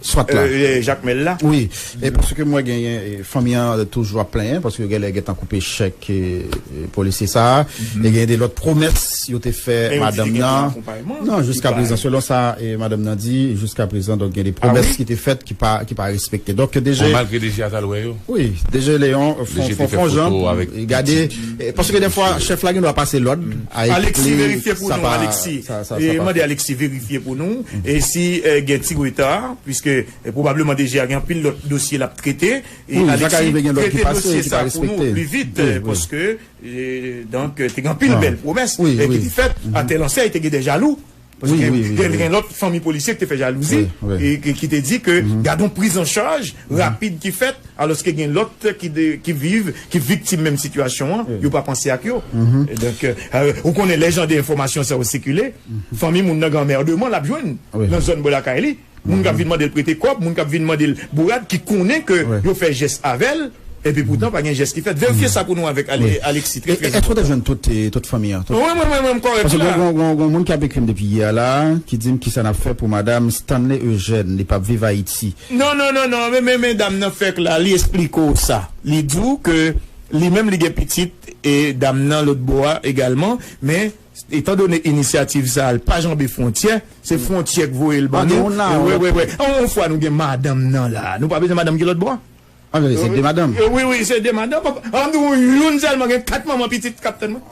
Swat la. Euh, eh, Jakmèl la. Wi. E paske mwen genyen, eh, fanmi an toujou ap plenyen, paske yo genlè gentan koupe chèk, eh, eh, polisye sa a. E gen de lòt pwomès yo te fè madanm nan. Non, jiska prezan, selon sa, eh, madanm nan di, jiska prezan, donk, gen de pwomès ki te fèt ki pa, ki pa respekte. Donk, DG, malgre DG a t al wè yo. Wi, DG Léon, fon, fon, fon jan, gade, eh, paske dèfwa, chèf la gen dwa pase lòd a Alexis, verifye pou nou, Alexis. E mande Alexis verifye pou nou. E si, eh, gen ti reta, piske, eh, pwobableman DG a gen anpil lòt dosye l ap trete. E Alexis, trete dosye sa pou nou pli vit, eh, paske, eh, donk, eh, te gen anpil bèl pwomès, eh, ki te fèt. Atè Lansèy te gen de jalou. Paske gen, gen lòt fanmi polisye ki te fè jalouzi, e ki, ki te di ke gad yon prizanchaj rapid ki fèt, alòske gen lòt ki de, ki viv, ki viktim menm sitiyasyon an, yo pa panse ak yo. E donk, eh, ou konnen lè jan de enfòmasyon sa yo sikile, fanmi moun nan gen anmèdman l ap jwenn nan zòn bò lakay li. Moun k ap vin mande l prete kòb, moun k ap vin mande l bourad, ki konnen ke yo fè jès avè l, epi poutan pa gen jès ki fèt. Verifye sa pou nou avèk Ale-, Alexis, trè, trè enpòtan. Èske w te jwenn tout, eh, tout fanmi an? Wi, mwen, mwen, mwen, m kòrèk la. Paske gen, gen, gen, gen moun k ap ekri m depi yè la, ki di m kisa n ap fè pou madanm Stanley Eugène, li p ap viv Ayiti. Non, non, non, non, men, men, men dam nan fèk la, li esplike w sa. Li di w ke li menm li gen pitit, e dam nan lòt bò a egalman, men etandone inisyativ sa a, l pa janbe fwontyè, se fwontyè k voye l ban nou. Wi, wi, wi. Yon, yon fwa nou gen madanm nan la, nou pa bezwen madanm ki lòt bò a? An verite, se de madanm. Eh, wi, wi, se de madanm. An di w, youn sèlman gen kat manman pitit k ap tann mwen.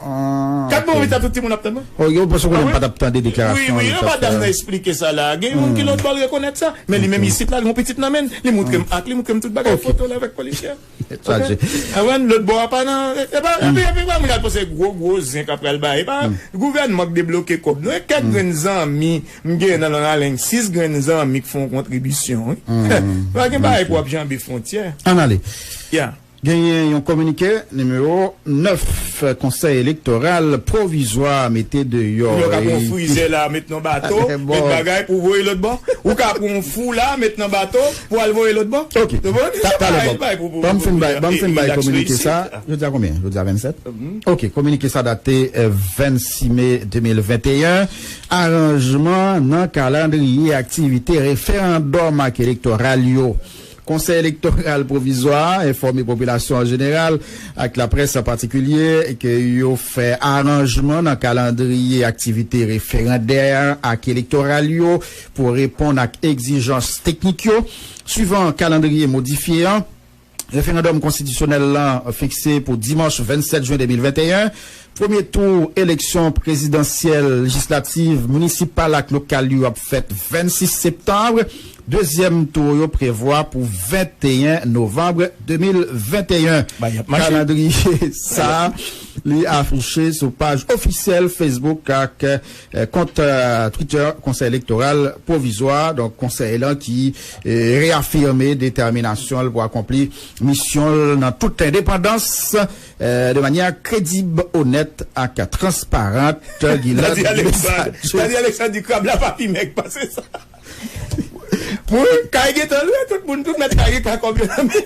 Kat manman pitit, tout timoun ap tann mwen. Oh, yo panse konnen m pa t ap tande deklarasyon. Wi, wi, yo madanm nan esplike sa la. Gen youn ki lòt bò l rekonèt sa. Men li menm isit la, li gon pitit nan men l. Li montre m ak li, montre m tout bagay, foto l avèk polisyè. Chaje. Awen, lòt bò a pa nan, e pa, epi, epi, pa moun al panse gwo, gwo zen k ap pral bay. E pa gouvènman k debloke kòb. Nou, e kèk grenn zanmi, m gen nan Long Island, sis grenn zanmi k fè yon kontribisyon, wi. Pa gen bagay pou w ap janbe fwontyè. Ann ale. Ya. Genyen yon kominike nimewo nèf, Konsèy Elektoral Pwovizwa mete deyò. Ou ka pran yon frizè la, met nan bato, met bagay pou voye lòt bò. Ou ka pran yon fou la, met nan bato, pou al voye lòt bò. Ok. Talè, Bob. Ban m fin bay, ban m fin bay kominike sa. Jodi a konbyen? Jodi a vennsèt. Ok, kominike sa date, eh, vennsis me de mil venteyen. Aranjman nan kalandriye aktivite referandòm ak elektoral yo. Konsèy Elektoral Pwovizwa a enfòme popilasyon an jeneral ak laprès an patikilye ke yo fè aranjman nan kalandriye aktivite referandè ak elektoral yo pou reponn ak egzijans teknik yo. Swivan kalandriye modifye an, referandòm konstitisyonèl lan fikse pou dimanch vennsèt jen de mil venteyen. Premye tou eleksyon prezidansyèl, lejislatif, minisipal ak lokal yo ap fèt vennsis septanm. Dezyèm tou yo prevwa pou venteyen novanm de mil venteyen. Kalandriye sa a, li afiche sou paj ofisyèl Facebook ak, eh, kont, eh, Twitter Konsèy Elektoral Pwovizwa. Donk, konsèy lan ki, eh, reyafime detèminasyon l pou akonpli misyon l nan tout endepandans, eh, de manyè kredib, onèt ak transparan. Gilad Mesajè. Dadi Alexandre di krab la pa pi mèg pase sa. Pou kay gentan lwe, tout moun, tout mèt kay gen kòb yo nan men.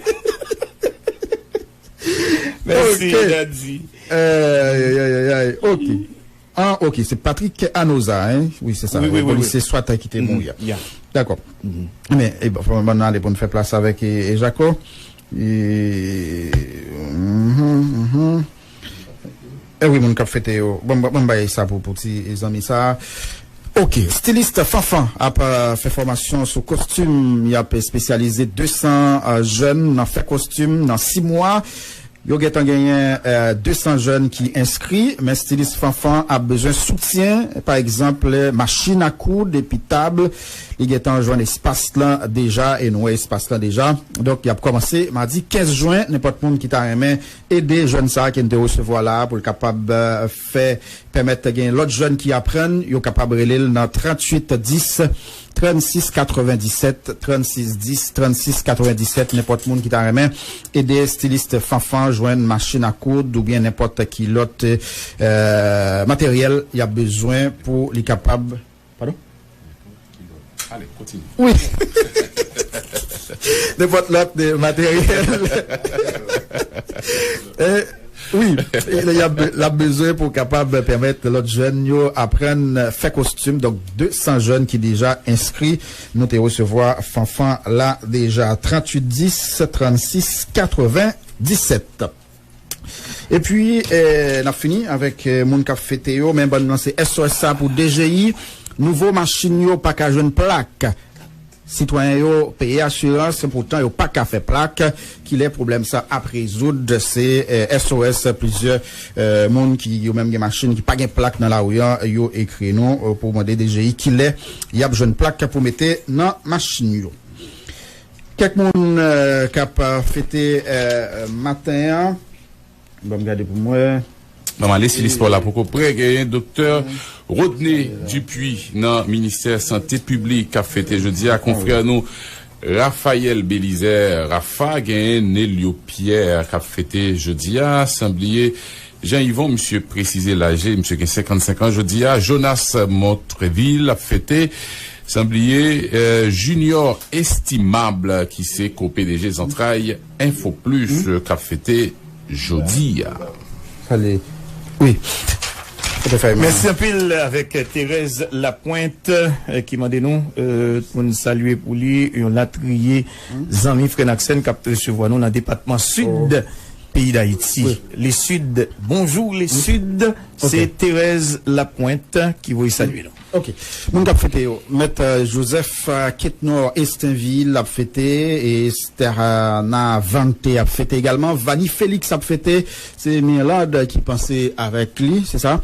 Mèsi, Daddy. Ay, ay, ay, ay, ay. Ok. Ah, ok, se Patrick Anoza, hein? Wi, se sa. Wi, wi, wi, polisye swat ki te mouri a. Dakò. Men, e, bon, fò mwen ale pou n fè plas avèk, e, e Jaco. E, mhm, mhm. E wi, moun k ap fete yo. Bon, bon, bon, bay sa pou, pou ti zanmi sa. Ok, stilist Fanfan ap, euh, fè fòmasyon sou kostim. Y ap espesyalize de san, euh, jèn nan fè kostim nan sis mwa. Yo gentan genyen, euh, de san jèn ki enskri, men stilist Fanfan ap bezwen soutyen, pa egzanp, machin a koud epi tab. Li gentan jwenn espas lan deja e nou wè espas lan deja. Donk, y ap kòmanse madi kenz jen. Nenpòt moun ki ta renmen ede jèn sa a ke n te resevwa la a pou l kapab, euh, fè, pèmèt gen lòt jèn ki aprann, yo kapab rele l nan tranntuit dis, trannsis katrevenndisèt, trannsis dis, trannsis katrevenndisèt. Nenpòt moun ki ta renmen ede stilist Fanfan jwenn machin a koud oubyen nenpòt ki lòt, euh, materyèl y ap bezwen pou li kapab Padon? Ale, kontinye. Wi. Nenpòt lòt de materyèl. Eh, wi, l ap, l ap bezwen pou kapab pèmèt lòt jèn yo aprann fè kostim. Donk, de san jèn ki deja enskri. Nou te resevwa Fanfan la deja. Tranntuit dis, trannsis katrevenndisèt. Epi, eh, n ap fini avèk, eh, moun k ap fete yo, men bann nan se S O S sa pou D G I. Nouvo machin yo pa ka jwenn plak. Sitwayen yo peye asirans, poutan yo pa ka fè plak. Kilè pwoblèm sa ap rezoud? Se, eh, S O S plizyè, eh, moun ki yo menm gen machin ki pa gen plak nan lari an, yo ekri nou, eh, pou mande D G I kilè y ap jwenn plak pou mete nan machin yo. Kèk moun, eh, k ap, eh, fete, eh, maten an. Ban m gade pou m wè. Ban m ale si lespò la poko prè. Genyen Doktè Rodney Dupuy nan Ministè Sante Piblik k ap fete jodi a. Konfrè nou Raphaël Belizaire Rafa, genyen Nelio Pierre k ap fete jodi a. San bliye Jean Yvon, misye presize laj li, misye gen senkannsenk an jodi a. Jonas Montreville ap fete. San bliye, eh, Junior Estimable, ki se ko-P D G Zantray Info Plus, eh, k ap fete jodi a. Salye. Wi. Mèsi anpil avèk Thérèse Lapointe, eh, ki mande nou, eh, pou n salye pou li yon latriye zanmi frè n ak sè n k ap resevwa nou nan depatman Sid peyi Dayiti. Wi. Le Sud, bonjour le Sud, se Thérèse Lapointe ki voye salye nou. Ok. Moun k ap fete yo, Mèt, euh, Joseph, euh, Ketnor Estenvil ap fete, e Esther, euh, Navante ap fete egalman. Vani Félix ap fete, se Mirlande ki panse avèk li, se sa.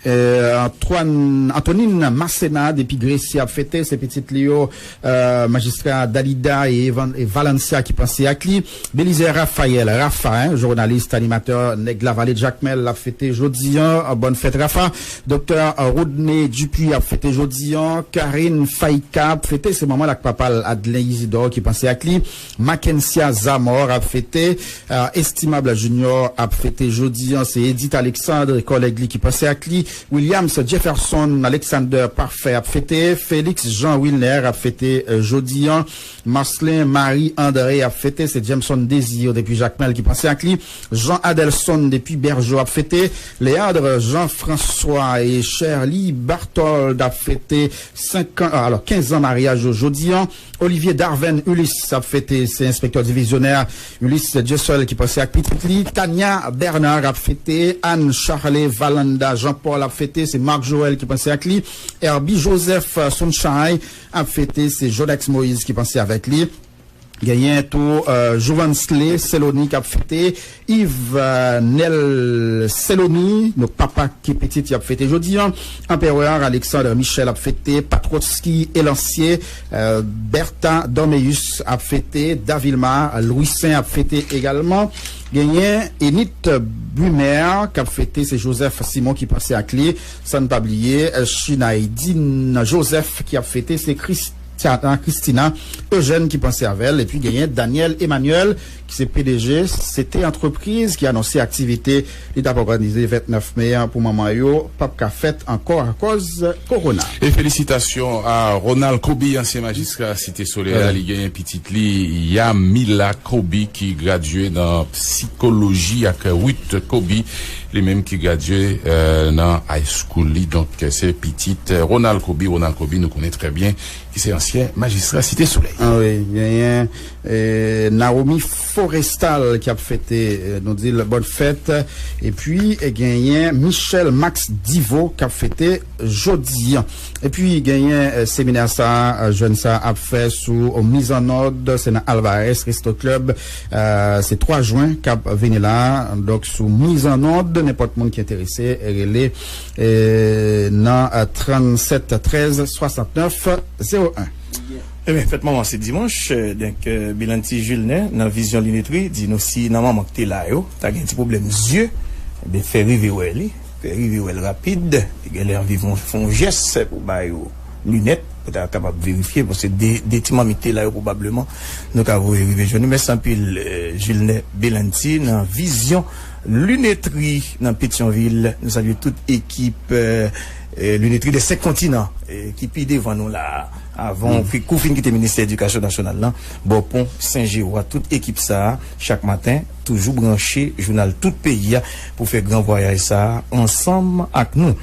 Euh, Antoine, Antonine Masséna depi Gresi ap fete, se pitit li yo, euh, majistra Dalida e Evan-, e Valencia ki panse ak li. Belizaire Raphaël, Rafa, hein, jounalis, animatè, nèg Lavale Jakmèl, l ap fete jodi an. Bòn fèt, Rafa. Doktè Rodney Dupuy ap fete jodi an. Karine Faïka ap fete, se manman l ak papa l, Adlen Isidor, ki panse ak li. Mackensia Zamor ap fete. Euh, Estimable Junior ap fete jodi an. Se Edith Alexandre, kòlèg li, ki panse ak li. Williams Jefferson Alexander Parfait ap fete. Félix Jean Wilner ap fete, euh, jodi an. Marcelin Marie André ap fete, se Jameson Désir depi Jakmèl ki panse ak li. Jean Adelson depi Bèjo ap fete. Léandre Jean François e Sherly Barthold ap fete senk an, alò, kenz an maryaj yo jodi an. Olivier Darven Ulysse ap fete, se enspektè divizyonè Ulysse Dieuseul ki panse ak pitit li. Tania Bernard ap fete. Anne Charlet Valanda Jean Paul ap fete, se Marc Joël ki panse ak li. Herbie Joseph Sunshine ap fete, se Jodex Moïse ki panse avèk li. Genyen tou, euh, Jouvansley Seloni k ap fete, Yves, euh, Nel Seloni, nou papa ki pitit y ap fete jodi an, Anperè Alexandre Michel ap fete, Patrotski Elancier, euh, Bertha Dorméus ap fete, Davilma Louissaint ap fete egalman. Genyen Enid Bumer k ap fete, se Joseph Simon ki panse ak li. San n pa bliye, euh, Chinaidine Joseph ki ap fete, se Christiana, Christina Eugène ki panse avè l. Epi genyen Daniel Emmanuel se P D G C T Entreprise ki anonse aktivite li t ap òganize vennèf me an pou manman yo p ap ka fèt ankò akòz kowona. E felisitasyon a Ronald Kobe, ansyen majistra Site Solèy la, li genyen pitit li, Yamila Kobe, ki gradye nan sikoloji, ak Ruth Kobe, li menm ki gradye, eh, nan high school li. Donk, se pitit, eh, Ronald Kobe. Ronald Kobe, nou konnen trè byen, ki se ansyen majistra Site Solèy. Ah wi, genyen, eh, Naomi Forestal ki ap fete, eh, nou di l bòn fèt. Epi, eh, genyen Michel Max Divo k ap fete jodi a. Epi, genyen, eh, seminè sa, eh, jèn sa ap fè sou mizannòd, se nan Alvarez Resto Club, eh, se twa jwen k ap vini la. Donk, sou mizannòd, nenpòt moun ki enterese, rele, eh, nan, eh, trannsenk trèz swasantnèf zewo en. Ebyen, fèt manman se dimanch, eh, donk, eh, Belanti Julien nan Vizyon Linetri di nou si nan manman ki te la yo, ta gen ti pwoblèm zye, ebyen, fè rive wè li, fè rive wè l rapid, li genlè anvi fè yon, fè yon jès pou ba yo linèt, pou ta kapab verifye, paske de, de ti manmi ki te la yo, pwobableman, nou ka voye rive jwenn yo. Mèsi anpil, eh, Julien Belanti nan Vizyon Linetri nan Petyonvil. Nou salye tout ekip, eh, eh, Linetri dè Senk Kontinan, eh, ki pi devan nou la a. Avan, kou fin kite Ministè Edikasyon Nasyonal la, bò pon Sen Jewo a, tout ekip sa a, chak maten, toujou branche jounal Tout Peyi a pou fè gran vwayaj sa a ansanm ak nou.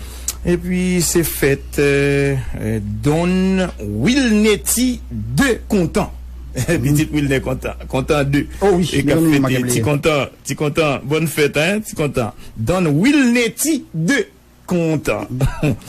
Epi, se fèt, eh, eh, Don Wilneti de Kontan. Pitit Wilnè Kontan, Kontan de. Oh wi, e k ap fete, Ti Kontan, Ti Kontan, bòn fèt, hein, Ti Kontan. Don Wilneti de Kontan.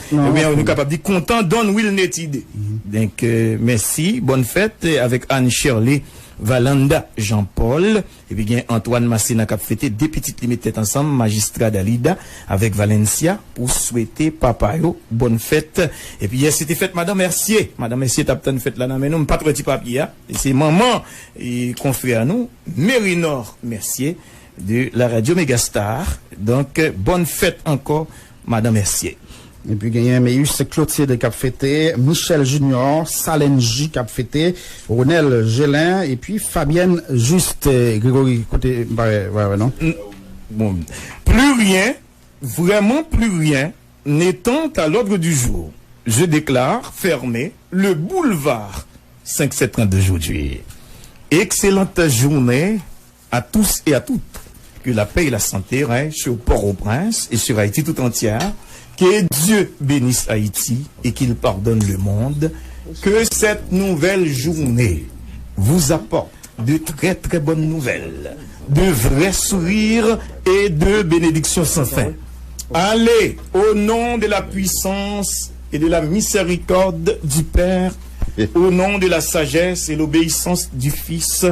Ebyen, nou kapab di Kontan Don Wilneti de. Donk, eh, mèsi, bòn fèt, eh, avèk Anne Shirley Valanda Jean Paul. Epi gen Antoine Massena k ap fete, de pitit li met tèt ansanm, majistra Dalida avèk Valencia, pou swete papa yo bòn fèt. Epi yè, se te fèt Madan Mercier. Madan Mercier t ap tann fèt la nan men nou. M pa t wè ti papye a. E se manman, e, konfrè nou, Merinor Mercier, de la radio Megastar. Donk, bòn fèt ankò, Madan Mercier. Epi genyen Meyus Clotilde k ap fete, Michel Junior, Salenji k ap fete, Ronel Gelin, epi Fabienne Juste. Gregory, kote, m pa wè, pa wè, non? N-, bon. Plus rien, vraiment plus rien, n'étant à l'ordre du jour. Je déclare fermé le boulevard cinq sept trente d'aujourd'hui. Excellente journée à tous et à toutes. Que la paix et la santé règnent sur Port-au-Prince et sur Haïti tout entière. Que Dieu bénisse Haïti et qu'il pardonne le monde. Que cette nouvelle journée vous apporte de très, très bonnes nouvelles, de vrais sourires et de bénédictions sans fin. Allez, au nom de la puissance et de la miséricorde du Père, au nom de la sagesse et l'obéissance du Fils,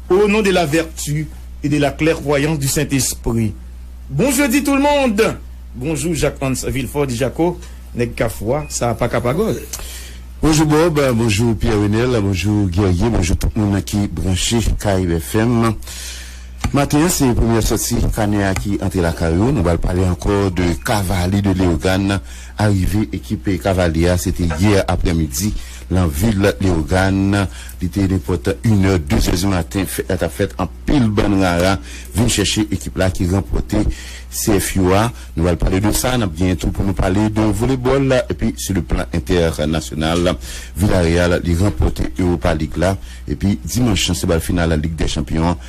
au nom de la vertu et de la clairvoyance du Saint-Esprit. Bon jeudi tout le monde! Bonjou Jacques Hans Villefort Dijako, nèg Kafou a, sa pa ka pa gòl. Bonjou Bob, bonjou Pierre Renel, bonjou Guerrier, bonjou tout moun ki branche Caraïbes F M. Maten an, se premyè sòti kanè a ki antre lakay ou. Nou pral pale ankò de Cavaliers de Léogâne. Arive ekip Cavaliers a, se te yè aprèmidi nan vil Léogâne. Li te nenpòt inè, dezè di maten, fèt la t ap fèt, anpil bann rara vin chèche ekip la ki ranpòte C F U a. Nou pral pale de sa, n ap genyen tou pou nou pale de volebòl, epi sou le plan entènasyonal, Villarreal, li ranpòte Europa League la, epi dimanch lan, se bal final Lig dè Chanpyon an,